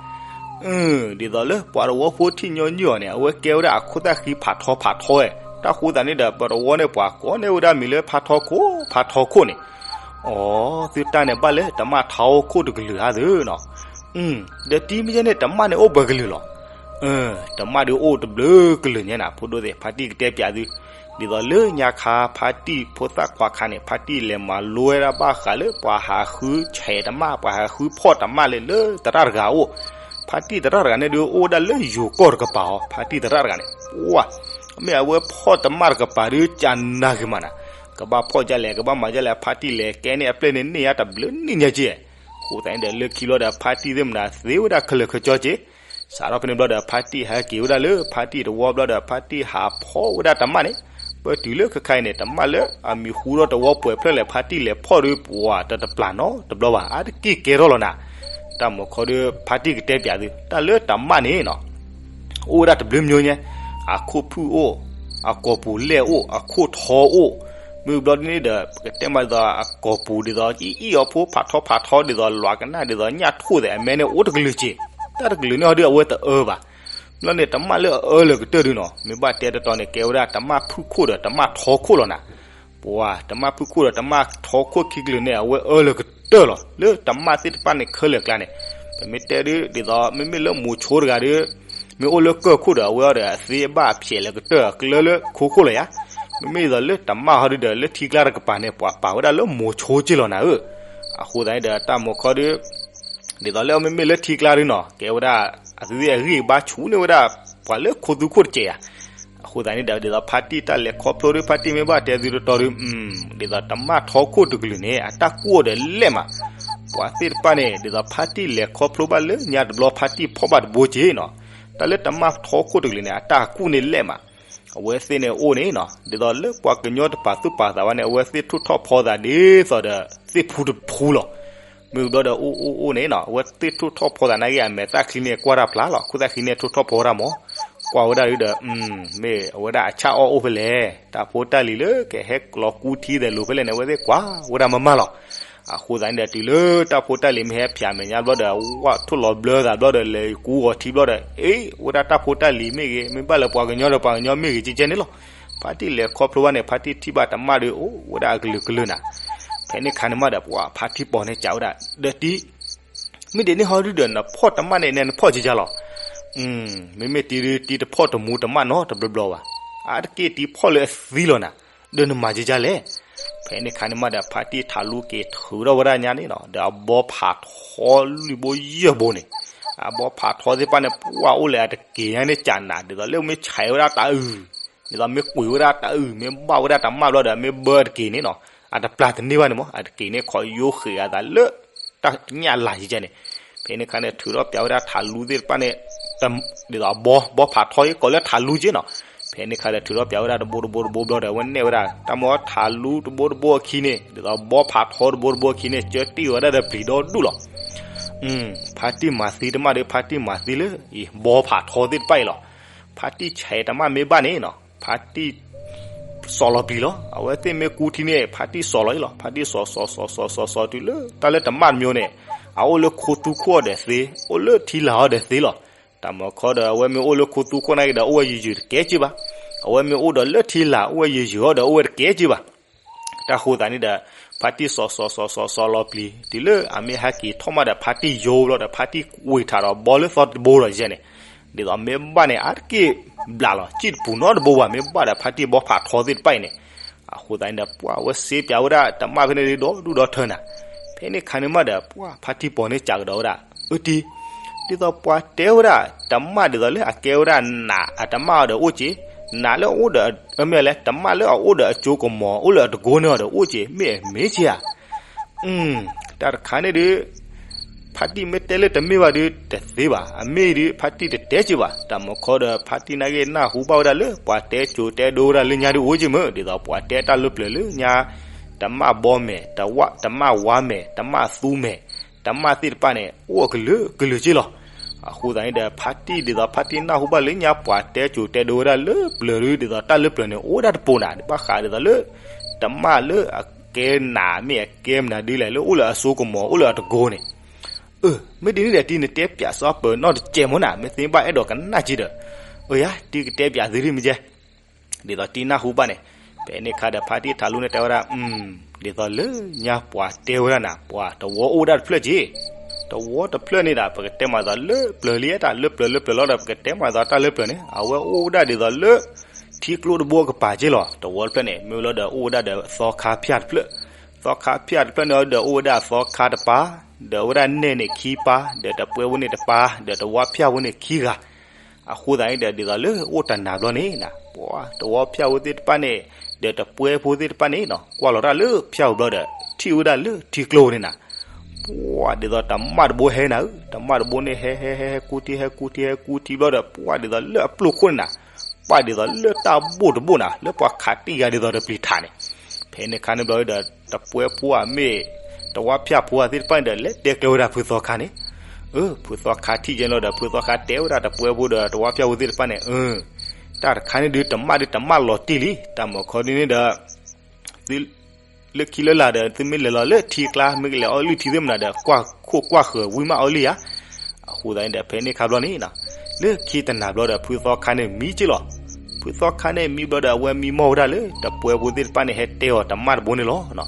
ဒ်သိးလၢပှၤတဝီဖိထံၣ်ညီနုၢ်အီၤန့ၣ် အဝဲကဲဝဲဒၣ်အခိၣ်သၣ်ဃံဖးထီဖးထီဝဲ, တၢ်ဃိသးန့ၣ်ဒီး ပတဝီန့ၣ် ပှၤကိးန့ၢ်ဝဲဒၣ်မံၤလၢဖါထီခိၣ် ဖါထီခိၣ်န့ၣ်, အီ သုတၢ်န့ၣ်ဘၣ်လၢတမၢ်ထီခိၣ်တကလုာ်ဧါသုနီၤ. ဒီးတံၢ်မ့ၢ်ကဲန့ၣ် တမၢ်န့ၣ်အိၣ်ပှဲၤကလုာ်လီၤ. တမၢ်ဒုးအိၣ်တဘျုးကလုာ်ညါနၤ ဖိဒိၣ်သ့ၣ် ဖါတံၢ်ကတဲပၠးသု, ဒ်သိးလၢညါခါဖါတံၢ်ဖိသၣ်ခွါခါန့ၣ် ဖါတံၢ်လဲၤမၤလိဝဲဒၣ်ဘၣ်ဃးလၢပှၤဟးဃုဆဲးတမၣ် ပှၤဟးဃုဖီၣ်တမၣ်လၢ လၢသရၣ်တဂၤအိၣ်, ဖါတံၢ်သရၣ်တဂၤန့ၣ်ဒုးအိၣ်ဝဲဒၣ်လၢယိၤကီၢ်တကပၤအီၤ, ဖါတံၢ်သရၣ်တဂၤန့ၣ် ပှၤ မ့ၢ်အဝဲဖီၣ်တမၣ်တကပၤဒုးကနၤဂ့ၤမးနၤ, ကဘၣ်ဖီၣ်ဒ်လဲၣ် ကဘၣ်မၤဒ်လဲၣ် ဖါတံၢ်လဲၤကဲန့ၢ်အပျဲၢ်န့ၣ်န့ၢ်ယါတဘျုးနံၣ်ညါက့, အဃိသတးန့ၣ်ဒီးလၢခံဘျီဒီးဖါတံၢ်သ့ၣ်မနၤသ့ဝဲဒၣ်ခဲလၢာ်ခဲဆ့က့ စးထီၣ်ဖဲန့ၣ်ဘျီဒီး ဖါတံၢ်ဟဲက့ၤဝဲဒၣ်လၢဖါတံၢ်တဝီဘျီဒီး ဖါတံၢ်ဟးဖီၣ်ဝဲဒၣ်တမၣ်န့ၣ်, ပတုၤလၢခဲခါအံၤန့ၣ် တမၣ်လၢအမံၤဟူထီၣ်တဝီပှဲၤဖျၢၣ်လဲၣ် ဖါတံၢ်လဲၤဖီၣ်ဒီး ပှၤတတပျၢ်နီတဘျီဘၣ် အါတက့ၢ်ကဲထီၣ်လီၤနၤ. တၢ်မုၢ်ခီဒီး ဖါတံၢ်ကတဲပၠးသု တၢ်လၢတမၣ်န့ၣ်နီၤ အိၣ်ဝဲဒၣ်တဘျုးမၠိညါ, အခိၣ်ဖုၣ်အိၣ်, အကိာ်ပူၤလဲၣ်အိၣ်, အခိၣ်ထီအိၣ်, မ့ၢ်ဘျီဒ်န့ၣ်ဒီး ပကတဲမးဒ်သိး အကိာ်ပူၤဒ်သိးအံၣ်အီၣ်ဖိဖးထီဖးထီဒ်သိးလွးကနၣ်ဒ်သိးညၣ်ထိၣ်သဲးအမဲန့ၣ် အိၣ်တကလုာ်က့, တၢ်တကလုာ်န့ၣ်ဟီဒုးအဝဲတအၢဘၣ်. ဘျီန့ၣ် တမၣ်လၢအအၢလၢကတၢၢ်ဒုးနီၤ မ့ၢ်ဘၣ်တဲတတီၤန့ၣ် ကဲဝဲဒၣ်တမၣ်ဖုၣ်ခိၣ်ဒီးတမၣ်ထီခိၣ်လီၤနၤ. ပှၤတမၣ်ဖုၣ်ခိၣ်ဒီးတမၣ်ထီခိၣ်ခံကလုာ်န့ၣ် အဝဲအၢလၢကတၢၢ်လီၤ လၢတမၣ်သ့ၣ်တဖၣ်န့ၣ်ခဲလၢာ်ကျါန့ၣ်, ပမ့ၢ်တဲဒုး ဒ်သိးမ့မ့ၢ်လၢမိၤဆိတဂၤဒီး မ့ၢ်အိၣ်လၢကၢၢ်ခိၣ်ဒီး အဝဲအီၤဒီးအသ့အဘၣ်အဖျဲးလၢကတၢၢ်အကျၢလၢခိခိၣ်လီၤယါ. မ့မ့ၢ်ဒ်သိးလၢတမၣ်ဟီဒုးဒီး လၢထံကျါတကပၤန့ၣ် ပှၤပာ်ဝဲဒၣ်လၢမိၤဆိက့လီၤနၤဧၢ. အဃိသတးန့ၣ်ဒီးတၢ်မုၢ်ခီဒီး ဒ်သိးလၢမ့မ့ၢ်လၢထံကျါဒုးနီၤ ကဲဝဲဒၣ် အသ့အဂံၢ်ဘါဆူၣ်န့ၢ်ဝဲဒၣ် ပှၤလၢခိသူခိၣ်တကဲးယါ. အဃိသတးန့ၣ်ဒီး ဒ်သိးဖါတံၢ်တၢ်လဲၤခီဖျိဒီး ဖါတံၢ်မ့ၢ်ဘၣ်တဲသုတတီၤဒီး ဒ်သိးတမၣ်ထီခိၣ်တကလုာ်န့ၣ် အတၢ်ကူၣ်အီၤဒီးလဲၣ်မး. ပှၤသ့ၣ်တဖၣ်န့ၣ် ဒ်သိးဖါတံၢ်လဲၤခီဖျိဘၣ်လၢညါတဘျီ ဖါတံၢ်ဖီၣ်ဘၣ်တဘိက့နီၤ. တၢ်လၢတမၣ်ထီခိၣ်တကလုာ်န့ၣ် အတၢ်ကူၣ်န့ၣ်လဲၣ်မး. အဝဲသ့ၣ်န့ၣ်အိၣ်န့ၣ်နီၤ ဒ်သိးလၢပှၤကညီတပာ်သူၣ်ပာ်သးဘၣ်န့ၣ် အဝဲသ့ၣ်ထိၣ်ထီၣ်ဖီသးဒ်သိးဒီးသ့ၣ်ဖူတဖူလီၤ. မ့ၢ်ဘျီဒီးအိၣ်အိၣ်အိၣ်န့ၣ်နီၤ အဝဲသ့ၣ်ထိၣ်ထီၣ်ဖီသးနာ်က့ အမဲာ်သၣ်ချံန့ၣ်ကွၢ်တၢ်ဖျါလီၤ. ခိၣ်သၣ်ချံန့ၣ်ထိၣ်ထီၣ်ဖီဝဲဒၣ်မး, ကွၢ်ဝဲဒၣ်ဒုးဒီး မ့ၢ်အဝဲဒၣ်အဆၣ်အီၣ်အိၣ်ဖဲလဲၣ်, တၢ်ဖိတၢ်လံၤလၢကဟဲလီၤကူထံသဲးလိၤဖဲလဲၣ်န့ၣ် အဝဲသ့ၣ်ကွၢ်ဝဲဒၣ်မးမးလီၤ. အဃိသတးန့ၣ်ဒီးတုၤလၢတၢ်ဖိတၢ်လံၤမ့ၢ်ဟဲဖျါမဲာ်ညါဘျီဒီး ဝၣ်ထိၣ်လီၤဘျၢသးဘျီဒီး လဲၤကူဂီၤထံဘျီဒီး အ့ၣ် ဝဲဒၣ်တၢ်ဖိတၢ်လံၤမ့ၢ်ဂ့ၤ မ့ၢ်ဘၣ်လၢပှၤကညီဒီးပှၤကညီမ့ၢ်ဂ့ၤ ကဲကဲန့ၣ်လီၤ. ဖါတံၢ်လဲၤခီဖျိဘၣ်န့ၣ် ဖါတံၢ်ထံၣ်ဘၣ်တမၣ်ဒီး အိၣ်ဝဲဒၣ်အကလုာ်ကလုာ်နၤ. ဖဲန့ၣ်ခါန့ၣ်မးဒီး ပှၤဖါတံၢ်ပိာ်န့ၢ်ကးဝဲဒၣ် ဒီးတံၢ် မ့ၢ်ဒ်န့ၣ်ဟီဒုးဒီး နဖီၣ်တမၣ်န့ၣ် နဖီၣ်ကကလီၤ. မ့မ့ၢ်တံၢ်ဒုး တံၢ်တဖီၣ်တမူတမၣ်နီတဘျီဘျီဘၣ်. အါတက့ၢ်တံၢ်ဖီၣ်လၢအသံလီၤနၤ, ဒီးနမၤကကလဲၣ်. ဖဲန့ၣ်ခါန့ၣ်မးဒီး ဖါတံၢ်ထးလူက့ၤထုးထီၣ်ဝဲဒၣ်ညါန့ၣ်နီၤ ဒီးအဘီဖးထီလွံၢ်ဘိယဲၢ်ဘိန့ၣ်, အဘီဖးထီသ့ၣ်တဖၣ်န့ၣ် ပှၢ်အိၣ်လၢအတက့ၤညါန့ၣ်ကနၤ ဒ်သိးလၢမ့ၢ်ဆဲးဝဲဒၣ်တၢ်အုၣ် ဒ်သိးမ့ၢ်ကွံာ်ဝဲဒၣ်တၢ်အုၣ် မ့ၢ်ဘၣ်ဝဲဒၣ်တၢ်မၢ်ဘျီဒီး မ့ၢ်ဘၢအတက့ၤန့ၣ်နီၤ အတပျၢ်တန့ၢ်ဘၣ်န့ၣ်မး အတက့ၤန့ၣ်ခီယိဃ့းအသးလၢ တၢ်ညၣ်လၤယကဲန့ၣ်. ဖဲန့ၣ်ခါန့ၣ် ထုးထီၣ်ပျးဝဲဒၣ်ထးလူသ့ၣ်တဖၣ်န့ၣ် ဒ်သိးအဘီ ဘီဖးထီယကိးလၢထးလူက့နီၤ. ဖဲန့ၣ်ခါဒီး ထုးထီၣ်ပျးဝဲဒၣ်တဘိတဘိတဘိဘျီဒီး အဝဲနဲၣ်ဝဲဒၣ် တၢ်မ့ၢ်ထးလူတဘိတဘိအခံန့ၣ် ဒ်သိးဘီဖးထီတဘိတဘိအခံန့ၣ် ကၢတ့ၢ်ဝဲဒၣ်ဒီးပျံၤဒီဒူၣ်လီၤ. ဖါတံၢ်မၤသံတမၣ်ဒီး ဖါတံၢ်မၤသံလၢ ဘီဖးထီသ့ၣ်တဖၣ်အံၤလီၤ. ဖါတံၢ်ဆဲးတမၣ်မ့ၢ်ဘၣ်န့ၣ်နီၤ ဖါတံၢ် စီၤလီၤပျံၤလီၤ. အဝဲသ့ၣ်မ့ၢ်ကူထံန့ၣ် ဖါတံၢ်စီၤလီၤအံၤလီၤ. ဖါတံၢ်စီၤစီၤစီၤစီၤစီၤတုၤလၢ တၢ်လၢတမၣ်တမံၤန့ၣ် အအိၣ်လၢခိသူခိၣ်အီၤဒီးသ့, အိၣ်လၢထံလာ်အီၤဒီးသ့လီၤ. တၢ်မုၢ်ခီဒီး အဝဲမ့ၢ်အိၣ်လၢခိသူခိၣ်နာ်က့ဒီး အိၣ်ဝဲယုာ်ယုာ်တကဲက့ဘၣ်. အဝဲမ့ၢ်အိၣ်ဒီးလၢထံလာ် အိၣ်ဝဲယုာ်ယုာ်အီၤဒီး အိၣ်ဝဲတကဲက့ဘၣ်. တၢ်ဃိသးန့ၣ်ဒီး ဖါတံၢ်စီၤစီၤစီၤစီၤစီၤလီၤပျံၤ တုၤလၢအမ့ၢ်ဟဲက့ၤထီၣ်မးဒီး ဖါတံၢ်ယိဘျီဒီး ဖါတံၢ်ကွံာ်ထးဒီးဘီလၢသီတဘိဒီးယဲန့ၣ် ဒ်သိးမ့ၢ်ဘၣ်န့ၣ် အါတက့ၢ်ဘျးလီၤ စံၣ်တပူၤနီတဘိဘၣ် မ့ၢ်ဘၣ်ဒီးဖါတံၢ်ဘီဖးထီသ့ၣ်တဖၣ်အံၤန့ၣ်. အဃိသတးန့ၣ်ဒီး ပှၢ်ဝဲစ့ပျးဝဲဒၣ်တမၣ်ဖဲန့ၣ်ဒီဒူၣ်ဒီထၢနၤ. ဖဲန့ၣ်ခါန့ၣ်မးဒီး ပှၢ်ဖါတံၢ်ပိာ်န့ၢ်ကးကဒီးဝဲဒၣ် အၢတံၢ် ဒ်သိးပှၤတဲဝဲဒၣ် တမၣ်ဒ်သိးလၢအကဲဝဲဒၣ်နးအတမၣ်အီၤဒီးအိၣ်က့, နးလၢအအိၣ်ဒီး မ့ၢ်လဲၣ် တမၣ်လၢအအိၣ်ဒီးအစိကမီၤ အိၣ်လၢအတကိန့ၣ်အီၤဒီးအိၣ်က့ မ့ၢ်အမ့ၢ်က့ဧါ. တၢ်တခါန့ၣ်ဒုး ဖါတံၢ်မ့ၢ်တဲလၢတမ့ၢ်ဘၣ်ဒုး တသ့ဘၣ်. အမ့ၢ်ဒုး ဖါတံၢ်တတဲက့ဘၣ်. တၢ်မုၢ်ခီဒီး ဖါတံၢ်နာ်က့နၢ်ဟူဘၣ်ဝဲဒၣ်လၢ ပှၤတဲစိၤတဲဒိဝဲဒၣ်လၢညါဒုးအိၣ်က့မ့ၢ် ဒ်သိးပှၤတဲတၢ်လၢပျၢၤလၢညါ တမၣ်ဘီမဲာ်, တမၣ်ဝါမဲာ်, တမၣ်သူမဲာ်, တမၣ်သ့ၣ်တဖၣ်န့ၣ် အိၣ်အကလုာ်ကလုာ်က့လီၤ. အဃိသတးန့ၣ်ဒီး ဖါတံၢ်ဒ်သိးဖါတံၢ်နၢ်ဟူဘၣ်လၢညါပှၤတဲစိၤတဲဒိဝဲဒၣ်လၢပျၢၤဒုး ဒ်သိးတၢ်လၢပျၢၤန့ၣ် အိၣ်ဝဲဒၣ်တပိၤနၤ ဘၣ်ဃးဒ်သိးလၢ တမၣ်လၢအကဲနးမ့ၢ်အကဲမနုၤဒ်လဲၣ် လၢအိၣ်လၢအစိကမီၤ အိၣ်လၢအတကိန့ၣ် အၢ မ့ၢ်ဒ်န့ၣ်ဒီး တံၢ်နတဲပၠးစီပၢၤနီတစဲးမ့ၢ်နၤ မ့ၢ်သ့ဘၣ်အဲၣ်ဒိးကနၣ်က့ဒီး အၢယါ တံၢ်ကတဲပၠးသုဒ်မ့ၢ်ကဲ ဒ်သိးတံၢ်နၢ်ဟူဘၣ်န့ၣ် ဖဲန့ၣ်ခါဒီးဖါတံၢ်ထးလူန့ၣ်တဲဝဲဒၣ် ဒ်သိးလၢညါပှၤတဲဝဲဒၣ်နၤ ပှၤတဝီအိၣ်ဝဲဒၣ်တဖျၢၣ်က့ တဝီတဖျၢၣ်န့ၣ်ဒီး ပကတဲမးဒ်သိးလၢပျၢၤလံ တၢ်လၢပျၢၤလၢပျၢၤလီၤဒီး ပကတဲမးဒ်သိးတၢ်လၢပျၢၤန့ၣ် အဝဲအိၣ်ဝဲဒၣ်ဒ်သိးလၢ ထံ ထံကျိတဘိအကပၤက့လီၤ. တဝီတဖျၢၣ်န့ၣ် မ့ၢ်ဝဲလီၤဒီးအိၣ်ဝဲဒၣ်ဒီးသီခါဖၠၣ်တဖျၢၣ်, သီခါဖၠၣ်တဖျၢၣ်န့ၣ်ဒီးအိၣ်ဝဲဒၣ်သီခါတပၤ, ဒီးအဝဲဒၣ်နဲၣ်န့ၣ်ခံပၤ, ဒီးတပှဲဖိန့ၣ်တပၤ, ဒီးတဝီဖၠၣ်ဖိန့ၣ်ခံဂၤ. အဃိသတးန့ၣ်ဒီး ဒ်သိးလၢအိၣ်တနၤဘျီန့ၣ်နၤ, ပှၤတဝီဖၠၣ်ဖိသ့ၣ်တဖၣ်န့ၣ် ဒီးတပှဲဖိသ့ၣ်တဖၣ်န့ၣ်နီၤ ကွၢ်လီၤတၢ်လၢဖၠၣ်ဝံၤဘျီဒီး ထံၣ်ဝဲဒၣ်လၢထံကျိန့ၣ်နၤ, ပှၤဒ်သိးတမၣ်တဘိဟဲနၤဧၢ, တမၣ်တဘိန့ၣ်ဟဲဟဲဟဲဟဲကူထံ ဟဲကူထံ ဟဲကူထံဘျီဒီး ပှၤဒ်သိးလၢအပျိၢ်ခိၣ်န့ၣ်နၤ, ပှၤဒ်သိးလၢတၢ်ဘိၣ်တဘိၣ်နၤ လၢပှၤခးတံၢ်ဂၤဒ်သိးတပျံၤထးန့ၣ်. ဖဲန့ၣ်ခါန့ၣ်ဘျီဒီး တပှဲဖိဧါမ့ၢ် တဝီဖၠၣ်ဖိဧါသ့ၣ်တဖၣ်န့ၣ်ဒီး လဲၤတဲကျဲဝဲဒၣ်ဖုသီခါန့ၣ်, အၢ ဖုသီခါထံၣ်ကဲလီၤဒီး ဖုသီခါတဲဝဲဒၣ်တပှဲဖိဒီးတဝီဖၠၣ်ဖိသ့ၣ်တဖၣ်န့ၣ်, အၢ တၢ်တခါန့ၣ်ဒုး တမၣ်ဒုးတမၣ်လီၤတံၢ်လံ, တၢ်မုၢ်ခီဒ်န့ၣ်ဒီး သု လၢခံလၢလာ်ဒီး သုမ့ၢ်လဲၤလီၤလၢထံကျါ မ့ၢ်ကလဲၤအီလုၢ်ထံသ့ၣ်မနုၤဒီး ကွၢ်ခိၣ်ကွၢ်ဃၢၤဝံၤမးအီလုၢ်ယၤ. အဃိသတးန့ၣ်ဒီး ဖဲန့ၣ်ခါဘျီန့ၣ်နီၤ လၢခံတနၤဘျီဒီး ဖုသီခါန့ၣ်မံက့လီၤ. ဖုသီခါန့ၣ်မံဘျီဒီး အဝဲမံမီၢ်ဝဲဒၣ်လၢ တပှဲဖိသ့ၣ်တဖၣ်န့ၣ် ဟဲတဲအီၤတမၣ်တဘိန့ၣ်လီၤ. မံ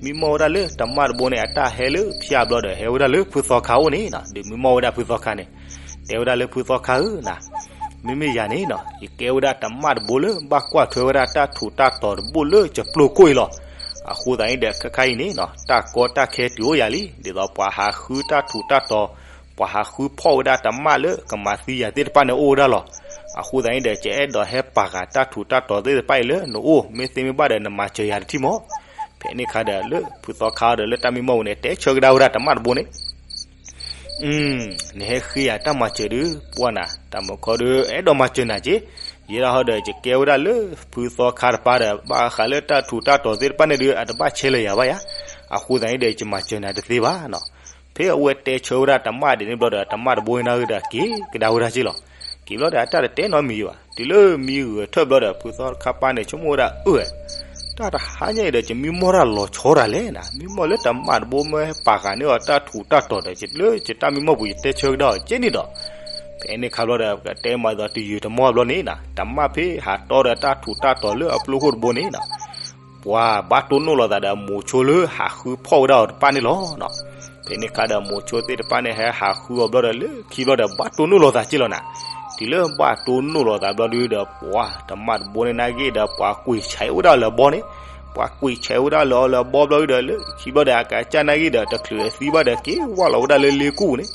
မီၢ်ဝဲဒၣ်လၢတမၣ်တဘိန့ၣ် အတၢ်ဟဲလၢဖၠၣ်ဘျီဒီး ဟဲဝဲဒၣ်လၢဖုသီခါအိၣ်န့ၣ်နီၤ ဒုးမံမီၢ်ဝဲဒၣ်ဖုသီခါန့ၣ် တဲဝဲဒၣ်လၢဖုသီခါဧၢနၤ, မ့မ့ၢ်ယၤန့ၣ်နီၤ ယကဲဝဲဒၣ်တမၣ်တဘိလၢဘၣ်ကွၢ်ထွဲဝဲဒၣ်တၢ်ထူးတၢ်တီၤတဘိလၢယပျိၢ်ခိၣ်အံၤလီၤ. အဃိသတးန့ၣ်ဒီး ခဲခါအံၤန့ၣ်နီၤ တၢ်ကီတၢ်ခဲတုၤအိၣ်ယၤလံ, ဒ်သိးပှၤဟးဃုတၢ်ထူးတၢ်တီၤ, ပှၤဟးဃုဖီၣ်ဝဲဒၣ်တမၣ်လၢကမၤသံယၤသ့ၣ်တဖၣ်န့ၣ်အိၣ်ဝဲဒၣ်လီၤ. အဃိသတးန့ၣ်ဒီး ယအဲၣ်ဒိးဟဲပာ်ဃာ်တၢ်ထူးတၢ်တီၤသ့ၣ်တဖၣ်အံၤလၢနအိၣ်, မ့ၢ်သ့မ့ၢ်ဘၣ်ဒီး နမၤစၢၤယၤတထံၣ်မီၢ်. ဖဲန့ၣ်ခါဒီး လၢဖုသီခါဒီး လၢတၢ်မံမီၢ်ပူၤန့ၣ် တဲဆၢကဒါဝဲဒၣ်တမၣ်တဘိန့ၣ် နဟဲဃ့ယၤတၢ်မၤစၢၤဒုး ပှၢ်နၤ, တၢ်မုၢ်ခီဒီး အဲၣ်ဒိးမၤစၢၤနၤက့, ယဲဒၣ်ဟီဒီး ယကဲဝဲဒၣ်လၢဖုသီခါတပၤဒီး ဘၣ်ဃးလၢတၢ်ထူးတၢ်တီၤသ့ၣ်တဖၣ်န့ၣ်ဒုး အတဘၣ်ဆဲးလၢယၤဘၣ်ယၤ, အဃိသတးန့ၣ်ဒီး ယမၤစၢၤနၤတသ့ဘၣ်နီၤ. ဖဲအဝဲတဲဆၢဝဲဒၣ်တမၣ်ဒ်န့ၣ်ဘျီဒီး တမၣ်တဘိန့ၣ်ဒီး က့ၤကဒါဝဲဒၣ်က့လီၤ. က့ၤဘျီဒီး အတၢ်တတဲနီတမံၤဘၣ်, တုၤလၢမံဂၢၢ်ထၢၣ်ဘျီဒီး ဖုသီခါပၤန့ၣ် ဆိကမိၣ်ဝဲဒၣ် အၢ တၢ်တဟါညါအံၤဒီး ယမံမီၢ်တၢ်လီၤဆီတၢ်လဲၣ်နၤ, မံမီၢ်လၢတမၣ်တဘိမ့ၢ်ပာ်ဃာ်န့ၢ်အီၤတၢ်ထူးတၢ်တီၤဒီး လၢယတၢ်မံမီၢ်ပူၤ ယတဲဆၢကဒါအီၤကဲန့ၣ်ဒီး, ဖဲန့ၣ်ခါဘျီဒီး ပကတဲမၤဒ်သိးတယုၢ်တမီၢ်ဘျီန့ၣ်နၤ, တမၣ်ဖဲဟးတီဒီးတၢ်ထူးတၢ်တီၤလၢအပျိၢ်ခိၣ်တဘိန့ၣ်နၤ ပှၤဘၣ်တိၢ်နီၣ်လိာ်သးဒီးမိၤဆိလၢဟးဃုဖီၣ်ဝဲဒၣ်အီၤတဖၣ်န့ၣ်လီၤ. ဖဲန့ၣ်ခါဒီး မိၤဆိသ့ၣ်တဖၣ်န့ၣ် ဟဲဟးဃုအီၤဘျီဒီး လၢခံဘျီဒီး ဘၣ်တိၢ်နီၣ်လိာ်သးက့လီၤနၤ. တုၤလၢဘၣ်တိၢ်နီၣ်လိာ်သးဘျီဒုးဒီး ပှၤတမၣ်တဘိန့ၣ်နာ်က့ဒီး ပှၤကွံာ်ဆဲးဝဲဒၣ်လၢအဘီန့ၣ်, ပှၤကွံာ်ဆဲးဝဲဒၣ်လၢအီၤလၢအဘီဘျီဒုးဒီး လၢခံဘျီဒီး အကစၢ်နာ်က့ဒီး တချုးအသံဘၣ်ဒီး က့ၤဝၢ်လီၤဝဲဒၣ်လၢလ့ကူၣ်န့ၣ်,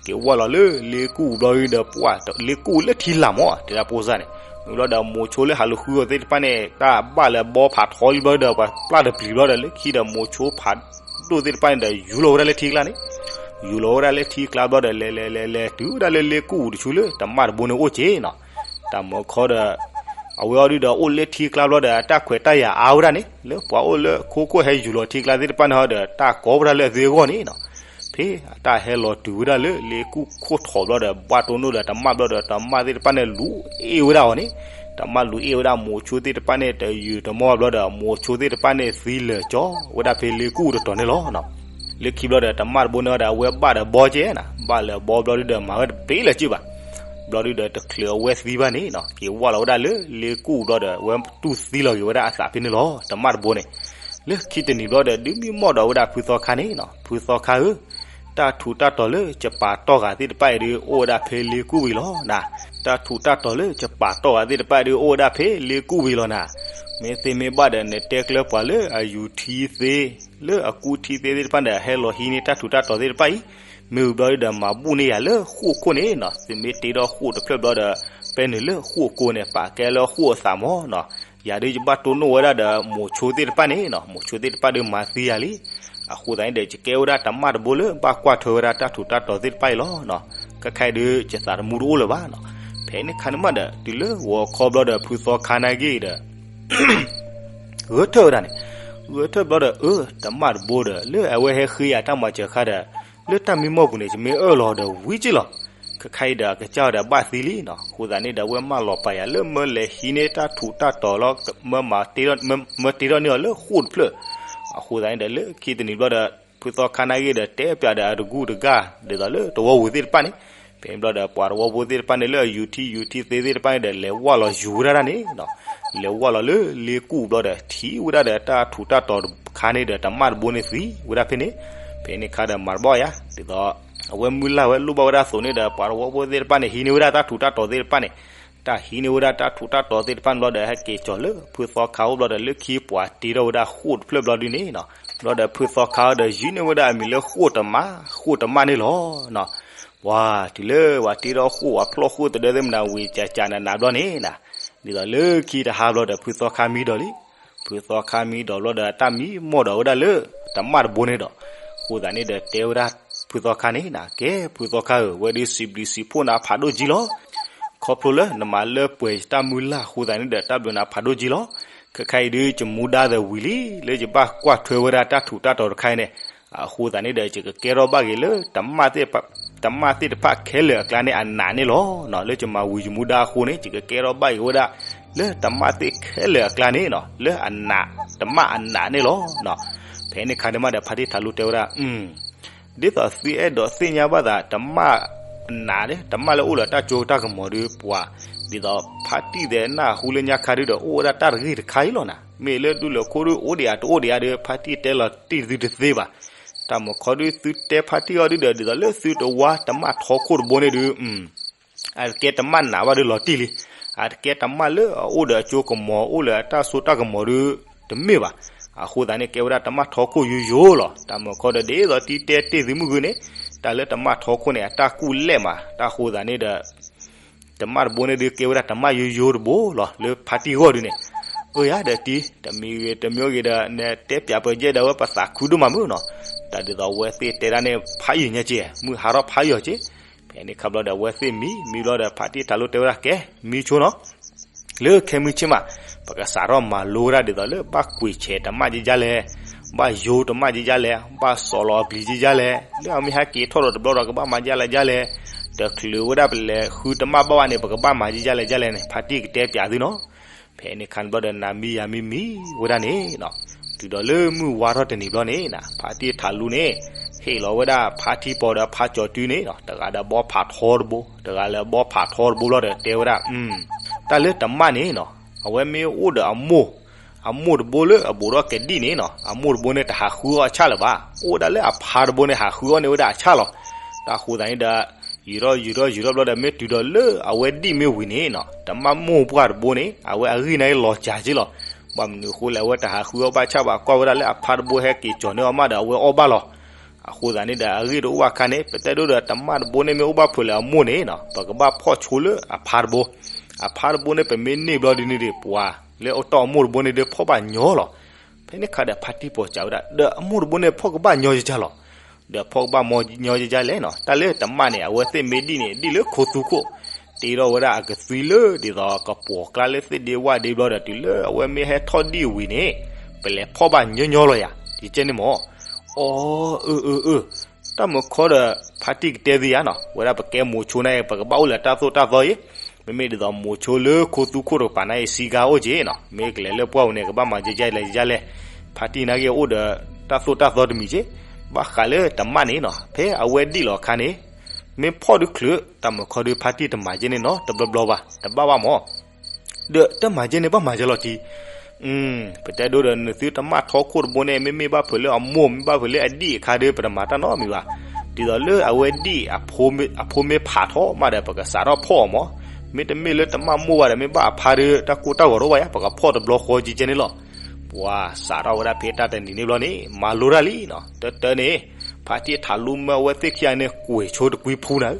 က့ၤဝၢ်လီၤလၢလ့ကူၣ်ဘျီဒုးဒီး ပှၤလ့ကူၣ်လၢထံလာ်မီၢ် တဲဒၣ်ဖိစၢ်န့ၣ်, မ့ၢ်ဘျီဒီး မိၤဆိလၢဟးလူၤဃုအီၤသ့ၣ်တဖၣ်န့ၣ် တၢ်ဘၣ်လၢအဘီဖးထီလံဘျီဒီး ပှၤပျၢ်တပျံၤဘျီဒီး လၢခံဒီးမိၤဆိဖးဒိၣ်သ့ၣ်တဖၣ်န့ၣ်ဒီး ယူၤလီၤဝဲဒၣ်လၢထံကျါန့ၣ်, ယူၤလီၤဝဲဒၣ်လၢထံကျါဘျီဒီး လဲၤလဲၤလဲၤလဲၤတုၤဝဲဒၣ်လၢလ့ကူၣ်တဆူလၢတမၣ်တဘိန့ၣ်အိၣ်က့နီၤ. တၢ်မုၢ်ခီဒီး အဝဲအီၤဒုးဒီး အိၣ်လၢထံကျါဘျီဒီး အတၢ်ခွဲးတၢ်ယာ်အါဝဲဒၣ်န့ၣ် လၢပှၤအိၣ်လၢခိခိၣ်ဟဲယူၤလီၤထံကျါသ့ၣ်တဖၣ်န့ၣ်ဟီဒီး တၢ်ကီဝဲဒၣ်လၢအသ့အဂီၢ်န့ၣ်နီၤ. ဖဲအတၢ်ဟဲလီၤတုၤဝဲဒၣ်လၢလ့ကူၣ်ခိၣ်ထီၣ်ဘျီဒီး ဘၣ်တိၢ်နီၣ်ဒီးတမၣ်ဘျီဒီး တမၣ်သ့ၣ်တဖၣ်န့ၣ်လူၤအ့ၣ်ဝဲဒၣ်အီၤန့ၣ်, တမၣ်လူၤအ့ၣ်ဝဲဒၣ်မိၤဆိသ့ၣ်တဖၣ်န့ၣ် တယုၢ်တမီၢ်ဘျီဒီး မိၤဆိသ့ၣ်တဖၣ်န့ၣ်သံလၢာ်ကၠီဝဲဒၣ်ဖဲလ့ကူၣ်တတီၤန့ၣ်လီၤ. လၢခံဘျီဒီး တမၣ်တဘိန့ၣ်ဒီး အဝဲဘၣ်ဒီးဘီကဲနၤ, ဘၣ်လၢဘီဘျီဒုးဒီး မၤဝဲတပ့ၤလၢၤက့ဘၣ်. ဘျီဒုးဒီး တချုးအဝဲသံဘၣ်န့ၣ်နီၤ က့ၤဝၢ်လီၤဝဲဒၣ်လၢလ့ကူၣ်ဘျီဒီး အဝဲတူၢ်သံလီၤက့ၤဝဲဒၣ်အသးဖဲန့ၣ်လီၤ တမၣ်တဘိန့ၣ်. လၢခံတနံၤဘျီဒီး ဒုးမံမီၢ်ဒီးဝဲဒၣ်ဖုသီခါန့ၣ်နီၤ, ဖုသီခါဧၢ, တၢ်ထူးတၢ်တီၤလၢယပာ်တီၢ်ဂၤသ့ၣ်တဖၣ်အံၤဒုး အိၣ်ဝဲဒၣ်ဖဲလ့ကူၣ်ဝံၤလီၤနၤ. တၢ်ထူးတၢ်တီၤလၢယပာ်တီၢ်ဂၤသ့ၣ်တဖၣ်အံၤဒုး အိၣ်ဝဲဒၣ်ဖဲလ့ကူၣ်ဝံၤလီၤနၤ. မ့ၢ်သ့မ့ၢ်ဘၣ်ဒီး နတဲကျၢၤပှၤလၢအယူၤထံသ့, လၢအကူထံသ့သ့ၣ်တဖၣ်န့ၣ်ဒီး ဟဲလီၤဟံးန့ၢ်တၢ်ထူးတၢ်တီၤသ့ၣ်တဖၣ်အံၤ, မ့ၢ်ဝံၤဘျီဒုးဒီး မၤဘူၣ်န့ၢ်ယၤလၢဃိာ်ခိၣ်န့ၣ်နီၤ. သုမ့ၢ်တ့ထီၣ်ဃိာ်တဖျၢၣ်ဘျီဒီး ပဲနုာ်လၢဃိာ်ကိန့ၣ် ပာ်ကဲလၢဃိာ်အသးမီၢ်နီၤ. ယၤဒုးယဘၣ်တိၢ်နီၣ်ဝဲဒၣ်ဒီး မိၤဆိသ့ၣ်တဖၣ်န့ၣ်နီၤ, မိၤဆိသ့ၣ်တဖၣ်ဒုးမၤသံယၤလံ. အဃိသတးန့ၣ်ဒီး ယကဲဝဲဒၣ်တမၣ်တဘိလၢဘၣ်ကွၢ်ထွဲဝဲဒၣ်တၢ်ထူးတၢ်တီၤသ့ၣ်တဖၣ်အံၤလီၤနီၤ. ခဲခါအံၤဒုး ယသးတမူတအိၣ်လၢၤဘၣ်နီၤ. ဖဲန့ၣ်ခါန့ၣ်မးဒီး တုၤလၢဂီၤခီဘျီဒီး ဖုသီခါနာ်က့ဒီး ဂဲၤထၢၣ်ဝဲဒၣ်န့ၣ်, ဂဲၤထၢၣ်ဘျီဒီး အၢ တမၣ်တဘိဒီး လၢအဝဲဟဲဃ့ယၤတၢ်မၤစၢၤခါဒီး လၢတၢ်မံမီၢ်ပူၤန့ၣ် ယမ့ၢ်အၢၣ်လီၤဒီးဝံၤက့လီၤ. ခဲခါအံၤဒီး အကစၢ်ဝဲဒီးဘၣ်သံလံနီၤ. အဃိသတးန့ၣ်ဒီး အဝဲမၢလီၤပာ်ယၤလၢ မၢလဲၤဟံးန့ၢ်တၢ်ထူးတၢ်တီၤလီၤ, မၢမၤတ့ထီၣ်, မၢတ့ထီၣ်န့ၢ်အီၤလၢဃိာ်တဖျၢၣ်. အဃိသတးန့ၣ်ဒီး လၢခံတနံၤဘျီဒီး ဖုသီခါနာ်က့ဒီး တဲပျးဒီးအတဂူၢ်တဂၤ ဒ်သိးလၢသဝီပူၤသ့ၣ်တဖၣ်န့ၣ်, ဖဲန့ၣ်ဘျီဒီး ပှၤသဝီဖိသ့ၣ်တဖၣ်န့ၣ် လၢအယူၤထံယူၤထံသ့သ့ၣ်တဖၣ်န့ၣ်ဒီး လဲၤဝၢ်လီၤယူၤဝဲဒၣ်န့ၣ်နီၤ. လဲၤဝၢ်လီၤလၢလ့ကူၣ်ဘျီဒီး ထံၣ်ဝဲဒၣ်ဒီးတၢ်ထူးတၢ်တီၤတခါန့ၣ်ဒီး တမၣ်တဘိန့ၣ်သံဝဲဒၣ်ဖဲန့ၣ်. ဖဲန့ၣ်ခါဒီးမၤတဘၣ်ယၤ ဒ်သိး အဝဲမုၢ်လၢ်ဝဲလိၣ်ဘၣ်ဝဲဒၣ်အသိးန့ၣ်ဒီး ပှၤသဝီဖိသ့ၣ်တဖၣ်န့ၣ် ဟံးန့ၢ်ဝဲဒၣ်တၢ်ထူးတၢ်တီၤသ့ၣ်တဖၣ်န့ၣ် တၢ်ဟံးန့ၢ်ဝဲဒၣ်တၢ်ထူးတၢ်တီၤသ့ၣ်တဖၣ်န့ၣ်ဘျီဒီး ဟဲက့ၤကၠီၤလၢဖုသီခါအိၣ်ဘျီဒီး လၢခံပှၤတ့ထီၣ်ဝဲဒၣ်ဃိၣ်တဖျၢၣ်ဘျီဒုန့ၣ်နီၤ, ဘျီဒီးဖုသီခါဒီးယုၢ်န့ၢ်ဝဲဒၣ်အမံၤလၢဃိၣ်တမး, ဃိၣ်တမးန့ၣ်လီၤ. ပှၤတုၤလၢပှၤတ့ထီၣ်ဃိၣ် ပှၤဖျီၣ်ဃိၣ်သဒၢသ့ၣ်မနၤဝံၤ ကၠးကၠးနးနးဘျီန့ၣ်နီၤ, ဒ်သိးလၢခံတဟါဘျီဒီး ဖုသီခါမံဒီးလံ. ဖုသီခါမံဒီးဘျီဒီး တၢ်မံမီၢ်ဒီးဝဲဒၣ်လၢတမၣ်တဘိန့ၣ်ဒီး, အဃိသတးန့ၣ်ဒီးတဲဝဲဒၣ်ဖုသီခါန့ၣ်နီၤ, ကဲ ဖုသီခါဧၢ, ဝဲဒုးစံးဘျုးစံးဖှိၣ်နၤဖးဒိၣ်ကံလီၤ. ခီဖျိလၢနမၤလၢပှဲၤယတၢ်မုၢ်လၢ်အဃိသတးန့ၣ်ဒီး တၢ်ဘျုးနၤဖးဒိၣ်ကံလီၤ. ခဲခါအံၤဒုး ယမူဒါသးဝံၤလံ လၢယဘၣ်ကွၢ်ထွဲဝဲဒၣ်တၢ်ထူးတၢ်တီၤတခါအံၤန့ၣ်, အဃိသတးန့ၣ်ဒီး ယကကဲထီၣ်ဘၣ်က့ၤလၢ တမၣ်သ့ၣ်တဖၣ်ခဲလၢာ်အကျါန့ၣ်အနးန့ၣ်လီၤ. လၢယမၤဝံၤယမူဒါအဃိန့ၣ် ယကကဲထီၣ်ဘၣ်က့ၤဝဲဒၣ် လၢတမၣ်သ့ၣ်ခဲလၢာ်အကျါန့ၣ်နီၤ, လၢအနး, တမၣ်အနးန့ၣ်လီၤ. ဖဲန့ၣ်အခါန့ၣ်မးဒီး ဖါတံၢ်ထးလူတဲဝဲဒၣ်, ဒ်သိးသုအဲၣ်ဒိးသ့ၣ်ညါဘၣ်သး တမၣ်အနးန့ၣ်, တမၣ်လၢအိၣ်လၢတၢ်စိတၢ်ကမီၤဒုးပှၤ, ဒ်သိးဖါတံၢ်သဲးနၢ်ဟူလၢညါခါဒုဒီး အိၣ်ဝဲဒၣ်တၢ်တဂ့ၢ်တခါအံၤလီၤနီၤ. မ့ၢ်လၢဒူၣ်လၢခိၣ်ဒုးအိၣ်ဒံးဧါတအိၣ်ဒံးဧါဒီး ဖါတံၢ်တဲလီၤတံၢ်သုတသ့ဘၣ်. တၢ်မုၢ်ခီဒုးသုတဲဖါတံၢ်အီၤဒုဒီး ဒ်သိးလၢသုတဝါတမၣ်ထီခိၣ်တဘိန့ၣ်ဒုး အတကဲတမၣ်နးဘၣ်ဒုးလီၤတံၢ်လံ. အတကဲတမၣ်လၢအအိၣ်ဒီးအစိကမီၤ အိၣ်လၢအတၢ်စိတၢ်ကမီၤဒုး တမ့ၢ်ဘၣ်. အဃိသတးန့ၣ် ကဲဝဲဒၣ်တမၣ်ထီခိၣ်ယိယိလီၤ. တၢ်မုၢ်ခီဒီး ဒ်သိးတံၢ်တဲတ့ၢ်သုမုၢ်ဂုၢ်န့ၣ်, တၢ်လၢတမၣ်ထီခိၣ်န့ၣ် အတၢ်ကူၣ်လဲၢ်မး. တၢ်ဃိသတးန့ၣ်ဒီး တမၣ်တဘိန့ၣ်ဒုး ကဲဝဲဒၣ်တမၣ်ယိယိတဘိလီၤ လၢဖါတံၢ်ဂီၢ်ဒုးန့ၣ်. အၢယၤဒီးတံၢ် တမံၤဂ့ၤတမံၤဂ့ၤဒီး နတဲပၠးပၢၤယဲၢ်ဒီး အဝဲပသးခုဒိၣ်မးမုၢ်နီၤ. တၢ်ဒ်သိးအဝဲသ့ၣ်တဲဒၣ်န့ၣ် ဖးယံာ်ညါက့, မုၢ်ဟါထီၣ်ဖးယံာ်က့. ဖဲန့ၣ်ခါဘျီဒီး အဝဲသ့ၣ်မံ, မံဘျီဒီး ဖါတံၢ်ထးလူတဲဝဲဒၣ် ကဲ, မံဆိနီၤ. လၢခဲမုၢ်ဆ့ၣ်မး ပကစးထီၣ်မၤလိဝဲဒၣ်ဒ်သိးလၢဘၣ်ကွံာ်ဆဲးတမၣ်ကကလဲၣ်, ဘၣ်ယိတမၣ်ကကလဲၣ်, ဘၣ်စီၤလီၤအပျံၤကကလဲၣ်, လၢအမ့ၢ်ဟဲက့ၤထီၣ်ဒီးတဘျီဒီး ကဘၣ်မၤကကလဲၣ်ကလဲၣ်, တချုးဝဲဒၣ်ပလဲၤဃုတမၣ်ဘၣ်ဘၣ်န့ၣ် ပကဘၣ်မၤကကလဲၣ်ကလဲၣ်န့ၣ် ဖါတံၢ်ကတဲပၠးသုနီၤ. ဖဲန့ၣ်ခါန့ၣ်ဘျီဒီး နၤမံယၤမံမံဝဲဒၣ်န့ၣ်နီၤ. တုၤဒီးလၢမုၢ်ဝါထီၣ်တနံၤဘျီန့ၣ်နီၤ, ဖါတံၢ်ထးလူန့ၣ် ဟ့ၣ်လီၤဝဲဒၣ်ဖါထံပီၤဒီးဖါကၠီၤတုန့ၣ်နီၤ, တဂၤဒီးဘီဖးထီတဘိ, တဂၤလၢဘီဖးထီတဘိဘျီဒီး တဲဝဲဒၣ်, တၢ်လၢတမၣ်န့ၣ်နီၤ, အဝဲမ့ၢ်အိၣ်ဒီးအမိၢ်, အမိၢ်တဘိလၢအဘူးဒီးကဒံၣ်န့ၣ်နီၤ, အမိၢ်တဘိန့ၣ် တဟးဃုအီၣ်အဆၣ်လၢၤဘၣ်. အိၣ်ဝဲဒၣ်လၢအဖါတဘိန့ၣ် ဟးဃုအီၣ်န့ၢ်ဝဲဒၣ်အဆၣ်လီၤ. တၢ်ဃိသတးန့ၣ်ဒီး ယူၤထီၣ်ယူၤထီၣ်ယူၤထီၣ်ဘျီဒီး မ့ၢ်တုၤဒီးလၢအဝဲဒံၣ်မ့ၢ်ဝံၤန့ၣ်နီၤ, တမၣ်မိၢ်ပှၢ်တဘိန့ၣ် အဝဲအဂံၢ်န့ၣ်လီၤစှၤက့လီၤ. ဘၣ်မနုၤအဃိလဲၣ်, အဝဲတဟးဃုအီၣ်ဘၣ်ဆၣ်ဘၣ်, ကွၢ်ဝဲဒၣ်လၢအဖါတဘိဟဲက့ၤကၠီၤန့ၢ်အီၤမးဒီး အဝဲအီၣ်ဘၣ်လီၤ. အဃိသတးန့ၣ်ဒီး အဂ့ၢ်တအိၣ်ဘၣ်အခါန့ၣ် ပတဲဒိဒီး တမၣ်တဘိန့ၣ် မ့ၢ်အိၣ်ဘၣ်ဖုးလၢအမိၢ်န့ၣ်နီၤ, ပကဘၣ်ဖီၣ်ဆိလၢအဖါတဘိ. အဖါတဘိန့ၣ် ပမ့ၢ်န့ၢ်ဘျီဒ်န့ၣ်ဒီး ပှၤလၢအတီၢ်အမိၢ်တဘိန့ၣ်ဒီး ဖီၣ်ဘၣ်ညီလီၤ. ဖဲန့ၣ်အခါဒီး ဖါတံၢ်ပီၤစံးဝဲဒၣ်, ဒီးအမိၢ်တဘိန့ၣ် ဖီၣ်ကဘၣ်ညီယကၢ်လီၤ. ဒီးဖီၣ်ကဘၣ်မီညီယကၢ်လဲၣ်နီၤ. တၢ်လၢတမၣ်န့ၣ် အဝဲသ့ၣ်မ့ၢ်ဒံၣ်န့ၣ် ဒံၣ်လၢခိသူခိၣ်, တ့ထီၣ်ဝဲဒၣ်အကသွံလၢဒ်သိးကပှီၤကျါလၢသ့ၣ်ဒ့ဝၣ်ဒ့ဘျီဒီး တုၤလၢအဝဲမ့ၢ်ဟဲထီၣ်ဒံၣ်ဝံၤန့ၣ် ပလဲၤဖီၣ်ဘၣ်ညီညီလီၤယၤ, ယကဲန့ၣ်မၢ်. အီ, အၢ အၢ အၢ, တၢ်မုၢ်ခီဒီး ဖါတံၢ်ကတဲသ့ဧါနီၤ, ဝဲဒၣ်ပကဲမိၤဆိနၤအံၤ ပကဘၣ်အိၣ်လၢတၢ်သိၣ်တၢ်သီအံၤ, မ့မ့ၢ်ဒ်သိးမိၤဆိလၢခိသူခိၣ်တကပၤန့ၣ်အံၤ စံကါအိၣ်က့နီၤ, မ့ၢ်ကလဲၤလၢပှၢ်ပူၤန့ၣ် ကဘၣ်မၤကဲကဲလဲၣ်ကဲလဲၣ်, ဖါတံၢ်နာ်က့အိၣ်ဒီးတၢ်သိၣ်တၢ်သီတမံၤက့, ဘၣ်ဃးလၢတမၣ်န့ၣ်နီၤ, ဖဲအဝဲဒံၣ်လီၤအခါန့ၣ် မ့ၢ်ဖီၣ်ဒုးချုး တၢ်မုၢ်ခီဒုး ဖါတံၢ်တမၤကဲန့ၣ်နီၤ တဘျီဘျီဘၣ်, တဘၣ်ဘၣ်မၢ်. ဒီးတၢ်မၤကဲန့ၣ် ဘၣ်မၤကဲလီၤတံၢ်. ပတဲဒိဒီး နသုတမၣ်ထီခိၣ်တဘိန့ၣ် မ့မ့ၢ်ဘၣ်ဖုးလၢအမိၢ် မ့ၢ်ဘၣ်ဖုးလၢအဒံၣ်အခါဒီး ပတမၤတၢ်နီတမံၤဘၣ်. ဒ်သိးလၢအဝဲဒံၣ် အဖိမ့ၢ်ဖးထီမးဒီး ပကစးထီၣ်ဖီၣ်အီၤမၢ်. မ့တမ့ၢ်လၢတမၣ်မိၢ်ဘၣ်ဒီး မ့ၢ်ဘၣ်အဖါဒီး တၢ်ကိၢ်တၢ်ဂီၤတအိၣ်ဘၣ်ယါ, ပကဖီၣ်တဘျီဃီကဲကဲန့ၣ်လီၤ. ပှၤစးထီၣ်ဝဲဒၣ်ဖဲတၢ်တနံၤန့ၣ်ဘျီန့ၣ် မၤလိတၢ်လံနီၤ. တၢ်တၢ်န့ၣ် ဖါတံၢ်ထးလူမၢအဝဲသ့ၣ်ခံဂၤန့ၣ် ကွံာ်ဆိတကွံဖူနၤဧၢ.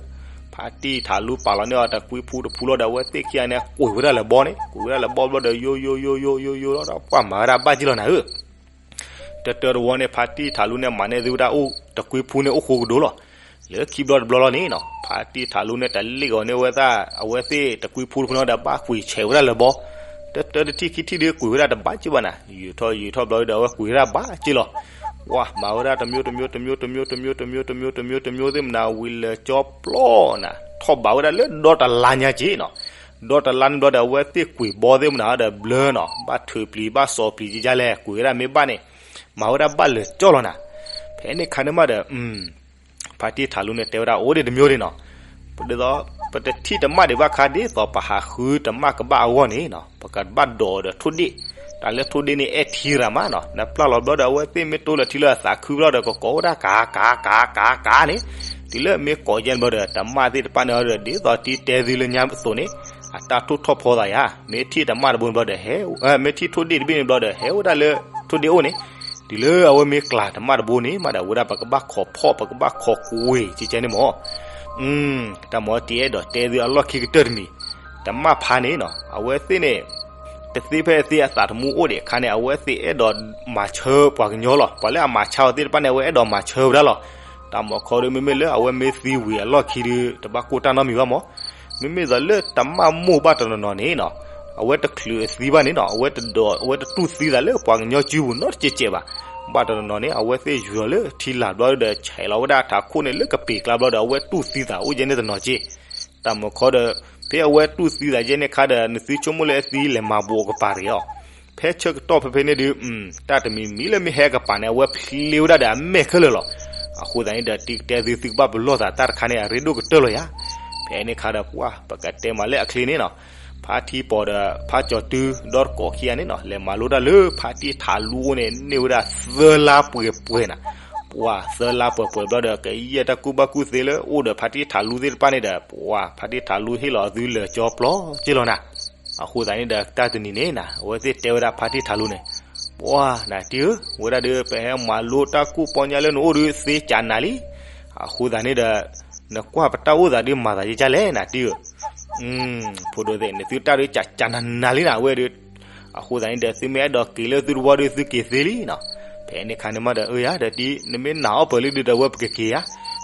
ဖါတံၢ်ထးလူပာ်လီၤန့ၢ်အီၤတကွံဖူတဖူလီၤဒီး အဝဲသ့ၣ်ခံဂၤန့ၣ် ကွံာ်ဝဲဒၣ်လၢဘီန့ၣ်, ကွံာ်ဝဲဒၣ်လၢဘီဘျီဒီး ယိယိယိယိယိယိယိလီၤဒီး ပှၤမၤဝဲဒၣ်ဘၣ်က့လီၤနၤဧၢ. တၢ်တၢ်တဝီန့ၣ် ဖါတံၢ်ထးလူန့ၣ် မၤန့ၢ်သုဝဲဒၣ်အိၣ်တကွံဖူန့ၣ် အိၣ်ဃိကဒိလီၤ. လၢခံဘျီတဘျီလီၤန့ၣ်နီၤ, ဖါတံၢ်ထးလူန့ၣ် တလ့ၣ်အီၤန့ၢ်ဝဲဒၣ် အဝဲသ့ၣ်တကွံဖူတဖူလီၤဒီး ဘၣ်ကွံာ်ဆဲးဝဲဒၣ်လၢဘီ. တၢ်တၢ်တထံၣ်ခံထံၣ်ဒီး ကွံာ်ဝဲဒၣ်တဘၣ်က့ဘၣ်နၤ, ယူၤထီၣ်ယူၤထီၣ်ဘျီဒီး အဝဲကွံာ်ဝဲဒၣ်ဘၣ်က့လီၤ. ပှၤမၤဝဲဒၣ်တမျိုးတမျိုးတမျိုးတမျိုးတမျိုးတမျိုးတမျိုးတမျိုးတမျိုးတမျိုးတမျိုးသ့ၣ်မနၤဝံၤလၢာ်ကၠီပျီနၤ, ထီၣ်ဘးဝဲဒၣ်လၢဒီတလါညါက့နီၤ. ဒီတလါန့ၣ်ဘျီဒီး အဝဲသ့ၣ်ကွံာ်ဘီသ့ၣ်မနၤဒီးဘျၢနီၤ, ဘၣ်ထုးပျံၤဘၣ်စီၤပျံၤကကလဲၣ်, ကွံာ်ဝဲဒၣ်မ့ၢ်ဘၣ်န့ၣ် မၤဝဲဒၣ်ဘၣ်လၢာ်ကၠီလီၤနၤ. ဖဲန့ၣ်ခါန့ၣ်မးဒီး ဖါတံၢ်ထးလူန့ၣ် တဲဝဲဒၣ်အိၣ်ဒံးတမျိုးဒံးနီၤ, ဒ်သိး ပတထံၣ်တမၣ်ဒံးဘၣ်ခါ ဒ်သိးပဟးဃုတမၣ်ကဘၣ်အဂီၢ်န့ၣ်နီၤ, ပကဘၣ်ဒိးဒီးထိၣ်ဒ့ၣ်, တၢ်လၢထိၣ်ဒ့ၣ်န့ၣ် အဲၣ်ထံရၤမးနီၤ, နပျၢ်လီၤဘျီဒီး အဝဲသ့ၣ်မ့ၢ်တိလၢထံလၢအသးခုဘျီဒီး ကကိးဝဲဒၣ်ကၤကၤကၤကၤကၤန့ၣ်, တုၤလၢမ့ၢ်ကိးယဲၢ်ဘျီဒီး တမၣ်သ့ၣ်တဖၣ်န့ၣ်ဒီး ဒ်သိးတံၢ်တဲသုလၢညါအသိးန့ၣ် အတၢ်ထိၣ်ထီၣ်ဖီသးယါ, မ့ၢ်ထံၣ်တမၣ်တဘိန့ၣ်ဘျီဒီး ဟဲ, မ့ၢ်ထံၣ်ထိၣ်ဒ့ၣ်တဘ့ၣ်န့ၣ်ဘျီဒီး ဟဲအိၣ်ဒၣ်လၢထိၣ်ဒ့ၣ်အိၣ်န့ၣ်, တုၤလၢအဝဲမ့ၢ်ကျါတမၣ်တဘိန့ၣ်မးဒီး အဝဲဒၣ်ပကဘၣ်ခိးဖီၣ် ပကဘၣ်ခိးကွံာ်ကကဲန့ၣ်မး. တၢ်မၤတံၤအဲၣ်ဒိးတဲသုအလီၢ်ခံကတၢၢ်တမံၤ, တမၣ်ဖါန့ၣ်နီၤ အဝဲသ့ၣ်န့ၣ် တသ့ဖဲအသ့အသးသမူအိၣ်ဒံးအခါန့ၣ် အဝဲသ့ၣ်အဲၣ်ဒိးမၤဆၢပှၤကညီလီၤ. ပှၤလၢအမၤဆါအီၤသ့ၣ်တဖၣ်န့ၣ် အဝဲအဲၣ်ဒိးမၤဆၢဝဲဒၣ်လီၤ. တၢ်မၤခီဒီး မ့မ့ၢ်လၢအဝဲမ့ၢ်သံဝံၤအလီၢ်ခံဒီး တဘၣ်ကိၢ်တၢ်နီတမံၤဘၣ်မး. မ့မ့ၢ်သိးလၢတမၣ်မိၢ်ဘၣ်တနီၤနီၤန့ၣ်နီၤ အဝဲတချုးအသံဘၣ်န့ၣ်နီၤ အဝဲတဒိး အဝဲတတူၢ်သံသးလၢပှၤကညီစုပူၤနီတစဲးစဲးဘၣ်. ဘၣ်တနီၤနီၤန့ၣ် အဝဲသ့ၣ်ယူၤလီၤလၢထံလာ်ဘျီဒီး ဆဲးလီၤဝဲဒၣ်ထးခိၣ်န့ၣ်လၢကပ့ၤကျါဘျီဒီး အဝဲတူၢ်သံသးအိၣ်ယဲန့ၣ်တနီၤက့. တၢ်မၤခီဒီး ဖဲအဝဲတူၢ်သံသးယဲန့ၣ်ခါဒီး နသုဆိကမိၣ်လၢအသံလဲၤမၤဘူးအကပၤတဂ့ၤအီၤ. ဖဲဆၢကတီၢ်ဖဲဖဲန့ၣ်ဒီး တၢ်တမံၤမံၤလၢမ့ၢ်ဟဲအကပၤန့ၣ် အဝဲဖျ့ဝဲဒၣ်ဒီးအမဲာ်ခဲလၢာ်လီၤ. အဃိသတးန့ၣ်ဒီး တံၤကတဲသုသုကဘၣ်ပလီၢ်သးတၢ်တခါန့ၣ် အရ့ဒိၣ်ကတၢၢ်လီၤယါ. ဖဲန့ၣ်ခါဒီးပှၢ် ပကတဲမးလၢအချ့န့ၣ်နီၤ ဖါထံပီၤဒီးဖါကၠီၤတုဒီတကိးခံဂၤန့ၣ်နီၤ လဲၤမၤလိတၢ်လၢဖါတံၢ်ထးလူအိၣ်န့ၣ် န့ၢ်ဝဲဒၣ်သၢလါပှဲၤပှဲၤနၤ. ပှၢ်သၢလါပှဲၤပှဲၤဘျီဒီး ကယဲၢ်တၢ်ကူၣ်ဘၣ်ကူၣ်သ့လၢအိၣ်ဒီးဖါတံၢ်ထးလူသ့ၣ်တဖၣ်န့ၣ်ဒီး ပှၢ်ဖါတံၢ်ထးလူဟ့ၣ်လီၤအသုလၢာ်ကၠီပျီက့လီၤနၤ. အဃိသတးန့ၣ်ဒီး တၢ်တနံၤန့ၣ်နၤ အဝဲသ့ၣ်တဲဝဲဒၣ်ဖါတံၢ်ထးလူန့ၣ်, ပှၢ်နၤတံၢ်ဧၢ, ဝဲဒၣ်ဒီး ပဟဲမၤလိတၢ်ကူၣ်ပီညါလၢနအိၣ်ဒီးသ့ကးနၤလံ. အဃိသတးန့ၣ်ဒီး နကွၢ်ပတၢ်အိၣ်သးဒီးမၤသးယကလဲၣ်နၤတံၢ်ဧၢ. ဖိဒိၣ်သ့ၣ် နသုတၢ်ဒီးကးကးနၤနၤလံနၤဝဲဒီး အဃိသတးန့ၣ်ဒီး သုမ့ၢ်အဲၣ်ဒိးက့ၤလၢသုတဝီဒီးသုက့ၤသ့လံနီၤ. ဖဲန့ၣ်ခါန့ၣ်မးဒီး အၢယၤဒီးတံၢ် နမ့ၢ်နာ်အီၣ်ပၢၤလံဒီးဝဲပကက့ၤဧါ.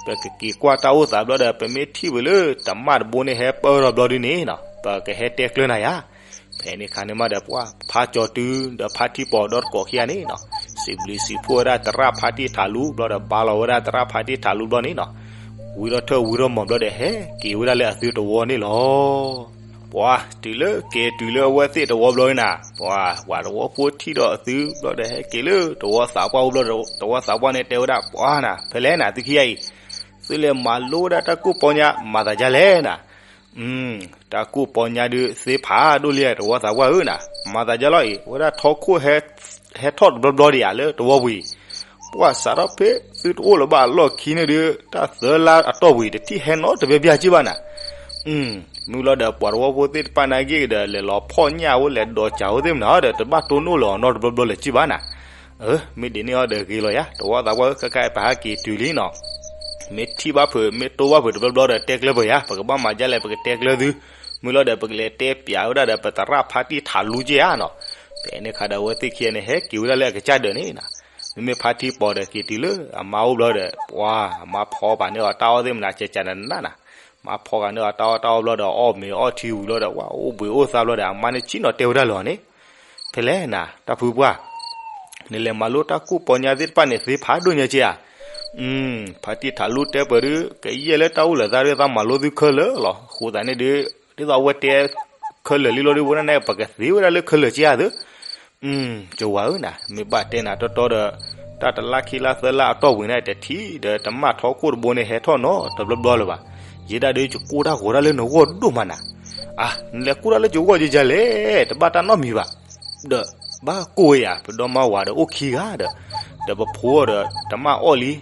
ပကက့ၤကွၢ်တၢ်အိၣ်သးဘျီဒီး ပမ့ၢ်ထံၣ်ဝဲလၢတမၣ်တဘိန့ၣ် ဟဲပၢၢ်ထီၣ်ဘျီဒ်န့ၣ်နီၤ ပကဟဲတဲကျၢၤနၤယၤ. ဖဲန့ၣ်ခါန့ၣ်မးဒီး ပှၢ်ဖါကၠီၤတု ဒီးဖါထံပီၤဒီတကိးခံဂၤန့ၣ်နီၤ စံးဘျုးစံးဖှိၣ်ဝဲဒၣ်သရၣ်ဖါတံၢ်ထးလူဘျီဒီး ဘါလီၤဝဲဒၣ်သရၣ်ဖါတံၢ်ထးလူဘျီန့ၣ်နီၤ ဝံၤထီၣ်ထၢၣ်ဝံၤထီၣ်မီၤဘျီဒီး ဟဲက့ၤဝဲဒၣ်လၢအသုတဝီန့ၣ်လီၤ. ပှၢ်တုၤလၢက့ၤတုၤလၢအဝဲသ့ၣ်တဝီဘျီန့ၣ်နၤ ပှၢ်ပှၤတဝီဖိထံၣ်ဒီးအသုဘျီဒီး ဟဲက့ၤလၢတဝီသးပှၢ်အိၣ်ဘျီဒီး တဝီသးပှၢ်န့ၣ်တဲဝဲဒၣ် ပှၢ်နၤ ဖဲလဲၣ်နၤသုခံဂၤအံၤ သုလဲၤမၤလိဝဲဒၣ်တၢ်ကူၣ်ပီညါ မၤသးဒ်လဲၣ်နၤ. တၢ်ကူၣ်ပီညါဒုးသ့ဖးဒိၣ်လံ တဝီသးပှၢ်ဧၢနၤ, မၤသးဒ်လဲၣ်အံၤ ဝဲဒၣ်ထီခိၣ်ဟဲထီၣ်တဘျီဘျီဒံးဧါ လၢတဝီပူၤအံၤ, ပှၢ်စးထီၣ်ဖဲသုတအိၣ်လၢၤဘၣ်အလီၢ်ခံန့ၣ်ဒီး တၢ်သၢလါအတီၢ်ပူၤအံၤ တထံၣ်ဟဲနီတဘျီဘျီက့ဘၣ်နၤ. မုၢ်လီၤဒီးပှၤတဝီဖိသ့ၣ်တဖၣ်နာ်က့ဒီး လဲၤလီၤဖီၣ်ညၣ်အိၣ် လဲၤဒိးကၠၤအိၣ်သ့ၣ်မနုၤဒီး တဘၣ်တိၢ်နီၣ်လၢၤအီၤနီတဘျီဘျီလၢၤက့ဘၣ်နၤ. မ့ၢ်ဒ်န့ၣ်အီၤဒီးဂ့ၤလီၤယၤ တဝီသးပှၢ်ဧၢ, ခဲခါအံၤပဟဲက့ၤတုၤလံနီၤ. မ့ၢ်ထံၣ်ဘၣ်ဖုး မ့ၢ်တိၢ်ဘၣ်ဖုးတဘျီဘျီဒီး တဲကျၢၤပှၤယၤ, ပကဘၣ်မၤဒ်လဲၣ် ပကတဲကျၢၤသု. မုၢ်လီၤဒီးပကလဲၤတဲပျးဝဲဒၣ်ဒီး ပသရၣ်ဖါတံၢ်ထးလူက့ဧါနီၤ. ဖဲန့ၣ်ခါဒီး အဝဲသ့ၣ်ခံဂၤန့ၣ် ဟဲက့ၤဝဲဒၣ်လၢအကစၢ်ဒၢးန့ၣ်နၤ. မ့မ့ၢ်ဖါထံပီၤဒီး က့ၤတုၤလၢအမါအိၣ်ဘျီဒီး ပှၤအမါဖီပာ်န့ၢ်အီၤတၢ်အီၣ်သ့ၣ်မနုၤ ကကနနနၤ. မါဖီကၤန့ၢ်အီၤတၢ်အီၣ်တၢ်အီဘျီဒီး အီၣ်မ့ၤအီထံဝံၤဘျီဒီး ပှၤအိၣ်ဘှံးအိၣ်သါဘျီဒီး အမါန့ၣ်ဆ့ၣ်နီၤတဲဝဲဒၣ်လၢအီၤန့ၣ်, ဖဲလဲၣ်နၤ တၢ်ဖုပှၢ်, နလဲၤမၤလိတၢ်ကူၣ်ပီညါသ့ၣ်တဖၣ်န့ၣ် သ့ဖးဒိၣ်ညါက့ဧါ. ဖါတံၢ်ထးလူတဲပၢၤဒုး ကယဲၢ်လၢတၢ်အိၣ်လၢၤသးဒီး သးမၤလိသုခဲလၢာ်လီၤ. အဃိသတးန့ၣ်ဒီး ဒ်သိးအဝဲတဲခဲလၢာ်လံလီၤဒီး ဝဲဒၣ်န့ၣ် ပကသ့ဝဲဒၣ်လၢခဲလၢာ်က့ဧါသ့. ကဝၤဧၢနၤ, မ့ၢ်ဘၣ်တဲနၤတီတီဒီး တၢ်တလါခံလါသၢလါအတီၢ်ပူၤန့ၣ် တထံၣ်ဒီးတမၣ်ထီခိၣ်တဘိန့ၣ် ဟဲထီၣ်နီတဘျီဘျီလၢၤဘၣ်. ယဲဒၣ်ဒီး ယကိၢ်တၢ်ဂီၤတၢ်လၢနဂီၢ်ဒိၣ်မးနၤ. အါ, နလဲၤကိၢ်တၢ်လၢယဂီၢ်ယဲယဲလဲၣ်, တဘၣ်တၢ်နီတမံၤဘၣ်. ဒီးဘၣ်ကိၢ်ဝဲယၤ, ပဒီမါဝၤဒီးအိၣ်ခံဂၤဒီး, ဒီးပဖိဒီးတမၣ်အီၣ်လံ.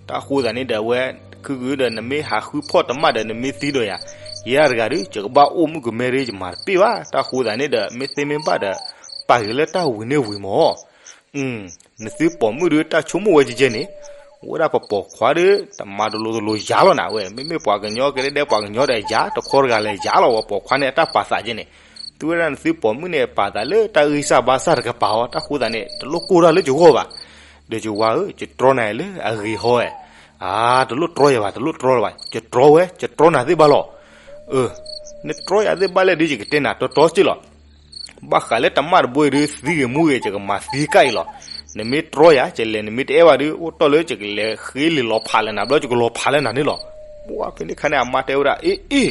တၢ်ဃိသးန့ၣ်ဒီး အဝဲခုဂုၤဒီး နမ့ၢ်ဟးဃုဖီၣ်တမၣ်ဒီး နမ့ၢ်သံဒီးယၤ, ယဲဒၣ်တဂၤဒီး ယကဘၣ်အိၣ်မုၣ်ကမဲဒီး ယမၤတပ့ၢ်ဘၣ်. တၢ်ဃိသးန့ၣ်ဒီး မ့ၢ်သ့မ့ၢ်ဘၣ်ဒီး ပာ်ဂ့ၤလၢတၢ်ဝံၤန့ၢ်ဝံၤမး. နသုပိာ်မုၣ်ဒီး တၢ်ဆိကမိၣ်ဝဲကဲကဲန့ၣ်, ဝဲဒၣ်ပပိာ်ခွါဒီး တမၤတလိၤတလိၤယၤလီၤနၤဝဲ. မ့မ့ၢ်ပှၤကညီကဒဲဒဲ ပှၤကညီဒီးယၤ တခီတဂၤလၢယၤလီၤ. ပှၤပိာ်ခွါန့ၣ်အတၢ်ပာ်သးကဲန့ၣ်, သုဝဲဒၣ်နသုပိာ်မုၣ်န့ၣ် ပာ်သးလၢတၢ်ဂံၢ်စၢ်ဘါစၢ်တကပၤအီၤ. တၢ်ဃိသးန့ၣ် တလိၣ်ကိၢ်တၢ်လၢယဂီၢ်ဘၣ်. ဒီးယဝၤဧၢ, ယတြီနၤလၢအဂ့ၤဟီဝဲ. အါ, တလိၣ်တြီယၤဘၣ်, တလိၣ်တြီလၢၤဘၣ်. ယတြီဝဲ, ယတြီနၤသ့ၣ်ဘၣ်လီၤ. အၢ, နတြီယၤသ့ၣ်ဘၣ်လဲၣ်ဒီး ယကတဲနၤတီတီက့လီၤ. ဘၣ်ဃးလၢတမၣ်တဘိအံၤဒီး သံဂ့ၤမူဂ့ၤ ယကမၤသံကၣ်အံၤလီၤ. နမ့ၢ်တြီယၤ ယလဲၤ, နမ့ၢ်တအဲၣ်ဘၣ်ဒီး အိၣ်တီၢ်လၢယကလဲၤဃ့လံာ်လီၤဖးလၢနၤဘျီ ယကလီၤဖးလၢနၤန့ၣ်လီၤ. ပှၢ်ဖဲန့ၣ်ခါန့ၣ် အမါတဲဝဲဒၣ် အ့ အ့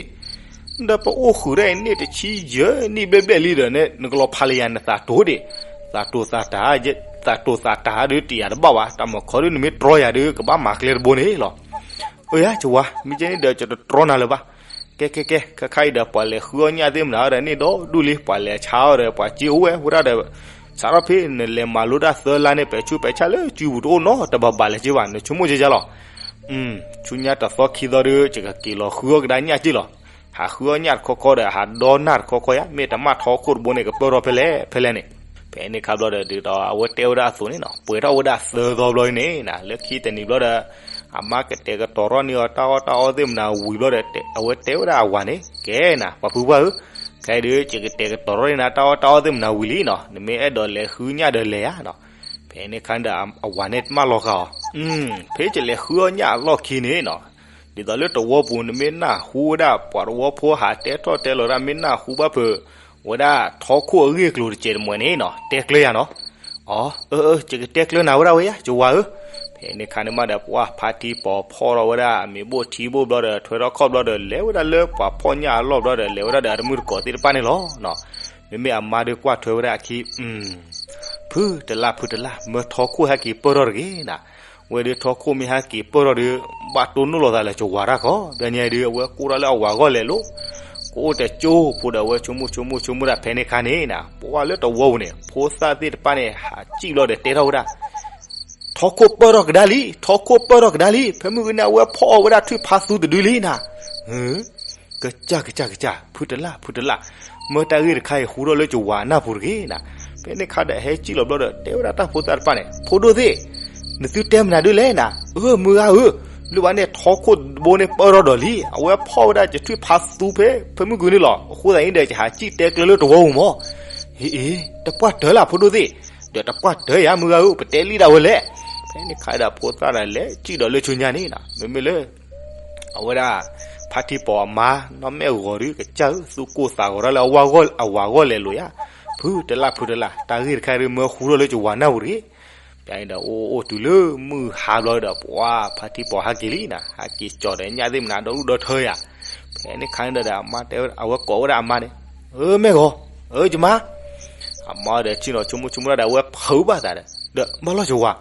ဒီးပအိၣ်ဃုာ်ဒၣ်အံၤန့ၣ် တဆံယဲၢ်နံၣ်ဘျဲၣ်ဘျဲၣ်လံဒီး နကလီၤဖးလၢယၤ နသးတိၤဒံး, သးတိၤသးတၤ, သးတိၤသးတၤဒီးတယာ်တဘၣ်ဘၣ်, တၢ်မၤခီဒုး နမ့ၢ်တြီယၤဒီး ကဘၣ်မၤကျဲတဘိန့ၣ်လီၤ. အၢ ယဝၤ မ့ၢ်ကဲန့ၣ်ဒီး ယတတြီနၤလၢၤဘၣ်. ကဲ ကဲ ကဲ ခဲခါအံၤဒီး ပှၤလဲၤဃုအီၣ်ညၣ်သ့ၣ်မနုၤဒီးန့ၣ်ဒီး ဒူၣ်လံ ပှၤလဲၤဆါအီၤဒီး ပှၤစ့အိၣ်ဝဲ ဝဲဒၣ်ဒီး စးထီၣ်ဖဲ နလဲၤမၤလိတၢ်သၢလါန့ၣ် ပဲာ်ဆူးပဲာ်ဆါလၢစုပူၤတအိၣ်နီတဘၣ်ဘၣ်လၢၤက့ဘၣ် နဆိကမိၣ်ကဲကဲလီၤ. ဆူညါတသီခံသီဒီး ယကက့ၤလီၤဃုအီၣ်ကဒါညၣ်က့လီၤ. အဃုအီၣ်ညၣ်တခီခီဒီး ဟးဒီနၢ်တခီခီယါ, မ့ၢ်တမၣ်ထီခိၣ်တဘိန့ၣ် ကပၢၢ်ထီၣ်ဖဲလဲၣ်ဖဲလဲၣ်န့ၣ်. ဖဲန့ၣ်ခါဘျီဒီး ဒ်သိးအဝဲတဲဝဲဒၣ်အသိးန့ၣ်နီၤ, ပှဲၤထီၣ်ဝဲဒၣ်သၢသီဘျီန့ၣ်နီၤ, လၢခံတနံၤဘျီဒီး အမါကတဲာ်ကတီၤထီၣ်န့ၢ်အီၤ တၢ်အီၣ်တၢ်အီသ့ၣ်မနၤဝံၤဘျီဒီး အဝဲတဲဝဲဒၣ်အဝၤန့ၣ်, ကဲနၤ ပှၤဖုပှၢ်ဧၢ, ခဲအံၤဒုး ယကတဲာ်ကတီၤထီၣ်န့ၢ်နၤ တၢ်အီၣ်တၢ်အီသ့ၣ်မနၤဝံၤလံနီၤ, နမ့ၢ်အဲၣ်ဒိးလဲၤဃုညၣ်ဒီးလဲၤယါနီၤ. ဖဲန့ၣ်ခါန့ၣ်ဒီး အဝၤန့ၣ်မၢလီၤဃာ်အီၤ, ဖဲယလဲၤဃုအီၣ်ညၣ်အလီၢ်ခံန့ၣ်နီၤ, ဒ်သိးလၢတဝီပူၤ နမ့ၢ်နၢ်ဟူဝဲဒၣ် ပှၤတဝီဖိဟးတဲထီၣ်တဲလီၤဒၣ် မ့ၢ်နၢ်ဟူဘၣ်ဖုးဝဲဒၣ်ထီခိၣ်အဂ့ၢ်အကျိၤတစဲးတမှဲၤန့ၣ်နီၤ, တဲကျၢၤယၤနီၤ. အီ, အၢ အၢ ယကတဲကျၢၤနၤဝဲဒၣ်ဝဲယါ ယဝၤဧၢ. ဖဲန့ၣ်ခါန့ၣ်မးဒီး ပှၤဖါတံၢ်ပီၤဖီၣ်ထီၣ်ဝဲဒၣ် အမ့ၤဘိၣ်ထံဘိၣ်ဘျီဒီး ထွဲထီၣ်ခီၣ်ဘျီဒီး လဲၤဝဲဒၣ်လၢပှၤဖီၣ်ညၣ်အလီၢ်ဘျီဒီး လဲၤဝဲဒၣ်ဒီးအတမုၢ်တကိးသ့ၣ်တဖၣ်န့ၣ်လီၤ. မ့မ့ၢ်အမါဒုးကွၢ်ထွဲဝဲဒၣ်အခံ ဖုတလၣ် ဖုတလၣ် မၢထီခိၣ်ဟဲက့ၤပၢၢ်ထီၣ်တဂ့ၤနၤ. ဝဲဒၣ်ထီခိၣ်မ့ၢ်ဟဲက့ၤပၢၢ်ထီၣ်ဒီး ဘၣ်တိၢ်နီၣ်လိာ်သးလၢကဝၤတၢ်ခီ, ဘၣ်ညါဒုး အဝဲကိၢ်ထီၣ်လၢအဝၤဂီၢ်လဲၤလိၤ, ကိၢ်တကၠိဖိဒီး အဝဲဆိကမိၣ်ဆိကမိၣ်ဆိကမိၣ်ဒၣ် ဖဲန့ၣ်ခါန့ၣ်နၤ, ပှၤလၢတဝီပူၤန့ၣ် ဖိသၣ်သ့ၣ်တဖၣ်န့ၣ် ဟးစံၣ်ဘျီဒီးတဲထီၣ်ဝဲဒၣ် ထီခိၣ်ပၢၢ်ထီၣ်ကဒါလံ, ထီခိၣ်ပၢၢ်ထီၣ်ကဒါလံ, ဖဲမုၢ်ဂ့ၤန့ၣ် အဝဲဖီၣ်အီၣ်ဝဲဒၣ်ထွံၣ်ဖးသူတဒုလံနၤ. ကစၢ် ကစၢ် ကစၢ် ဖုတလၣ် ဖုတလၣ်, မၢတၢ်ဂ့ၢ်တခါအံၤဟူထီၣ်လၢကဝၤနၢ်ပူၤတဂ့ၤနၤ. ဖဲန့ၣ်ခါဒီး ဟဲစံၣ်လီၤဘျီဒီး တဲဝဲဒၣ်တၢ်ဖိသၣ်တဖၣ်န့ၣ်, ဖိဒိၣ်သ့ၣ်, နသုတဲမနုၤဒုလဲၣ်နၤ. အၢ မုၢ်ဂၤဧၢ, လၢဘၣ်န့ၣ် ထီခိၣ်တဘိန့ၣ်ပၢၢ်ထီၣ်ဒီးလံ, အဝဲဖီၣ်ဝဲဒၣ်ယထွံၣ်ဖးသူဖဲ ဖဲမုၢ်ဂ့ၤန့ၣ်လီၤ. အဃိသတးန့ၣ်ဒီး ယဟးစံၣ်တဲကျၢၤလၢတဝီပူၤမး. အ့ အ့ တပှၢ်တၢၢ်လၢဖိဒိၣ်သ့ၣ်, ဒီးတပှၢ်တၢၢ်ယါ မုၢ်ဂၤဧၢ, ပတဲလံဒၣ်ဝဲလဲၣ်. ဖဲန့ၣ်ခါဒီးဖိသၣ်ဒီးလဲၤစံၣ်ဒီးလၢဆူညါန့ၣ်နၤ, မ့မ့ၢ်လၢ အဝဲဒၣ် ဖါတံၢ်ပီၤအမါ နီၢ်မဲာ်ဂီၤဒုး ကစၢ်ဧၢ, သူၣ်ကိၢ်သးဂီၤတၢ်လၢအဝၤဂီၢ်လဲၤလိာ်ယါ. ဖုတလၣ် ဖုတလၣ်, တၢ်ဂ့ၢ်တခါဒုး မၢဟူထီၣ်လၢကဝၤနၢ်ပူၤတဂ့ၤ. ဖဲန့ၣ်ဒီး အိၣ်အိၣ်တုၤလၢမုၢ်ဟါဘျီဒီး ပှၤဖါတံၢ်ပီၤဟဲက့ၤလံနၤ, ဟဲက့ၤကၠီၤဒီးညၣ်သ့ၣ်မနၤဒီဒူၣ်ဒီထၢယါ. ဖဲန့ၣ်ခါန့ၣ်ဒီး အမါတဲ အဝဲကိးဝဲဒၣ်အမါန့ၣ်, အၢ မဲာ်ဂီၤ, အၢ ယမါ. အမါဒီး ဆ့ၣ်နီၤဆိကမိၣ်ဆိကမိၣ်ဒၣ်ဒီး အဝဲဖုးဘၣ်သးဒီး, ဒီးဘၣ်လီၤက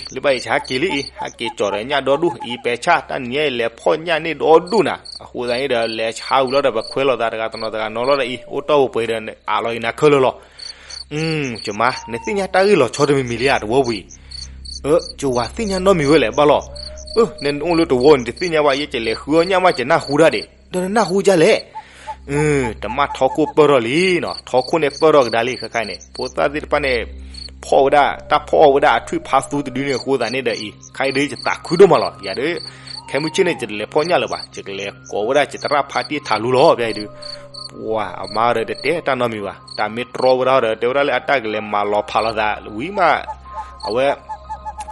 ဝၤ လၢဘၣ်အံၤဆဟဲက့ၤလံအံၤ, ဟဲက့ၤကၠီၤဒီးညၣ်ဒီဒူၣ်အံၤ ပဲာ်ဆၣ် တၢ်နံၤညါအံၤလဲၤဖီၣ်ညၣ်န့ၣ်ဒီဒူၣ်နၤ, အဃိသတးန့ၣ်ဒီး လဲၤဆါဝံၤလီၤဒီး ပခွဲးလိာ်သးတဂၤတနီၤတဂၤနီၤလီၤဒီးအံၤ အိၣ်တီၢ်ပှဲၤပှဲၤဒီး အးလီၤအံၤနၤခဲလၢာ်လီၤ. ယမါ နသ့ၣ်ညါတၢ်ဂ့ၢ်လီၤဆီတမံၤမံၤလံဧါ တဝီပူၤအံၤ. အၢ ယဝၤသ့ၣ်ညါနီတမံၤဝဲလဲၣ် ဘၣ်လီၤ. အၢ နအိၣ်လၢတဝီန့ၣ် တသ့ၣ်ညါဘၣ် ယဲကလဲၤဃုအီၣ်ညၣ်မး ယနၢ်ဟူဒၣ်ဒံး ဒီးနနၢ်ဟူဒ်လဲၣ်. တမၣ်ထီခိၣ်ပၢၢ်ထီၣ်လံနီၤ, ထီခိၣ်န့ၣ်ပၢၢ်ထီၣ်ကဒါလံ ခဲခါန့ၣ် ဖိသၣ်သ့ၣ်တဖၣ်န့ၣ် ဖီၣ်ဝဲဒၣ် တၢ်ဖီၣ်အီၣ်ဝဲဒၣ်အထွံၣ်ဖးသူတဒုန့ၣ် အဃိသတးန့ၣ်ဒီးအံၤ ခဲအံၤဒုးယသးခုဒိၣ်မးလီၤ. ယၤဒုး ခဲမုၢ်ဆ့ၣ်န့ၣ် ယတလဲၤဖီၣ်ညၣ်လၢၤဘၣ်, ယကလဲၤကိးဝဲဒၣ်ယသရၣ်ဖါတံၢ်ထးလူလီၤ ဖဲအံၤဒုး. ပှၤအမါဒီးတတဲတၢ်နီတမံၤဘၣ်, တၢ်မ့ၢ်တြီဝဲဒၣ်ဒီး တဲဝဲဒၣ်လၢအတၢ်ကလဲၤမၤလီၤဖးလိာ်သးဝံၤမး အဝဲ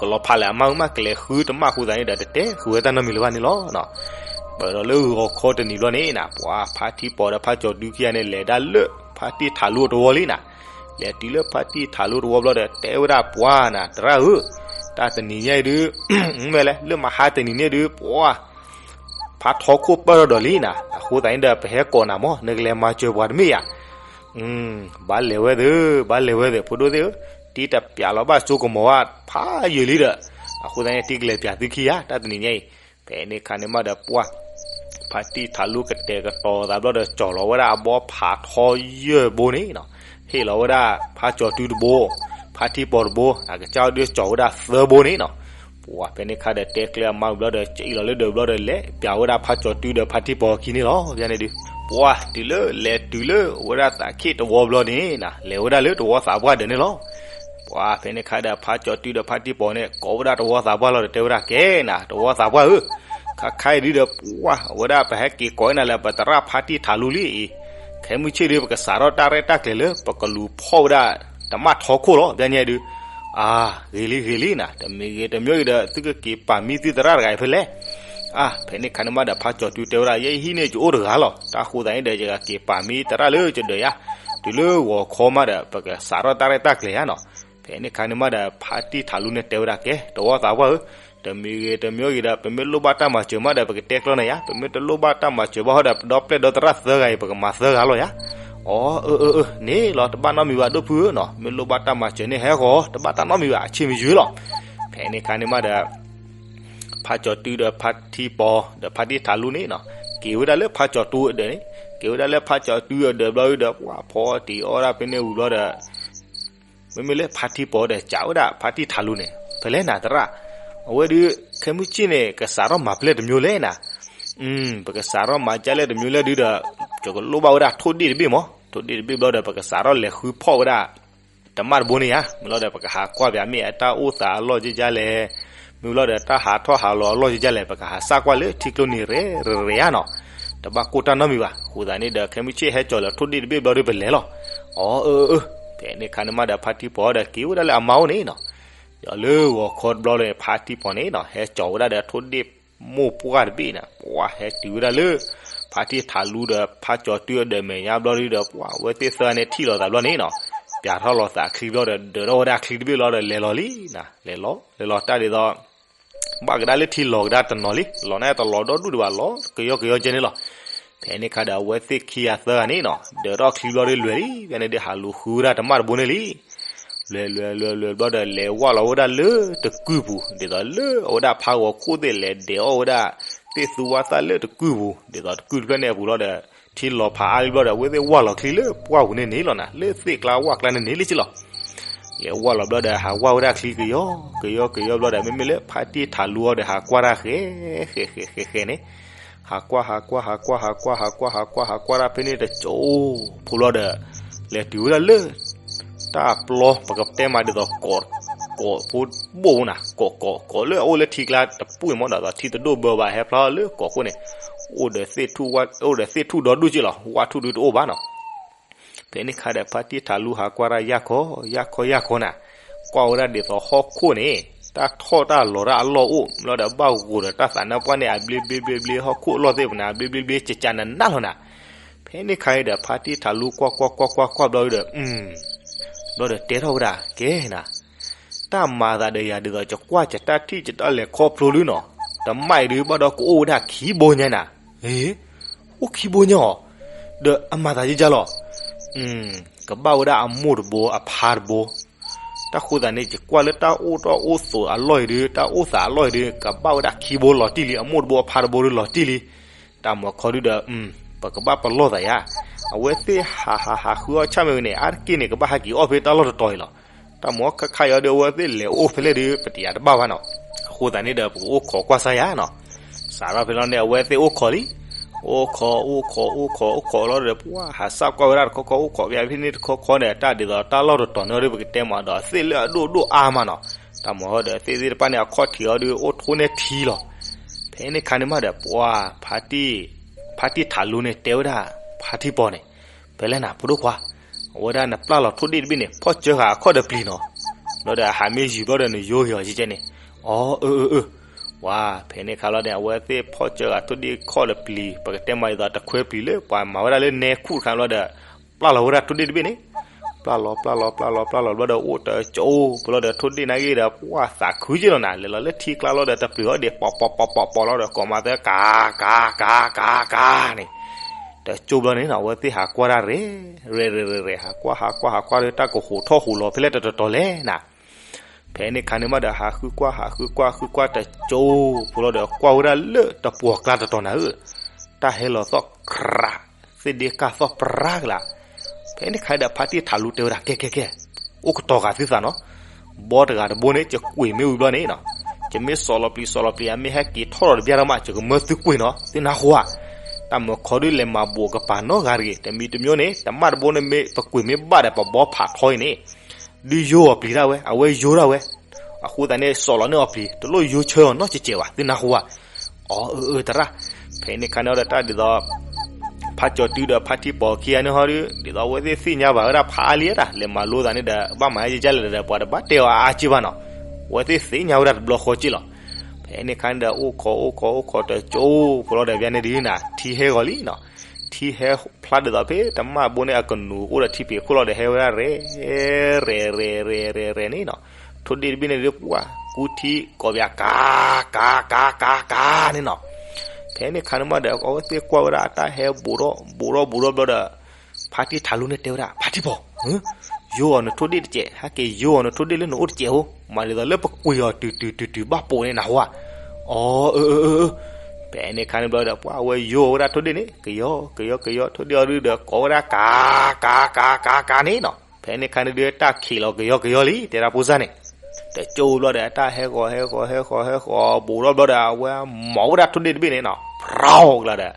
ကလီၤဖးလၢအမါဝံၤမး ကလဲၤဃုတမၣ်ဃိသတးန့ၣ်ဒီး တတဲဃုာ်ဝဲတၢ်နီတမံၤလၢၤဘၣ်န့ၣ်လီၤ. ပၢၢ်ဒီးလၢဂီၤခီတနံၤဘျီန့ၣ်နၤ ပှၤဖါတံၢ်ပီၤဒီးဖါကၠီၤတုခံဂၤန့ၣ် လဲၤဒၣ်လၢဖါတံၢ်ထးလူအတဝီလံနၤ. လဲၤတုၤလၢဖါတံၢ်ထးလူတဝီဘျီဒီး တဲဝဲဒၣ်ပှၤနၤ သရၣ်ဧၢ, တၢ်တနံၤညါအံၤဒုး မ့ၢ်လဲၣ် လၢမဟါတနံၤန့ၣ်ဒုး ပှၤ ဖးထီခိၣ်ပၢၢ်ထီၣ်ဒီးလံနၤ, အဃိသတးန့ၣ်ဒီး ပဟဲကိးနၤမး နကလဲၤမၤစၢၤပှၤတမ့ၢ်ဧါ. ဘၣ်လဲၤဝဲသ့ၣ်, ဘၣ်လဲၤဝဲသ့ၣ် ဖိဒိၣ်သ့ၣ်ဧၢ, တံၢ်တပျးလီၤဘၣ်စိကမီၤဘၣ် ဖးယံာ်လံဒီး, အဃိသတးန့ၣ် တံၢ်ကလဲၤပျးသုခံဧါ တၢ်တနံၤညါအံၤ. ဖဲန့ၣ်ခါန့ၣ်မးဒီးပှၤ ဖါတံၢ်ထးလူကတဲာ်ကတီၤသးဘျီဒီး ကၠီၤလီၤဝဲဒၣ်အဘီဖးထီယဲၢ်ဘိန့ၣ်နီၤ, ဟ့ၣ်လီၤဝဲဒၣ်ဖါကၠီၤတုတဘိ, ဖါတံၢ်ပီၤတဘိ, အကစၢ်ဒုးကၠီၤဝဲဒၣ်သၢဘိန့ၣ်နီၤ. ပှၤဖဲန့ၣ်ခါဒီးတဲကျဲအမါဝံၤဘျီဒီး ကအံၣ်လီၤလၢဒၢးဘျီဒီး လဲၤပျးဝဲဒၣ်ဖါကၠီၤတုဒီးဖါတံၢ်ပီၤအခံန့ၣ်လီၤ. ဖဲန့ၣ်ဒုး ပှၤတုၤလၢလဲၤတုၤလၢဝဲဒၣ်သးခ့ၣ်တဝီဘျီန့ၣ်နၤ, လဲၤဝဲဒၣ်လၢတဝီသးပှၢ်ဒၢးန့ၣ်လီၤ. ပှၤဖဲန့ၣ်ခါဒီး ဖါကၠီၤတုဒီးဖါတံၢ်ပီၤန့ၣ် ကိးဝဲဒၣ်တဝီသးပှၢ်လီၤဒီး တဲဝဲဒၣ်ကဲနၤ တဝီသးပှၢ်ဧၢ, ခါခါအံၤဒုးဒီး ပှၤ အဝဲဒၣ်ပဟဲက့ၤကိးနၤလၢပသရၣ်ဖါတံၢ်ထးလူလံအံၤ, ခဲမုၢ်ဆ့ၣ်ဒုး ပကစးထီၣ်တၢ်ရဲၣ်တၢ်ကျဲၤလၢ ပကလူၤဖီၣ်ဝဲဒၣ် တမၣ်ထီခိၣ်လီၤ. ဖဲန့ၣ်ဒုး အါ ဂ့ၤလံဂ့ၤလံနၤ, တမံၤဂ့ၤတမံၤဂ့ၤဒီး သုကက့ၤပာ်မံသုသရၣ်တဂၤအံၤဖဲလဲၣ်. အါ ဖဲန့ၣ်ခါန့ၣ်မးဒီး ဖါကၠီၤတုတဲဝဲဒၣ် ယဲယဟံၣ်န့ၣ် ယအိၣ်တဂၤလီၤ. တၢ်ဃိသတးန့ၣ်ဒီး ယကက့ၤပာ်မံသရၣ်လၢယဒၢးယါ, တုၤလၢဂီၤခီမးဒီး ပကစးထီၣ်တၢ်ရဲၣ်တၢ်ကျဲၤယါနီၤ. ဖဲန့ၣ်ခါန့ၣ်မးဒီး ဖါတံၢ်ထးလူန့ၣ်တဲဝဲဒၣ်ကဲ တဝီသးပှၢ်ဧၢ, တမံၤဂ့ၤတမံၤဂ့ၤဒီး ပမ့ၢ်လိၣ်ဘၣ်တၢ်မၤစၢၤမးဒီး ပကတဲကျၢၤနၤယါ, ပမ့ၢ်တလိၣ်ဘၣ်တၢ်မၤစၢၤဘၣ်ဟီဒီး ပဒီပျဲၢ်ဒီသရၣ်သၢဂၤအံၤ ပကမၤသၢဂၤလီၤယါ. အီ အၢ အၢ အၢ န့ၣ်လီၤ တဘၣ်နီတမံၤဘၣ် ဒိၣ်ဖုဧၢနီၤ, မ့ၢ်လိၣ်ဘၣ်တၢ်မၤစၢၤန့ၣ် ဟဲဃီၤ တဘၣ်တၢ်နီတမံၤဘၣ် အဆ့မယွ့လီၤ. ဖဲန့ၣ်ခါန့ၣ်မးဒီး ဖါကၠီၤတုဒီးဖါတံၢ်ပီၤဒီးဖါတံၢ်ထးလူန့ၣ်နီၤ, က့ၤဝဲဒၣ်လၢဖါကၠီၤတုအဒၢးန့ၣ်, က့ၤဝဲဒၣ်လၢဖါကၠီၤတုအဒၢးဘျီဒီး ပှၤဖီတံၢ်အီၣ်ဒၣ်ဖဲန့ၣ်ဝံၤဘျီဒီး မ့မ့ၢ်လၢဖါတံၢ်ပီၤဒီး ကးဝဲဒၣ်ဖါတံၢ်ထးလူန့ၣ် ဖဲလဲၣ်နၤသရၣ်, အဝဲဒုး ခဲမုၢ်ဆ့ၣ်န့ၣ် ကစးထီၣ်မၤပျဲၢ်တမျိုးလဲၣ်နၤ. ပကစးထီၣ်မၤကဲလဲၣ်တမံၤလဲၣ်ဒုဒီး ကလိၣ်ဘၣ်ဝဲဒၣ်ထိၣ်ဒ့ၣ်တဘ့ၣ်မး, ထိၣ်ဒ့ၣ်တဘ့ၣ်ဘျီဒီး ပကစးထီၣ်လဲၤဃုဖီၣ်ဝဲဒၣ် တမၣ်တဘိန့ၣ်ဧါ, မ့ၢ်လီၤဒီး ပကဟးကွၢ်ပမ့ၢ်အတၢ်အိၣ်သးအလီၢ်ကကလဲၣ်, မ့ၢ်လီၤဒီး တၢ်ဟးထီၣ်ဟးလီၤအလီၢ်ကကလဲၣ်, ပကဟးစၢ်ကွၢ်လၢထံကျိန့ၣ်ရဲၣ်ရဲၣ်ဧါနီၤ. တဘၣ်ကိၢ်တၢ်နီတမံၤဘၣ်. အဃိသတးန့ၣ်ဒီး ခဲမုၢ်ဆ့ၣ်ဟဲကၠီၤလၢထိၣ်ဒ့ၣ်တဘ့ၣ်ဘျီဒီး ပလဲၤလီၤ. အီၤအၢအၢ, ဖဲန့ၣ်ခါန့ၣ်မးဒီး ဖါတံၢ်ပီၤဒီးက့ၤဝဲဒၣ်လၢအမါအိၣ်န့ၣ်နီၤ. ဒီးလၢဂီၤခီတဘျီဒီး ဖါတံၢ်ပီၤန့ၣ်နီၤ ဟဲကၠီၤဝဲဒၣ်ဒီးထိၣ်ဒ့ၣ်မိၢ်ပှၢ်တဘ့ၣ်န့ၣ် ပှၤဟဲတုၤဝဲဒၣ်လၢ ဖါတံၢ်ထးလူဒီး ဖါကၠီၤတုၤအဒၢးမဲာ်ညါဘျီဒီး ပှၤဝဲသ့ၣ်သၢဂၤန့ၣ်ထံၣ်လိာ်သးဘျီန့ၣ်နီၤ, ပျးထီၣ်လိာ်သးချံဘျီဒီး ဒၢးထီၣ်ဝဲဒၣ်ချံတဘ့ၣ်လီၤဒီး လဲၤလီၤလံနီၤ. လဲၤလီၤ လဲၤလီၤတၢ်ဒ်သိး ဘၣ်ကဒါလၢထံလီၤကဒါတနီၤလံ, လီၤန့ၣ်တလီၤဒီဒူၣ်ဒံးဘၣ်, လီၤကယီကယီကဲန့ၣ်လီၤ. ဖဲန့ၣ်ခါဒီး အဝဲသ့ၣ်ခံဂၤသၢဂၤန့ၣ်နီၤ ဒၢးထီၣ်ချံဘျီဒီး လဲၤလံ, ဖဲန့ၣ်ဒီး ဟးလူၤဃုဝဲဒၣ်တမၣ်တဘိန့ၣ်လံ. လဲၤလဲၤလဲၤလဲၤဘျီဒီး လဲၤဝၢ်လီၤဝဲဒၣ်လၢတကုၢ်ပူၤ, ဒ်သိးလၢအဝဲဒၣ်ဖးဂီၤခိၣ်သ့ၣ် လဲၤဒဲးအီၣ်ဝဲဒၣ် သ့ၣ်သူဝၣ်သၣ်လၢတကုၢ်ပူၤ, ဒ်သိးတကုၢ်တဖျၢၣ်န့ၣ်အပူၤလီၤဒီး ထံလီၤဖးအါလံဘျီဒီး အဝဲသ့ၣ်ဝၢ်လီၤချံလၢပှၢ်ပူၤန့ၣ်န့ၣ်လီၤနၤ, လၢသ့ၣ်ကျါဝၢ်ကျါန့ၣ်န့ၣ်လံက့လီၤ. လဲၤဝၢ်လီၤဘျီဒီး ဟးဝၢ်ဝဲဒၣ်ချံကယီကယီကယီဘျီဒီး မ့မ့ၢ်လၢဖါတံၢ်ထးလူအီၤဒီး ဟးကွၢ်တၢ်ဃဲ ဃဲဃဲဃဲဃဲန့ၣ်, ဟးကွၢ် ဟးကွၢ် ဟးကွၢ် ဟးကွၢ် ဟးကွၢ် ဟးကွၢ် ဟးကွၢ်တၢ်ဖဲန့ၣ်တကၠိ ဖိလီၤဒီး လဲၤတုၤဝဲဒၣ်လၢ တၢ်ပျီ ပကတဲမးဒ်သိး ကိး ကိးဖိဘိၣ်နၤ, ကိး ကိး ကိးလၢအအိၣ်လၢထံကျါတပူၤမးဒီး ထံတဒိၣ်ဘၢဘၣ်ဟဲဖျါလၢကိးခိၣ်န့ၣ်, အိၣ်ဒီးသ့ၣ်ထူၣ်ဒီဒူၣ်က့လီၤ, ဝၣ်ထူၣ်ဒုတအိၣ်ဘၣ်နီၤ. ဖဲန့ၣ်ခါဒီး ဖါတံၢ်ထးလူဟးကွၢ်တၢ်ယၢ်ခီ ယၢ်ခီ ယၢ်ခီနၤ, ကွၢ်ဝဲဒၣ်ဒ်သိးဟီၣ်ခိၣ်န့ၣ် တၢ်ထီၣ်တၢ်လီၤတၢ်အလီၢ်အိၣ်, မ့ၢ်လီၤဒီးဘၣ်ဂိာ်ဒီးတၢ်သးနါပှၢ်န့ၣ် အဘျ့ဘျ့ဘျ့ဘျ့, ဟီၣ်ခိၣ်အလီၢ်သ့ၣ်ပူၤန့ၣ် အဘျ့ဘျ့ဘျ့ ကကနးနးလီၤနၤ. ဖဲန့ၣ်ခါအံၤဒီး ဖါတံၢ်ထးလူကွၢ်ကွၢ်ကွၢ်ကွၢ်ကွၢ်ဘျီဒီး ဘျီဒီးတဲထီၣ်ဝဲဒၣ် ကဲနၤ တၢ်မၤသးဒီးယၤဒ်သိး ယကွၢ်ယတၢ်ထံၣ်ယတၢ်လဲၤခီဖျိလံနီၤ, တမၣ်အံၤဒုးဘၣ်ဒီးကအိၣ်ဝဲဒၣ်ခံဘိညါနၤ, အ့ အိၣ်ခံဘိညါအီၤ, ဒီးအမၤသးယကၢ်လီၤ, ကဘၣ်ဝဲဒၣ်အမိၢ်တဘိအဖါတဘိ, တၢ်ဃိသးန့ၣ် ယကွၢ်လၢတၢ်အိၣ်တၢ်အိၣ်သိးအလီၢ်အံၤဒုး တၢ်အိၣ်သးအလီၢ်အံၤဒုး ကဘၣ်ဝဲဒၣ်ခံဘိလီၤတံၢ်လံ, အမိၢ်တဘိအဖါတဘိဒုးလီၤတံၢ်လံ, တၢ်မၤခီဒုးဒီး ပကဘၣ်ပလီၢ်သးယါ, အဝဲသ့ၣ်ဟးဟးဟးဃုအီၣ်ဆၣ်မ့ၢ်ဝံၤန့ၣ် အါတက့ၢ်န့ၣ် ကဘၣ်ဟဲက့ၤအီၣ်ဖဲတၢ်လီၢ်တတီၤအံၤလီၤ. တၢ်မၤခါခါအံၤဒီး အဝဲသ့ၣ်လဲၤအိၣ်ဖဲလဲၣ်ဒုး ပတယၤတဘၣ်ဘၣ်နီၤ, အဃိသတးန့ၣ်ဒီး ပကအိၣ်ခိးကွၢ်စၢ်ယါနီၤ. စးထီၣ်ဖဲလီၤန့ၣ် အဝဲသ့ၣ်အိၣ်ခိးလံ, အိၣ်ခိး အိၣ်ခိး အိၣ်ခိး အိၣ်ခိးလီၤဒီး ပှၤဟးစၢ်ကွၢ်ဝဲဒၣ်တခီခီ အိၣ်ခိးဖဲဖဲန့ၣ်တခီခီန့ၣ် တၢ်ဒ်သိးတၢ်လီၢ်တတီၤန့ၣ်ဒီး ပကတဲမးဒီး သ့ၣ်လၢအဒိၣ်ဒိၣ်အါမးနီၤ, တၢ်မၤဟီဒီး သ့ၣ်သ့ၣ်တဖၣ်န့ၣ် အခီၣ်ထံးအီၤဒုး အိၣ်ထိၣ်န့ၢ်ထံလီၤ. ဖဲန့ၣ်ခါန့ၣ်မးဒီး ပှၤ ဖါတံၢ်ထးလူန့ၣ် တဲဝဲဒၣ် ဖါတံၢ်ပီၤန့ၣ်, ဖဲလဲၣ်နၤ ဖိဒိၣ်ခွါ, အဝဲဒၣ်နပျၢ်လီၤထိၣ်ဒ့ၣ်တဘ့ၣ်န့ၣ် ဖီၣ်စၢဃာ်အခီၣ်ဒီးပျံၤနီၤ, ဘျီဒီးအဟးမ့ၢ်ယုာ်ဘျီဒီး နယိဂ့ၤအီၤကဲကဲန့ၣ်, အီ အၢ အၢ အၢ, ပှၤ ဖဲန့ၣ်ခါလီၤန့ၣ် အဝဲသ့ၣ်ဖီၣ်စၢဃာ်ထိၣ်ဒ့ၣ်ခီၣ်ဒီးပျံၤ ပကတဲမးဒ်သိးတခွဲပျံၤလၢ ပှၤမၤဝဲဒၣ်လၢနဲခူၣ်တခါဘျီဒီး ပျၢ်လီၤဝဲဒၣ်ထိၣ်ဒ့ၣ်တဘ့ၣ်န့ၣ်, ပျၢ်လီၤ ပျၢ်လီၤ ပျၢ်လီၤ ပျၢ်လီၤဘျီဒီး အိၣ်တကၠိဖိလီၤဒီးထိၣ်ဒ့ၣ်နာ်က့ဒီး ပှၤသးခုက့လီၤနၤ, လဲၤလီၤလၢထံကျါလီၤဒီး တပျုာ်အီၤဒံး ပီၤပီၤပီၤပီၤပီၤလီၤဒီး ကိးမၤသၢ ကၤ ကၤ ကၤ ကၤ ကၤန့ၣ်, တကၠိဘျီန့ၣ်နီၤ အဝဲသ့ၣ်ဟးကွၢ်တၢ်ရဲၣ် ရဲၣ်ရဲၣ်ရဲၣ်ရဲၣ် ဟးကွၢ် ဟးကွၢ် ဟးကွၢ်ဒီး တၢ်ကဟူးထီၣ်ဟူးလီၤဖဲလဲၣ်တတီၤတီၤလဲၣ်နၤ. ဖဲန့ၣ်ခါန့ၣ်မးဒီး ဟးဃုကွၢ် ဟးဃုကွၢ် ဃုကွၢ်တကၠိဖိလီၤဒီး ကွၢ်ဝဲဒၣ်လၢတပှီၢ်ကျါတတီၤနၤဧၢ, တၢ်ဟဲလီၤသီၣ်ကြး သ့ၣ်ဒ့ၣ်ကၢ်သီၣ်ပြါကလး. ဖဲန့ၣ်ခါဒီး ဖါတံၢ်ထးလူတဲဝဲဒၣ် ကဲ ကဲ ကဲ, အိၣ်ကတီၤဂာ်သုသးနီၤ, ဘီတဂၤတဘိန့ၣ် ယကွံာ်မ့ၢ်ဝံၤဘျီန့ၣ်နီၤ, ယမ့ၢ်စီၤလီၤပျံၤ စီၤလီၤပျံၤ အမ့ၢ်ဟဲက့ၤထီၣ်ဒီးတဘျီဒီးမး ယကမၢသုကွံာ်နီၤ သုနၢ်ဟူဧါ. တၢ်မၤခီဒုးလဲၤမၤဘူးကပၤနီတဂၤတဂ့ၤ, တမံၤတမံၤန့ၣ် တမၣ်တဘိန့ၣ်မ့ၢ်ပကွံာ်မ့ၢ်ဘၣ်ဒီး ပဘီဖးထီအံၤန့ၣ် ဒုးယိအီၤပျံၤဒၣ်ဝဲ, အဝဲယိဒၣ်ဝဲ. အဃိသတးန့ၣ် စီၤလီၤန့ၢ်အီၤပျံၤ တလိၣ်ယိဆၢအီၤနီတစဲးဘၣ် သုနၢ်ဟူဧါ. အီ အၢ အၢ တရၣ်. ဖဲန့ၣ်ခါန့ၣ်ဒီးတၢ်ဒ်သိး ဖါကၠီၤတုဒီးဖါတံၢ်ပီၤခံဂၤန့ၣ်ဟီဒုး ဒ်သိးအဝဲသ့ၣ်သ့ၣ်ညါဘၣ်ဝဲဒၣ်ဖးအါလံဧါတၢ် လဲၤမၤလိသးန့ၣ်ဒီး ဘၣ်မၤဟဲကကလဲၣ်ဒီး ပှၤတဘၣ်တဲအီၤအါအါက့ဘၣ်နီၤ. အဝဲသ့ၣ်သ့ၣ်ညါဝဲဒၣ်တဘျီဃီက့လီၤ. ဖဲန့ၣ်ခါန့ၣ်ဒီး အိၣ်ခိး အိၣ်ခိး အိၣ်ခိးတကၠိဖိလီၤဒီး ဘၣ်န့ၣ်ဒုးနၤ ထံဟဲဂီၤလံနီၤ. ထံဟဲဖျါဒ်သိးဖဲတမၣ်ဘိန့ၣ် အကနူၤအိၣ်ဒီးထံဖံးခိၣ်လီၤဒီး ဟဲဝဲဒၣ်ရဲၣ် ရဲၣ် ရဲၣ် ရဲၣ် ရဲၣ် ရဲၣ်န့ၣ်နီၤ. ထိၣ်ဒ့ၣ်တဘ့ၣ်န့ၣ်ဒုး ပှၤကူထံကိးပယၤ ကၤ ကၤ ကၤ ကၤ ကၤန့ၣ်နီၤ. ဖဲန့ၣ်ခါန့ၣ်မးဒီး အဝဲသ့ၣ်ကွၢ်ဝဲဒၣ်အတၢ်ဟဲဘူးထီၣ်ဘူးထီၣ်ဘူးထီၣ်ဘျီဒီး ဖါတံၢ်ထးလူန့ၣ်တဲဝဲဒၣ် ဖါတံၢ်ပီၤ, ယိအီၤနထိၣ်ဒ့ၣ်တစဲး, ဟဲက့ၤယိအီၤနထိၣ်ဒ့ၣ်လၢနအိၣ်တစဲးဧိၤ, မၤဒ်သိးလၢပကွံာ်အီၤတုၤတုၤတုၤတုၤဘၣ်ပိာ်န့ၣ်နၢ်ဟူဧါ. အီ အၢ အၢ အၢ အၢ. ဖဲန့ၣ်ခါန့ၣ်ဘျီဒီး ပှၤအဝဲယိအီၤဝဲဒၣ်ထိၣ်ဒ့ၣ်န့ၣ် ကယီကယီကယီ ထိၣ်ဒ့ၣ်အီၤဒုးဒီး ကိးဝဲဒၣ် ကၤ ကၤ ကၤ ကၤ ကၤန့ၣ်နီၤ. ဖဲန့ၣ်ခါန့ၣ်ဒုး တၢ်ခံးလီၤကယီကယီလံ တဲဒၣ်ဖိစၢ်န့ၣ်. တကၠိဘျီဒီး တၢ်ဟဲဂီၤ ဟဲဂီၤ ဟဲဂီၤ ဟဲဂီၤ ဘူးထီၣ်ဘျီဒီး အဝဲမၤဝဲဒၣ်ထိၣ်ဒ့ၣ်တဘ့ၣ်န့ၣ်နီၤ ပျီၣ်ကျါဒီး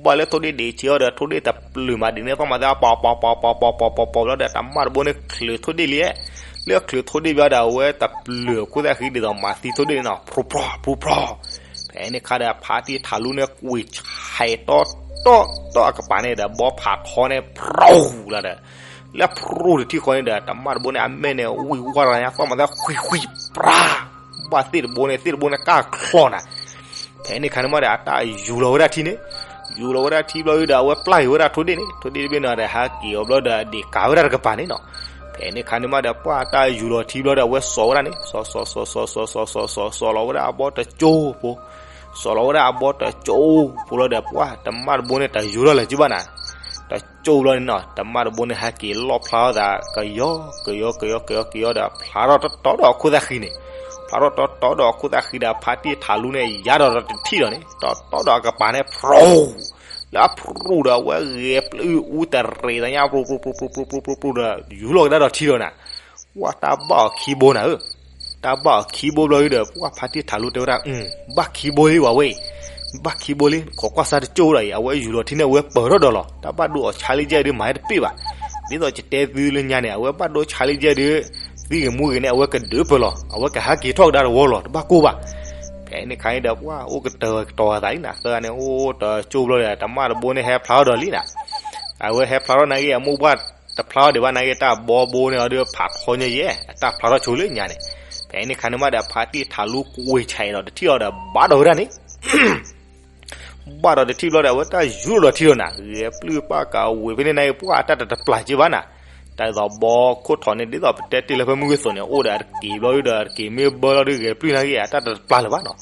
ဘၣ်လၢထိၣ်ဒ့ၣ်ဒံးဆံးအီၤဒီး ထိၣ်ဒ့ၣ်တပျုာ်မးဒ်န့ၣ် သီၣ်မၤသဲ ပီၤပီၤပီၤပီၤပီၤပီၤပီၤပီၤပီၤဘျီဒီး တမၣ်တဘိန့ၣ်ချုးထိၣ်ဒ့ၣ်လံ, လၢချုးထိၣ်ဒ့ၣ်ဘျီဒီး အဝဲတပျုာ်ခိၣ်သၣ်ဃံဒ်သိးမၤသံထိၣ်ဒ့ၣ်န့ၣ်နီၤ ဖြူဖြူဖြူဖြူ. ဖဲန့ၣ်ခါဒီး ဖါတံၢ်ထးလူန့ၣ် ကွံာ်ဆဲးတီတီတီအကပၤန့ၣ်ဒီး ဘီဖးထီန့ၣ် ဖြူလီၤဒီး လၢဖြူတထံၣ်ဃီန့ၣ်ဒီး တမၣ်တဘိန့ၣ် အမဲာ်န့ၣ် ဝံၣ်ဝါရၤညါ သီၣ်မၤသဲ ဃံးဃံးပြါ ဘၣ်သ့ၣ်တဘိန့ၣ် သ့ၣ်တဘိန့ၣ် ကၢ်ချီၣ်နၤ. ဖဲန့ၣ်ခါန့ၣ်မးဒီး အတၢ်ယူၤလီၤဝဲဒၣ်ထံန့ၣ်, ယူၤလီၤဝဲဒၣ်ထံဘျီဒီး အဝဲပျၢ်က့ၤဝဲဒၣ်ထိၣ်ဒ့ၣ်န့ၣ်, ထိၣ်ဒ့ၣ်တဘ့ၣ်န့ၣ်ဒီး ဟဲက့ၤအီၤဘျီဒီး ဒ့ၣ်ကၤဝဲဒၣ်တကပၤန့ၣ်နီၤ. ဖဲန့ၣ်ခါန့ၣ်မးဒီး ပှၢ်တၢ်ယူၤလီၤထံဘျီဒီး အဝဲစိာ်ဝဲဒၣ်န့ၣ်, စိာ်စိာ်စိာ်စိာ်စိာ်စိာ်စိာ်စိာ်စိာ်လီၤဝဲဒၣ်အဘီတကၠိဖိ, စိာ်လီၤဝဲဒၣ်အဘီတကၠိဖိလီၤဒီး ပှၢ်တမၣ်တဘိန့ၣ် တယူၤလီၤလၢၤကဘၣ်နၤ တကၠိဘျီန့ၣ်နီၤ, တမၣ်တဘိန့ၣ် ဟဲက့ၤလီၣ်ဖျါထီၣ်သး ကယီကယီကယီကယီကယီဒီး ဖျါထီၣ်တီတီဒီးအခိၣ်သၣ်ဃံန့ၣ်, ဖျါထီၣ်တီတီဒီးအခိၣ်သၣ်ဃံဒီး ဖါတံၢ်ထးလူန့ၣ် ယါဒီးတထံၣ်ဒီးန့ၣ် တီတီဒီးအကပၤန့ၣ် ဖြူ လၢအဖြူဒီး အဝဲဂဲၤပျုၢ်အူတရံးသးညါ ဖြူဖြူဖြူဖြူဖြူဖြူဖြူဒီး ယူၤလီၤကဒါဒီးထံဒီးနၤ. ဝဲတၢ်ဘၣ်အီၤခံဘိနၤဧၢ, တၢ်ဘၣ်အီၤခံဘိဘျီဒီး ပှၢ်ဖါတံၢ်ထးလူတဲဝဲဒၣ်, ဘၣ်ခံဘိလံဝဲဝဲအံၤ, ဘၣ်ခံဘိလံ ခိးကွၢ်စၢ်တကၠိဒီးအံၤ အဝဲယူၤလီၤထံန့ၣ် အဝဲပၢၢ်ထီၣ်ဒီးလီၤ, တၢ်ဘၣ်ဒိအီၤဆါလံကဲဒုး မၤဟဲတပ့ၢ်ဘၣ်, ဒ်သိးယတဲသုလၢညါန့ၣ် အဝဲဘၣ်ဒိဆါလံကဲဒုး သံဂ့ၤမူဂ့ၤန့ၣ် အဝဲကဒုးပၢၢ်လီၤ, အဝဲကဟဲက့ၤထီၣ်ကဒါတဝီလီၤ တဘၣ်ကိၢ်ဘၣ်. ဖဲန့ၣ်ခါန့ၣ်ဒီး ပှၢ်အိၣ်ကတၢၢ်ကတီၤသးလံနၤ, သၢဂၤန့ၣ် အိၣ်တကၠိဘျီဒီး တမၣ်တဘိန့ၣ် ဟဲဖျါထီၣ်ဒီးလံနၤ. အဝဲဟဲဖျါထီၣ်နာ်က့ အမိၢ်ပှၢ်တဖျါထီၣ်ဒံးဘၣ်နာ်က့ တၢ်ဘီဘိန့ၣ်အီၤဒီး ဖးထီညါယဲ အတၢ်ဖျါထီၣ်ဆိလၢညါန့ၣ်. ဖဲန့ၣ်ခါန့ၣ်မးဒီး ဖါတံၢ်ထးလူကွံာ်ဆဲးဒီးတထံၣ်အီၤဒီး ဘၣ်ဒီးဝဲဒၣ်န့ၣ် ဘၣ်ဒီးတထံၣ်ဘျီဒီး အဝဲတၢ်ယူၤလီၤဒီးထံဒီးနၤ, ဂဲၤပျုၢ်ပၢ်ကဝ့ၤဖဲန့ၣ်နာ်က့ ပှၢ်အတၢ်တတပျၢ်က့ဘၣ်နၤ. တၢ်ဒ်သိးဘီခိၣ်ထီၣ်န့ၣ် ဒ်သိးပတဲတ့ၢ်လၢဖဲမုၢ်ဂ့ၤသိးန့ၣ် အိၣ်ဒီးအတက့ၤဘျီဒီး အတက့ၤမ့ၢ်ဘၢလီၤဒီး ဂဲၤပျုၢ်နာ်က့ အတၢ်တတပျၢ်လၢၤဘၣ်နီၤ.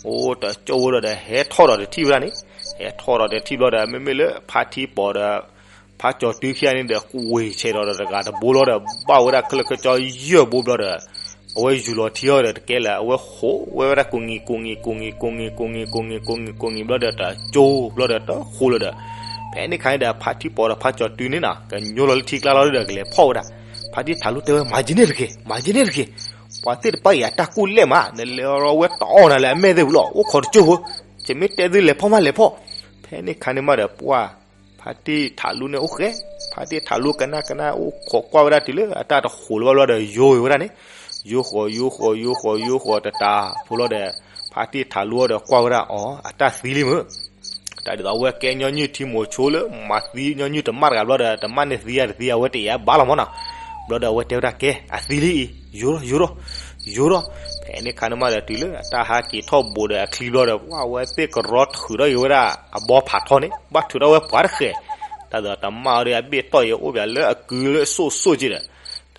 အိၣ်တကၠိဝဲဒီး ဟဲထီၣ်ဒီးတထံၣ်ဝဲဒၣ်န့ၣ်, ဟဲထီၣ်ဒီးတထံၣ်ဘျီဒီး မ့မ့ၢ်လၢဖါထံပီၤဒီး ဖါကၠီၤတုခံဂၤန့ၣ်ဒီး ကွံာ်ဆဲးဒီးတဂၤတဘိလီၤဒီး ဘၣ်ဝဲဒၣ်ခဲလၢာ်ခဲဆ့ယဲၢ်ဘိဘျီဒီး အဝဲယူၤလီၤထံအီၤဒီးတကဲလၢာ် အဝဲဃိးဝဲဝဲဒၣ်ကိးနံၤကိးနံၤကိးနံၤကိးနံၤကိးနံၤကိးနံၤကိးနံၤကိးနံၤဘျီဒီး တကၠိဘျီဒီးတဃိးလၢၤဒီး ဖဲန့ၣ်ခါန့ၣ်ဒီး ဖါထံပီၤဒီးဖါကၠီၤတုန့ၣ်နီၤ ကညိလီၤလၢထံကျါလီၤဒီး ကလဲၤဖီၣ်ဝဲဒၣ်. ဖါတံၢ်ထးလူတဲဝဲ မၤက့ၤန့ၣ်တက့ၢ်, မၤက့ၤန့ၣ်တက့ၢ်, ပှၤသ့ၣ်တဖၣ်အံၤအတၢ်ကူၣ်လဲၢ်မး နလဲၤအီၤဝဲတအီၣ်နၤလၢအမဲာ်သ့ၣ်ပူၤလီၤ အိၣ်ခိးတကၠိဖိ, ယမ့ၢ်တဲသုလဲၤဖီၣ်မးလဲၤဖီၣ်. ဖဲန့ၣ်ခါန့ၣ်မးဒီးပှၢ် ဖါတံၢ်ထးလူန့ၣ်အိၣ်ဃဲ, ဖါတံၢ်ထးလူကနၣ်ကနၣ်အိၣ်ခိးကွၢ်ဝဲဒၣ်တုၤလၢအတၢ်တဃိးလၢၤဘၣ်ဘျီဒီး ယိၤဝဲဒၣ်န့ၣ်, ယိၤဃီၤယိၤဃီၤယိၤဃီၤယိၤဃီၤတတးဖိလီၤဒီး ဖါတံၢ်ထးလူအီၤဒီးကွၢ်ဝဲဒၣ်အီၤ အတၢ်သံလံမ့ၢ် တၢ်ဒ်သိးအဝဲကဲညီနုၢ်ထံမိၤဆိလၢ မၤသံညီနုၢ်တမၣ်တဂၤဘျီဒီး တမၣ်န့ၣ်သံယၤတသံယၤ အဝဲတယာ်ဘၣ်လီၤမ့ၢ်နီၤ. ဘျီဒီးအဝဲတဲဝဲဒၣ်ကဲ အသံလံအံၤ ယိၤထီၣ် ယိၤထီၣ် ယိၤထီၣ်. ဖဲန့ၣ်ခါန့ၣ်မးဒီးတုၤလၢအတၢ်ဟးက့ၤထီၣ်ဘိးဒီးအချံဘျီဒီး ပှၢ်အဝဲသ့ၣ်ကရီထုးထီၣ်က့ၤဝဲဒၣ်အဘီဖးထီန့ၣ် ဘၣ်ထုးထီၣ်ဝဲပှၤတဃဲၤ. တၢ်ဒ်သိးတမၣ်အီၤဒီးအဘ့ၣ်တီၢ်အံၤအိၣ်ပှၤလၢအကုလၢစိၣ်စိၣ်က့ဒီး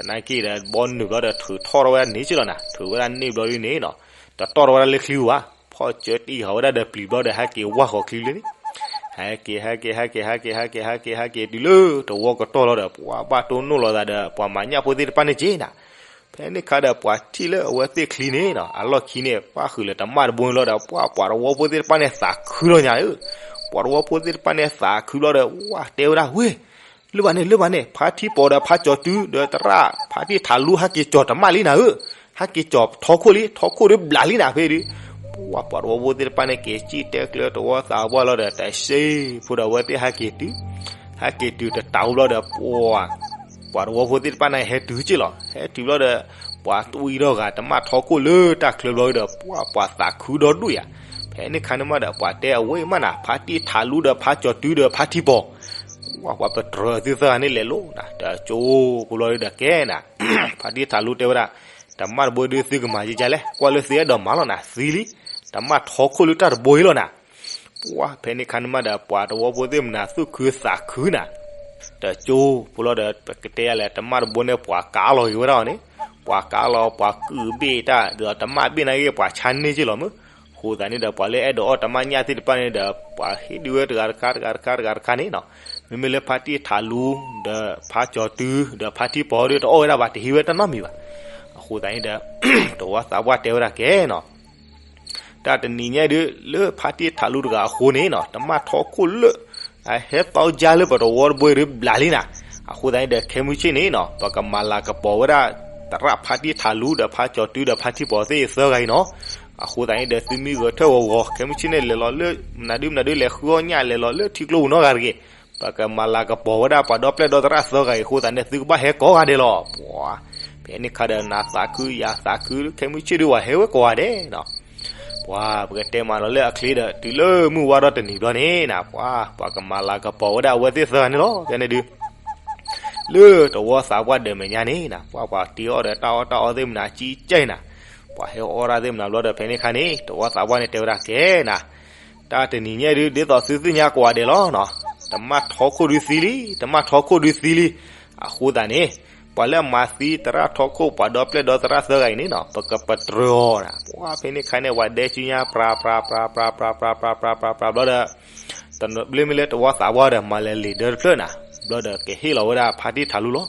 တနာ်က့ဒီး ဘီနုာ်ဘျီဒီးထုးထီၣ်ထီၣ်ဝဲန့ၣ်က့လီၤနၤ, ထုးဝဲဒၣ်န့ၣ်ဘျီဒ်န့ၣ်နီၤ, တတီၢ်ထီၣ်ဝဲဒၣ်လၢချံပူၤဘၣ်, ဖီၣ်ကၢတံၢ်ဃာ်ဝဲဒၣ်ဒီးပျံၤဘျီဒီး ဟဲက့ၤဝၢ်ဃီၤချံလၢန့ၣ်, ဟဲက့ၤ ဟဲက့ၤ ဟဲက့ၤ ဟဲက့ၤ ဟဲက့ၤ ဟဲက့ၤ ဟဲက့ၤ တုၤလၢတဝီကတီၢ်လီၤဒီး ပှၤဘၣ်တိၢ်နီၣ်လိာ်သးဒီး ပှၤမၤညၣ်ဖိသ့ၣ်တဖၣ်န့ၣ်က့နၤ. ဖဲန့ၣ်ခါဒီးပှၤထံၣ်လၢအဝဲသ့ၣ်ချံန့ၣ်နီၤ အလီၢ်ခံန့ၣ် ပၣ်ဃုာ်လၢတမၣ်တဘိန့ၣ်လီၤဒီး ပှၤ ပှၤတဝီဖိသ့ၣ်တဖၣ်န့ၣ် သးခုလီၤညါဧၢ, ပှၤတဝီဖိသ့ၣ်တဖၣ်န့ၣ် သးခုဘျီဒီး ဝၢ်တဲဝဲဒၣ်ဝဲ လၢဘၣ်န့ၣ် လၢဘၣ်န့ၣ် ဖါထံပီၤဒီးဖါကၠီၤတုဒီးသရၣ် ဖါတံၢ်ထးလူ ဟဲက့ၤကၠီၤတမၣ်လံနၤဧၢ, ဟဲက့ၤကၠီၤထီခိၣ်လံ ထီခိၣ်ဒီးဘျးလံနၤဖဲဒုး, ပှၤ ပှၤတဝီဖိသ့ၣ်တဖၣ်န့ၣ် က့ၤစံၣ်တဲကျၢတဝီသးပှၢ်လီၤဒီး တစ့ဖိဒီးအဝဲသ့ၣ်ဟဲက့ၤတုၤ, ဟဲက့ၤတုၤတတးအိၣ်ဘျီဒီး ပှၤ ပှၤတဝီဖိသ့ၣ်တဖၣ်န့ၣ် ဟဲတုၤက့လီၤ. ဟဲတုၤဘျီဒီး ပှၤတွံၢ်ထီၣ်ဂၤတမၣ်ထီခိၣ်လၢတၢ်ချၢဘျီဒီး ပှၤ ပှၤသးခုဒီဒူၣ်ယၤ. ဖဲန့ၣ်ခါန့ၣ်မးဒီး ပှၤတဲအဝဲအံၤမးနၤ ဖါတံၢ်ထးလူဒီးဖါကၠီၤတုဒီးဖါထံပီၤ ပှၤ ပှၤပတြၢၤသုသၢဂၤန့ၣ်လဲၤလိၤနၤ တကၠိဖိလီၤဒီးကဲနၤ, ဖါတံၢ်ထးလူတဲဝဲဒၣ် တမၣ်တဘိဒုးသုကမၤယကလဲၣ် ကွၢ်လၢသုအဲၣ်ဒိးမၤလီၤနၤ သံလံ, တမၣ်ထီခိၣ်လၢတၢ်တဘိအံၤလီၤနၤ. ပှၤ ဖဲန့ၣ်ခါန့ၣ်မးဒီး ပှၤတဝီဖိသ့ၣ်မနၤသူၣ်ခုသးခုနၤ, တကၠိဖိလီၤဒီး ပကတဲယၤလဲၣ် တမၣ်တဘိန့ၣ် ပှၤကးလီၤက့ၤဝဲဒၣ်အီၤန့ၣ်, ပှၤကးလီၤ ပှၤကုၢ်ဘ့ၣ်တၢ် ဒ်သိးတမၣ်ဘ့ၣ်နာ်က့ ပှၤဆါန့ၢ်က့လီၤမ့ၢ်. အဃိသတးန့ၣ်ဒီး ပှၤလၢအဲၣ်ဒိးအီၣ်တမၣ်ညၣ်သ့ၣ်တဖၣ်န့ၣ်ဒီး ပှၤဟ့ၣ်ဒုးဝဲတဂၤတခါ တဂၤတခါ တဂၤတခါန့ၣ်နီၤ. မ့မ့ၢ်လၢဖါတံၢ်ထးလူ ဒီးဖါကၠီၤတု ဒီးဖါထံပီၤဒီး တအီၣ်ဝဲဒၣ်ဘၣ် တဟံးဝဲတၢ်နီတမံၤဘၣ်. အဃိသတးန့ၣ်ဒီး တဝီသးပှၢ်တဲဝဲဒၣ်ကဲနီၤ တၢ်တနံၤညါဒုး လၢဖါတံၢ်ထးလူတဂၤအဃိန့ၣ်နီၤ တမၣ်ထီခိၣ်လၢ အဟဲသီကၠါလၢပတဝီတဘိအံၤဒုးဘျးလံနၤ. အဃိသတးန့ၣ်ဒီး ခဲမုၢ်ဆ့ၣ်န့ၣ်နီၤ ပကမၤလၤကပီၤဝဲဒၣ် သရၣ်ဖါတံၢ်ထးလူ ဒီးဖါကၠီၤတု ဒီးဖါထံပီၤသ့ၣ်သၢဂၤအံၤနီၤ. အဃိသတးန့ၣ်ဒီး သုမ့ၢ်ဂဲၤထၢၣ်ဂီၤဂီၤ ခဲမုၢ်ဆ့ၣ်န့ၣ် လဲၤလီၤလၢ မနုၤဒုမနုၤဒု လဲၤဃုအီၣ်ညၣ် လဲၤလီၤလၢထံကျိပူၤနီတဂၤတဂ့ၤ. ပကမၤလၤကပီၤဝဲဒၣ်ပှၤဒီပျဲၢ်ဒီသရၣ်သၢဂၤအံၤအဃိသတးန့ၣ် သုကဘၣ်ဟဲကိးဂၤဒဲးလီၤ. ပှၤ ဖဲန့ၣ်ခါဒီး နၤသးခုယၤသးခု ခဲမုၢ်ဆ့ၣ်ဒုး ပှၤဟဲဝဲကိးဂၤဒဲးနီၤ. ပှၤ ပကတဲမၤလီၤလၢအချ့ဒီး တုၤလၢမုၢ်ဝါထီၣ်တနံၤဘျီန့ၣ်နၤ ပှၤ ပှၤကမၤလၤကပီၤဝဲဒၣ်အဝဲသ့ၣ်သၢဂၤန့ၣ်လီၤ. ဖဲန့ၣ်ဒုး လၢတဝီသးပှၢ်ဒီးမဲာ်ညါန့ၣ်နၤ ပှၤ ပှၤတ့အီၣ်ဒီးတၢ်အီၣ်တၢ်အီသ့ၣ်မနၤ ကံကဲနၤ, ပှၤဟဲအီၣ်တၢ်သ့ၣ်မနၤဘျီဒီး ဖဲန့ၣ်ခါန့ၣ် တဝီသးပှၢ်န့ၣ်တဲဝဲဒၣ် ကဲနၤ တၢ်တနံၤညါဒုး ဒ်သိးသုသ့ၣ်ညါကိးဂၤဒဲးလီၤနီၤ, တမၣ်ထီခိၣ်ဒုးသံလံ, တမၣ်ထီခိၣ်ဒုးသံလံ. အဃိသတးန့ၣ် ပှၤလၢအမၤသံသရၣ်ထီခိၣ် ပှၤဒီပျဲၢ်ဒီသရၣ်သၢဂၤအံၤန့ၣ်နီၤ ပကပတြၢၤအီၤနၤ. ပှၤ ဖဲန့ၣ်ခါန့ၣ် ပှၤဒဲကံညါ ပြၤပြၤပြၤပြၤပြၤပြၤပြၤပြၤပြၤပြၤပြၤဘျီဒီး တဘျီမ့ၢ်လၢတဝီသးပှၢ်ဒီး မၤလဲၤလံာ်ဒၢတဖျၢၣ်နၤ, ဘျီဒီးကဟ့ၣ်လီၤဝဲဒၣ်ဖါတံၢ်ထးလူလီၤ.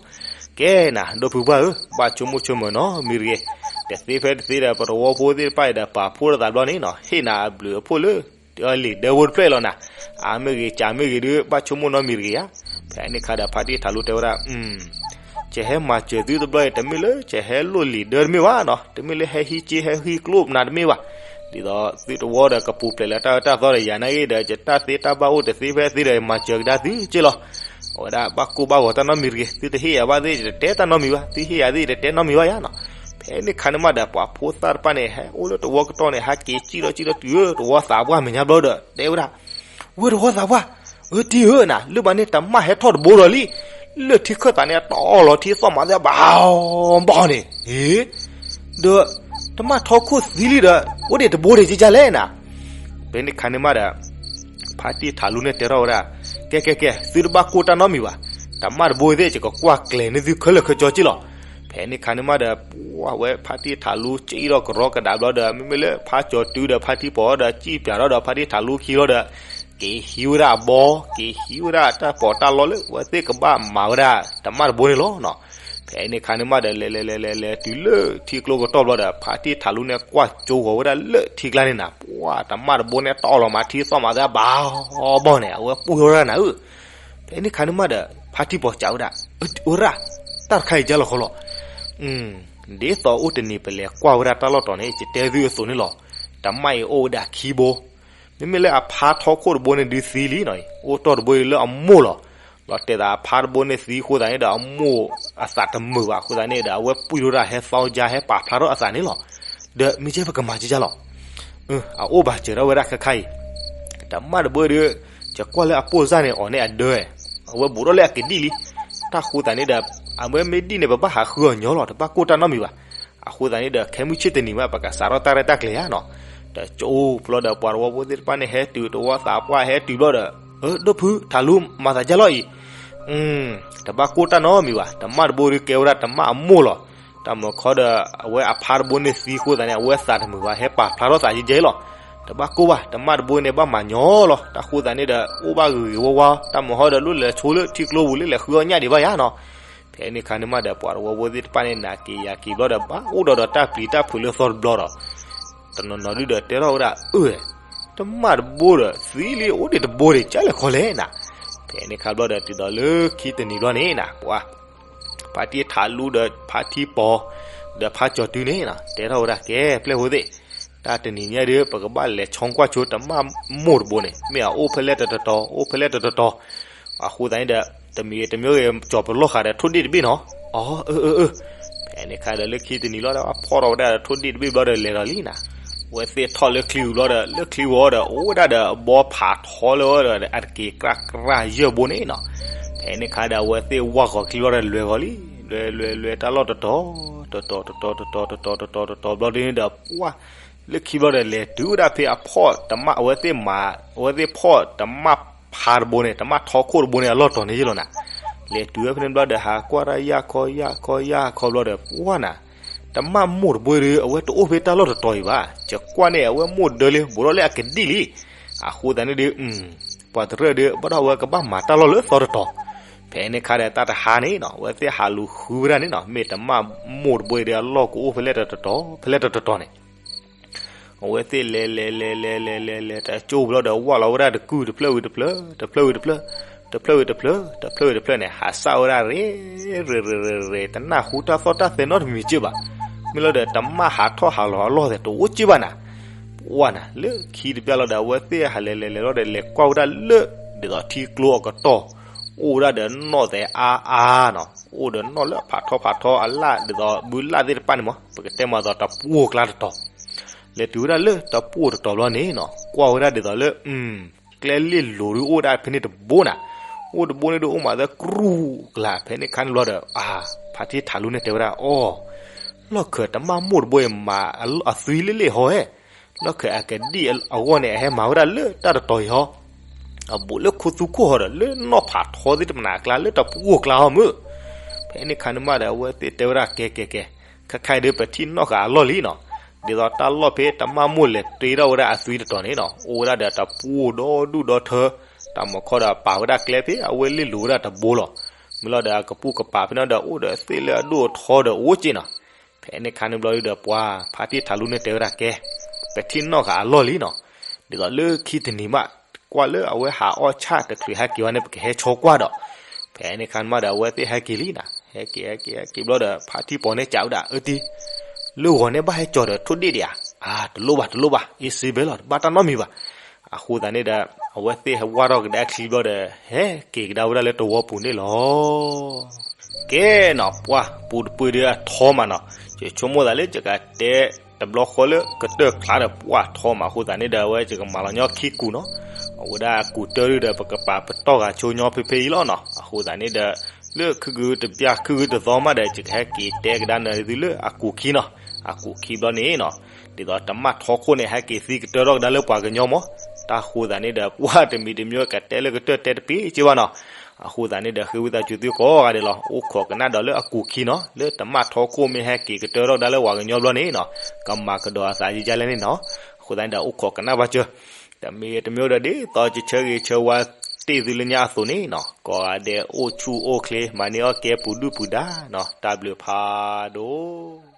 ကဲနၤ ဒိၣ်ဖုပှၢ်ဧၢ, ဘၣ်ဆိကမိၣ်ဆိကမးနီတမံၤတဂ့ၤ, တသ့ဖဲတသ့ဒီး ပတဝီဖိသ့ၣ်တဖၣ်အံၤဒီး ပာ်ဖှိၣ်လိာ်သးဘျီန့ၣ်နီၤ ဟ့ၣ်နၤအဘျုးအဖှိၣ်လၢ လံာ်ဒၢဖိတဖျၢၣ်အံၤလီၤနၤ. အါမ့ၢ်ဂ့ၤ ကၢ်မ့ၢ်ဂ့ၤဒုး ဘၣ်ဆိကမိၣ်နီတမံၤတဂ့ၤဧါ. ဖဲန့ၣ်ခါဒီး ဖါတံၢ်ထးလူတဲဝဲဒၣ် ကဟဲမၤစၢၤသုတဘျီအံၤ တမ့ၢ်လၢကဟဲလိၣ်လံာ်ဒၢတမ့ၢ်ဘၣ်နီၤ, တမ့ၢ်လၢဟဲဟံးက့ဟဲဟံးကျိမနုၤတမ့ၢ်ဘၣ်. ဒ်သိးသုတဝီဒီးကပူၤဖျဲးလၢတၢ်အၢတၢ်သီဒီးယၤနာ်ဂ့ၤဒီး ယတၢ်သ့တၢ်ဘၣ်အိၣ်တသ့ဖဲသ့ဒီး ယမၤစၢၤကဒါသုက့လီၤ. အဝဲဒၣ်ဘၣ်ကိၢ်ဘၣ်ဂီၤတၢ်နီတမံၤတဂ့ၤ, သုတဟ့ၣ်ယၤဘၣ်သ့ၣ် ယတတဲတၢ်နီတမံၤဘၣ်, သုဟ့ၣ်ယၤသ့ၣ် ယတတဲနီတမံၤဘၣ်ယါနီၤ. ဖဲန့ၣ်ခါန့ၣ်မးဒီး ပှၤဖိသၣ်တဖၣ်န့ၣ် ဟဲအိၣ်လၢတဝီကတီၢ်န့ၣ် ဟဲက့ၤစံၣ်ထီၣ်စံၣ်ထီၣ်တုၤတဝီသးပှၢ်မဲာ်ညါဘျီဒီး တဲဝဲဒၣ် ဝဲတဝီသးပှၢ်, အၢတံၢ်ဧၢနၤ, လၢဘၣ်န့ၣ် တမၣ်ဟဲထီၣ်တဘိဒီးလံ, လၢထံခၢၣ်သးန့ၣ်အတီၢ်လီၤထံသီၣ်မၤသ့ဘၣ်ဘီန့ၣ်, ဒီး တမၣ်ထီခိၣ်သံလံဒီး အိၣ်ဒံးတဘိဒံးကကလဲၣ်နၤ. ဖဲန့ၣ်ခါန့ၣ်မးဒီး ဖါတံၢ်ထးလူန့ၣ်တဲထီၣ်ဝဲဒၣ်, ကဲကဲကဲ သုတဘၣ်ကိၢ်တၢ်နီတမံၤဘၣ်, တမၣ်တဘိသ့ၣ် ယကကွၢ်ကျဲၤန့ၢ်သုခဲလၢာ်ခဲဆ့က့လီၤ. ဖဲန့ၣ်ခါန့ၣ်မးဒီး ပှၤဝဲဖါတံၢ်ထးလူစံၣ်ထီၣ်ကရီကဒါဘျီဒီး မ့မ့ၢ်လၢဖါကၠီၤတုဒီးဖါထံပီၤဒီး စံၣ်ပၠးထီၣ်ဒီးဖါတံၢ်ထးလူခံဘျီဒီး က့ၤဟံးဝဲဒၣ်အဘီ, က့ၤဟံးဝဲဒၣ်တၢ်ပီးတၢ်လီလၢ အဝဲသ့ၣ်ကဘၣ်မၤဝဲဒၣ် တမၣ်တဘိန့ၣ်လီၤနီၤ. ဖဲန့ၣ်ခါန့ၣ်မးဒီး လဲၤလဲၤလဲၤလဲၤလဲၤတုၤလၢထံကျိကတီၢ်ဘျီဒီး ဖါတံၢ်ထးလူန့ၣ် ကွၢ်ကၠိဃီၤဝဲဒၣ်လၢထံကျါန့ၣ်နၤ, ပှၤတမၣ်တဘိန့ၣ် တီၢ်လီၤမၤထံသီၣ်မၤသ့ဘၣ်ဘီန့ၣ် အဝဲပှံၢ်ထီၣ်ဒၣ်နၤဧၢ. ဖဲန့ၣ်ခါန့ၣ်မးဒီး ဖါထံပီၤစံးဝဲဒၣ်, ဝဲဒၣ် တၢ်တခါအံၤကလီၤခီလီၤ. ဒ်သိးအိၣ်တနံၤပလဲၤကွၢ်ဝဲဒၣ်တၢ်လီၢ်တီၤန့ၣ် ယတဲသုအသိးန့ၣ်လီၤ. တမၣ်အံၤအိၣ်ဝဲဒၣ်ခံဘိ, မ့မ့ၢ်လၢအဖါထီခိၣ်တဘိန့ၣ်ဒုးသံလံနီၤ, အိၣ်တီၢ်တဘိလၢအမိၢ်လီၤ. ဘျီတဲသးအဖါတဘိန့ၣ်သံအဃိသတးန့ၣ်ဒီး အမိၢ်အသးတမုာ်ဘၣ်အဃိသတးန့ၣ်ဒီး အဝဲပှံၢ်ထီၣ်ဒၣ်ဟဲသီကါ ဟဲပာ်ဖျါထီၣ်အသးန့ၣ်လီၤ. ဒီးမ့ၢ်ကဲပကမၤကကလီၤ. အအိၣ်ဘၣ်စၢၤထီၣ်ဝဲဒၣ်ခဲခါအံၤ, တမၣ်တဘိဒီး ယကွၢ်လၢအပိၢ်စၢ်န့ၣ် အီၤန့ၣ်အဒၢ, အဝဲဘူးထီၣ်လၢအကဒံၣ်လံ. တၢ်ဃိသတးန့ၣ်ဒီး အဝဲမ့ၢ်ဒံၣ်န့ၣ် ပဘၣ်ဟးဃုအီၤညီလီၤ, တဘၣ်ကိၢ်တၢ်နီတမံၤဘၣ်. အဃိသတးန့ၣ်ဒီး ခဲမုၢ်ဆ့ၣ်တနံၤမး ပကစးထီၣ်တၢ်ရဲၣ်တၢ်ကျဲၤဧါနီၤ. တကၠိဘျီဒီး ပှၤတဝီဖိသ့ၣ်တဖၣ်န့ၣ် ဟဲတုၤတဝီသးပှၢ်ဟဲတုၤဘျီဒီး, အၢ ဒိၣ်ဖု ထးလူ မၤသးဒ်လဲၣ်အံၤ, တဘၣ်ကိၢ်တၢ်နီတမံၤဘၣ်. တမၣ်တဘိဒီးကဲဝဲဒၣ်တမၣ်အမိၢ်လီၤ. တၢ်မၤခီဒီး အဝဲအဖါတဘိန့ၣ်သံအဃိသတးန့ၣ် အဝဲသးတမုာ်ဘၣ် ဟဲပာ်ဖျါထီၣ်သးယဲယဲလီၤ. တဘၣ်ကိၢ်ဘၣ်, တမၣ်တဘိန့ၣ် ဘၣ်မၤညီလီၤ. တၢ်ဃိသတးန့ၣ်ဒီး အိၣ်ဘၣ်ဂ့ၤဂ့ၤဝါဝါ, တၢ်မၤဟီဒီး လိၣ်လဲၤဆိလၢထံကျိပူၤ လၢလဲၤဃုအီၣ်ညၣ်ဒံးဘၣ်ယါနီၤ. ဖဲန့ၣ်ခါန့ၣ်မးဒီး ပှၤတဝီဖိသ့ၣ်တဖၣ်န့ၣ် နာ်က့ၤယၤက့ၤဘျီဒီး ဘၣ်အိၣ်ဒီးဒီးတၢ်ပျံၤတၢ်ဖုးလၢသီတဘျီဒီး တနီၤနီၤဒုဒီးတဲထီၣ်ဝဲဒၣ် အၢ တမၣ်တဘိဒီး သံလံ အိၣ်ဒံးတဘိဒံး ကလဲၣ်ခီလဲၣ်နၤ. ဖဲန့ၣ်ခါဘျီဒီး တုၤဒီးလၢခံတနံၤဘျီန့ၣ်နၤ ပှၤ ဖါတံၢ်ထးလူဒီး ဖါထံပီၤ ဒီးဖါကၠီၤတုန့ၣ် တဲထီၣ်ဝဲဒၣ် ကဲ ပျဲၢ်ဖိသ့ၣ်, တၢ်တနံၤညါဒီး ပကဘၣ်လဲၤဆီကွၢ်ဆိ တမၣ်မိၢ်တဘိန့ၣ် မ့ၢ်အအိၣ်ဖဲလဲၣ်တတီၤတီၤ အိၣ်ဖဲလဲၣ်တတီၤတီၤ. အဃိသတးန့ၣ်ဒီး တမံၤတမံၤဂ့ၤ ကၠီၤပလီၢ်ဃာ်ဒီး ထိၣ်ဒ့ၣ်တဘ့ၣ်နီၤ. အီ အၢ အၢ အၢ. ဖဲန့ၣ်ခါဒီး လၢခံတနံၤလီၤဒီး ဖီၣ်ထီၣ်ဝဲဒၣ်ဒီး ထိၣ်ဒ့ၣ်တဘ့ၣ်ဘျီဒီး လဲၤဒီးလံနၤ. အဝဲသ့ၣ်ထီၣ်လၢချံပူၤဘျီဒီး လၢချံဝီၤဒီး အိၣ်ဝဲဒၣ်ဒီး အဘီဖးထီလၢဝဲဒီး အတက့ၤကြၢ်ကြၢ်ယဲၢ်ဘိန့ၣ်နီၤ. ဖဲန့ၣ်ခါဒီး အဝဲသ့ၣ်ဝၢ်ဃီၤချံဘျီဒီး လဲၤဂီၤလံ, လဲၤလဲၤလဲၤ တၢ်လီၢ်တတီၤ တတီၤတတီၤတတီၤတတီၤတတီၤတတီၤဘျီဒ်န့ၣ်ဒီး ပှၤ လၢခံဘျီဒီး လဲၤတုၤဝဲဒၣ်ဖဲအဖီၣ်တမၣ် အဝဲသ့ၣ်မၤ အဝဲသ့ၣ်ဖီၣ်တမၣ်ဖါတဘိန့ၣ် တမၣ်ထီခိၣ်တဘိန့ၣ် အလီၢ်တီၤန့ၣ်ယဲၢ်လီၤနၤ. လဲၤတုၤဝဲဖဲန့ၣ်ဘျီဒီး ဟးကွၢ်တၢ်ယၢ်ခီယၢ်ခီယၢ်ခီဘျီဒီး ပှၤနၤ တမၣ်မိၢ်တဘိဒီး အဝဲတအိၣ်ဖဲတၢ်လီၢ်တတီၤအံၤဘၣ်. ယကွၢ်န့ၣ် အဝဲမိၢ်ဒၢလံ ဘူးထီၣ်လၢအကဒံၣ်လံ. အဃိသတးန့ၣ်ဒီး ပှၤတရၢၣ်ဒီး ဘၣ်ဒီးအဝဲကဘၣ်မၤတၢ်လီၢ်လၢသီတတီၤ. ဖဲန့ၣ်ခါဒီး တၢ်တဟါန့ၣ်နီၤ အဝဲသ့ၣ်ဟးလူၤဃုဝဲဒၣ်န့ၣ်နီၤ မ့ၢ်တမၣ်မိၢ်တဘိဒီး အလီၢ်ကအိၣ်ဖဲလဲၣ်တတီၤတီၤ ဖဲလဲၣ်တတီၤတီၤန့ၣ် အဝဲသ့ၣ်လဲၤလဲၤလဲၤလဲၤလဲၤလဲၤလဲၤ တကၠိပူၤဘျီဒီး ဝၢ်လီၤဝဲဒၣ်တကုၢ်တဖျၢၣ်ဝံၤတဖျၢၣ် တဖျၢၣ်ဝံၤတဖျၢၣ် တဖျၢၣ်ဝံၤတဖျၢၣ် တဖျၢၣ်ဝံၤတဖျၢၣ်န့ၣ် ဟးစၢ်ဝဲဒၣ်ရ့ ရ့ရ့ရ့ရ့ တနၢ်ဟူတၢ်သီၣ်တၢ်သဲနီတမံၤက့ဘၣ်. မ့ၢ်လီၤဒီး တမၣ်ဟးထီၣ်ဟးလီၤအလီၢ်သဲးတအိၣ်က့ဘၣ်နၤ. ကွၢ်နၤ လၢခံတဘျီလီၤဒီး အဝဲသ့ၣ်ဟးလဲၤလဲၤလဲၤလီၤဒီး လဲၤကွၢ်ဝဲဒၣ်လၢ ဒ်သိးထံကျိအကတီၢ် အိၣ်ဝဲဒၣ်ဒီးနီၣ်သဲးအါအါနီၤ, အိၣ်ဒီးနီၣ်လၢအဖးထီဖးထီအလၣ် ဒ်သိးဘုလၣ်သ့ၣ်တဖၣ်န့ၣ်မး ပကတဲမးဒ်သိးတပှိၢ်ကျါတတီၤ, လဲၤတုၤဝဲဒၣ်လၢတပှိၢ်တတီၤဘျီန့ၣ်နီၤ ကွၢ်ဝဲဒၣ်ဒ်သိးလၢ ကျဲလ့ၣ်လိၤဒုးအိၣ်ဒၣ်ဖဲန့ၣ်တဘိနၤ, အိၣ်တဘိန့ၣ်ဒုးအိၣ်မးသဲကရူၢ်ကျါ ဖဲန့ၣ်ခါန့ၣ်ဘျီဒီး အါ ဖါတံၢ်ထးလူန့ၣ်တဲဝဲဒၣ် အိ လီၢ်ခၢးတမၣ်မိၢ်တဘိအံၤမၤအသွံလ့ၣ်လ့ၣ်ဟီဧဲ, လီၢ်ခၢးအကဒံၣ်အဂီၢ်န့ၣ် အဟဲမၤဝဲဒၣ်လၢတၢ်တတီၤအံၤဟီ, အဘူးလၢခိသူခိၣ်ဟီဒီး လၢနီၢ်ဖးထီသ့ၣ်တဖၣ်အကျါ လၢတပှိၢ်ကျါဟီမုၢ်, ဖဲန့ၣ်ခါန့ၣ်မးဒီး အဝဲသ့ၣ်တဲဝဲဒၣ် ကဲကဲကဲ, ခဲခါအံၤဒုး ပထံၣ်နီၣ်ဃာ်အလီၢ်လံနီၤ, ဒ်သိးတၢ်လီၢ်ဖဲတမၣ်မိၢ်လဲၤတ့ထီၣ်ဝဲဒၣ်အသွံတတီၤန့ၣ်နီၤ အိၣ်ဝဲဒၣ်ဒီးတပှိၢ်ဒီဒူၣ်ဒီထၢ, တၢ်မၤခီဒီးပာ်ဝဲဒၣ်ကျဲဖဲအဝဲလ့ၣ်လိၤဝဲဒၣ်တဘိလီၤ, မ့ၢ်လီၤဒီးအကပုၢ်ကပၤဖဲန့ၣ်ဒီး အိၣ်ဒီးသ့ၣ်လၢအဒိၣ်အထီဒီးအိၣ်က့နီၤ, ဖဲန့ၣ်ခါန့ၣ်ဘျီဒုးဒီး ပှၤဖါတံၢ်ထးလူန့ၣ်တဲဝဲဒၣ် ကဲ, ပထံၣ်နီၣ်ဃာ်အလီၢ်လံနီၤ, ဒ်သိးလၢခံတနံၤမး ကွၢ်လၢအဝဲဟးအီၣ်ဆၣ်တချုးဟဲက့ၤဝဲန့ၣ် ပကဟဲဆီကွၢ်ဒီး, ဖဲန့ၣ်ခါန့ၣ်မးဒီး အဝဲသ့ၣ်ဟဲက့ၤလံနီၤ, ဟဲက့ၤဟဲက့ၤဟဲက့ၤဘျီဒီး ဖါတံၢ်ပိာ်န့ၣ်စံးဝဲဒၣ် အၢတံၢ်, လၢဂီၤန့ၣ်ဘၣ်ဟဲကၠီၤဒီးထိၣ်ဒ့ၣ်ဒံးဧါ, အါ တလိၣ်ဘၣ်တလိၣ်ဘၣ် အ့စ့ဘဲလီၤ တဘၣ်တၢ်နီတမံၤဘၣ်, အဃိသတးန့ၣ်ဒီး အဝဲသ့ၣ်ဟဲဝၢ်ထီၣ်ကဒါချံဘျီဒီး ဟဲက့ၤကဒါဝဲဒၣ်လၢတဝီပူၤန့ၣ်လီၤ. ကဲနီၤ ပှၢ်ပူတပှ့ၤဒုးအထီမးနီၤ, ယဆိကမိၣ်သးလၢယကတဲတဘျီဃီလၢကတၢၢ်ဖျါဒီးပှၢ်ထီမး အဃိသတးန့ၣ်ဒီး အဝဲယကမၤလီၤညီခံကူာ်နီၤ, အဝဲဒၣ်အကူာ်တၢ်ဒုးဒီး ပကပာ်ပတီၢ်ဂၤဆိညီဖဲဖဲအံၤလီၤနီၤ, အဃိသတးန့ၣ်ဒီး လၢခုဂုၢ်တဘျီခုဂုၢ်တသီမးဒီး ယကဟဲက့ၤတဲကဒါနၤသုလၢအကူာ်ခံနီၤ, အကူာ်ခံဘျီန့ၣ်နီၤ, ဒ်သိးတမၣ်ထီခိၣ်န့ၣ် ဟဲက့ၤသံကတၢၢ်ထီၣ်ကဒါလၢပှၤကညီမး, တၢ်ဃိသတးန့ၣ်ဒီး ပှၢ်တမံၤတမံၤကတဲလၢကတၢၢ်တဲတပ့ၤက့ဘၣ်နီၤ, အဃိသတးန့ၣ်ဒီး ဃ့ဝံသးစူၤသုကိးဂၤဒဲးလီၤ, အိၣ်ခိးကနၣ်ဒီးလၢအကူာ်ခံနီၤ, လၢတမၣ်ထီခိၣ်မ့ၢ်ဟဲက့ၤကတၢၢ်ထီၣ်ကဒါလၢပှၤကညီဘျီန့ၣ်နီၤ, ကမၤကဒီးအသးယံာ်ယံာ်လဲၣ်န့ၣ်နီၤ, အဃိသတးန့ၣ်ဒီး အိၣ်ခိးကနၣ်ဘၣ်စၢၤ, တမ့ၢ်တမ့ၢ်ဒီး ဒ်သိးယဆၢဂ့ၤဆၢဝါတ့ၢ်သုလၢညါအသိးန့ၣ်နီၤ, ကိးဂၤဒဲးအိၣ်ဆူၣ်အိၣ်ချ့ မၤန့ၢ်အီၣ်ကဲပူၤဒုၣ်ပူၤဒါနီၤ, တၢ်ဘျုးဖးဒိၣ်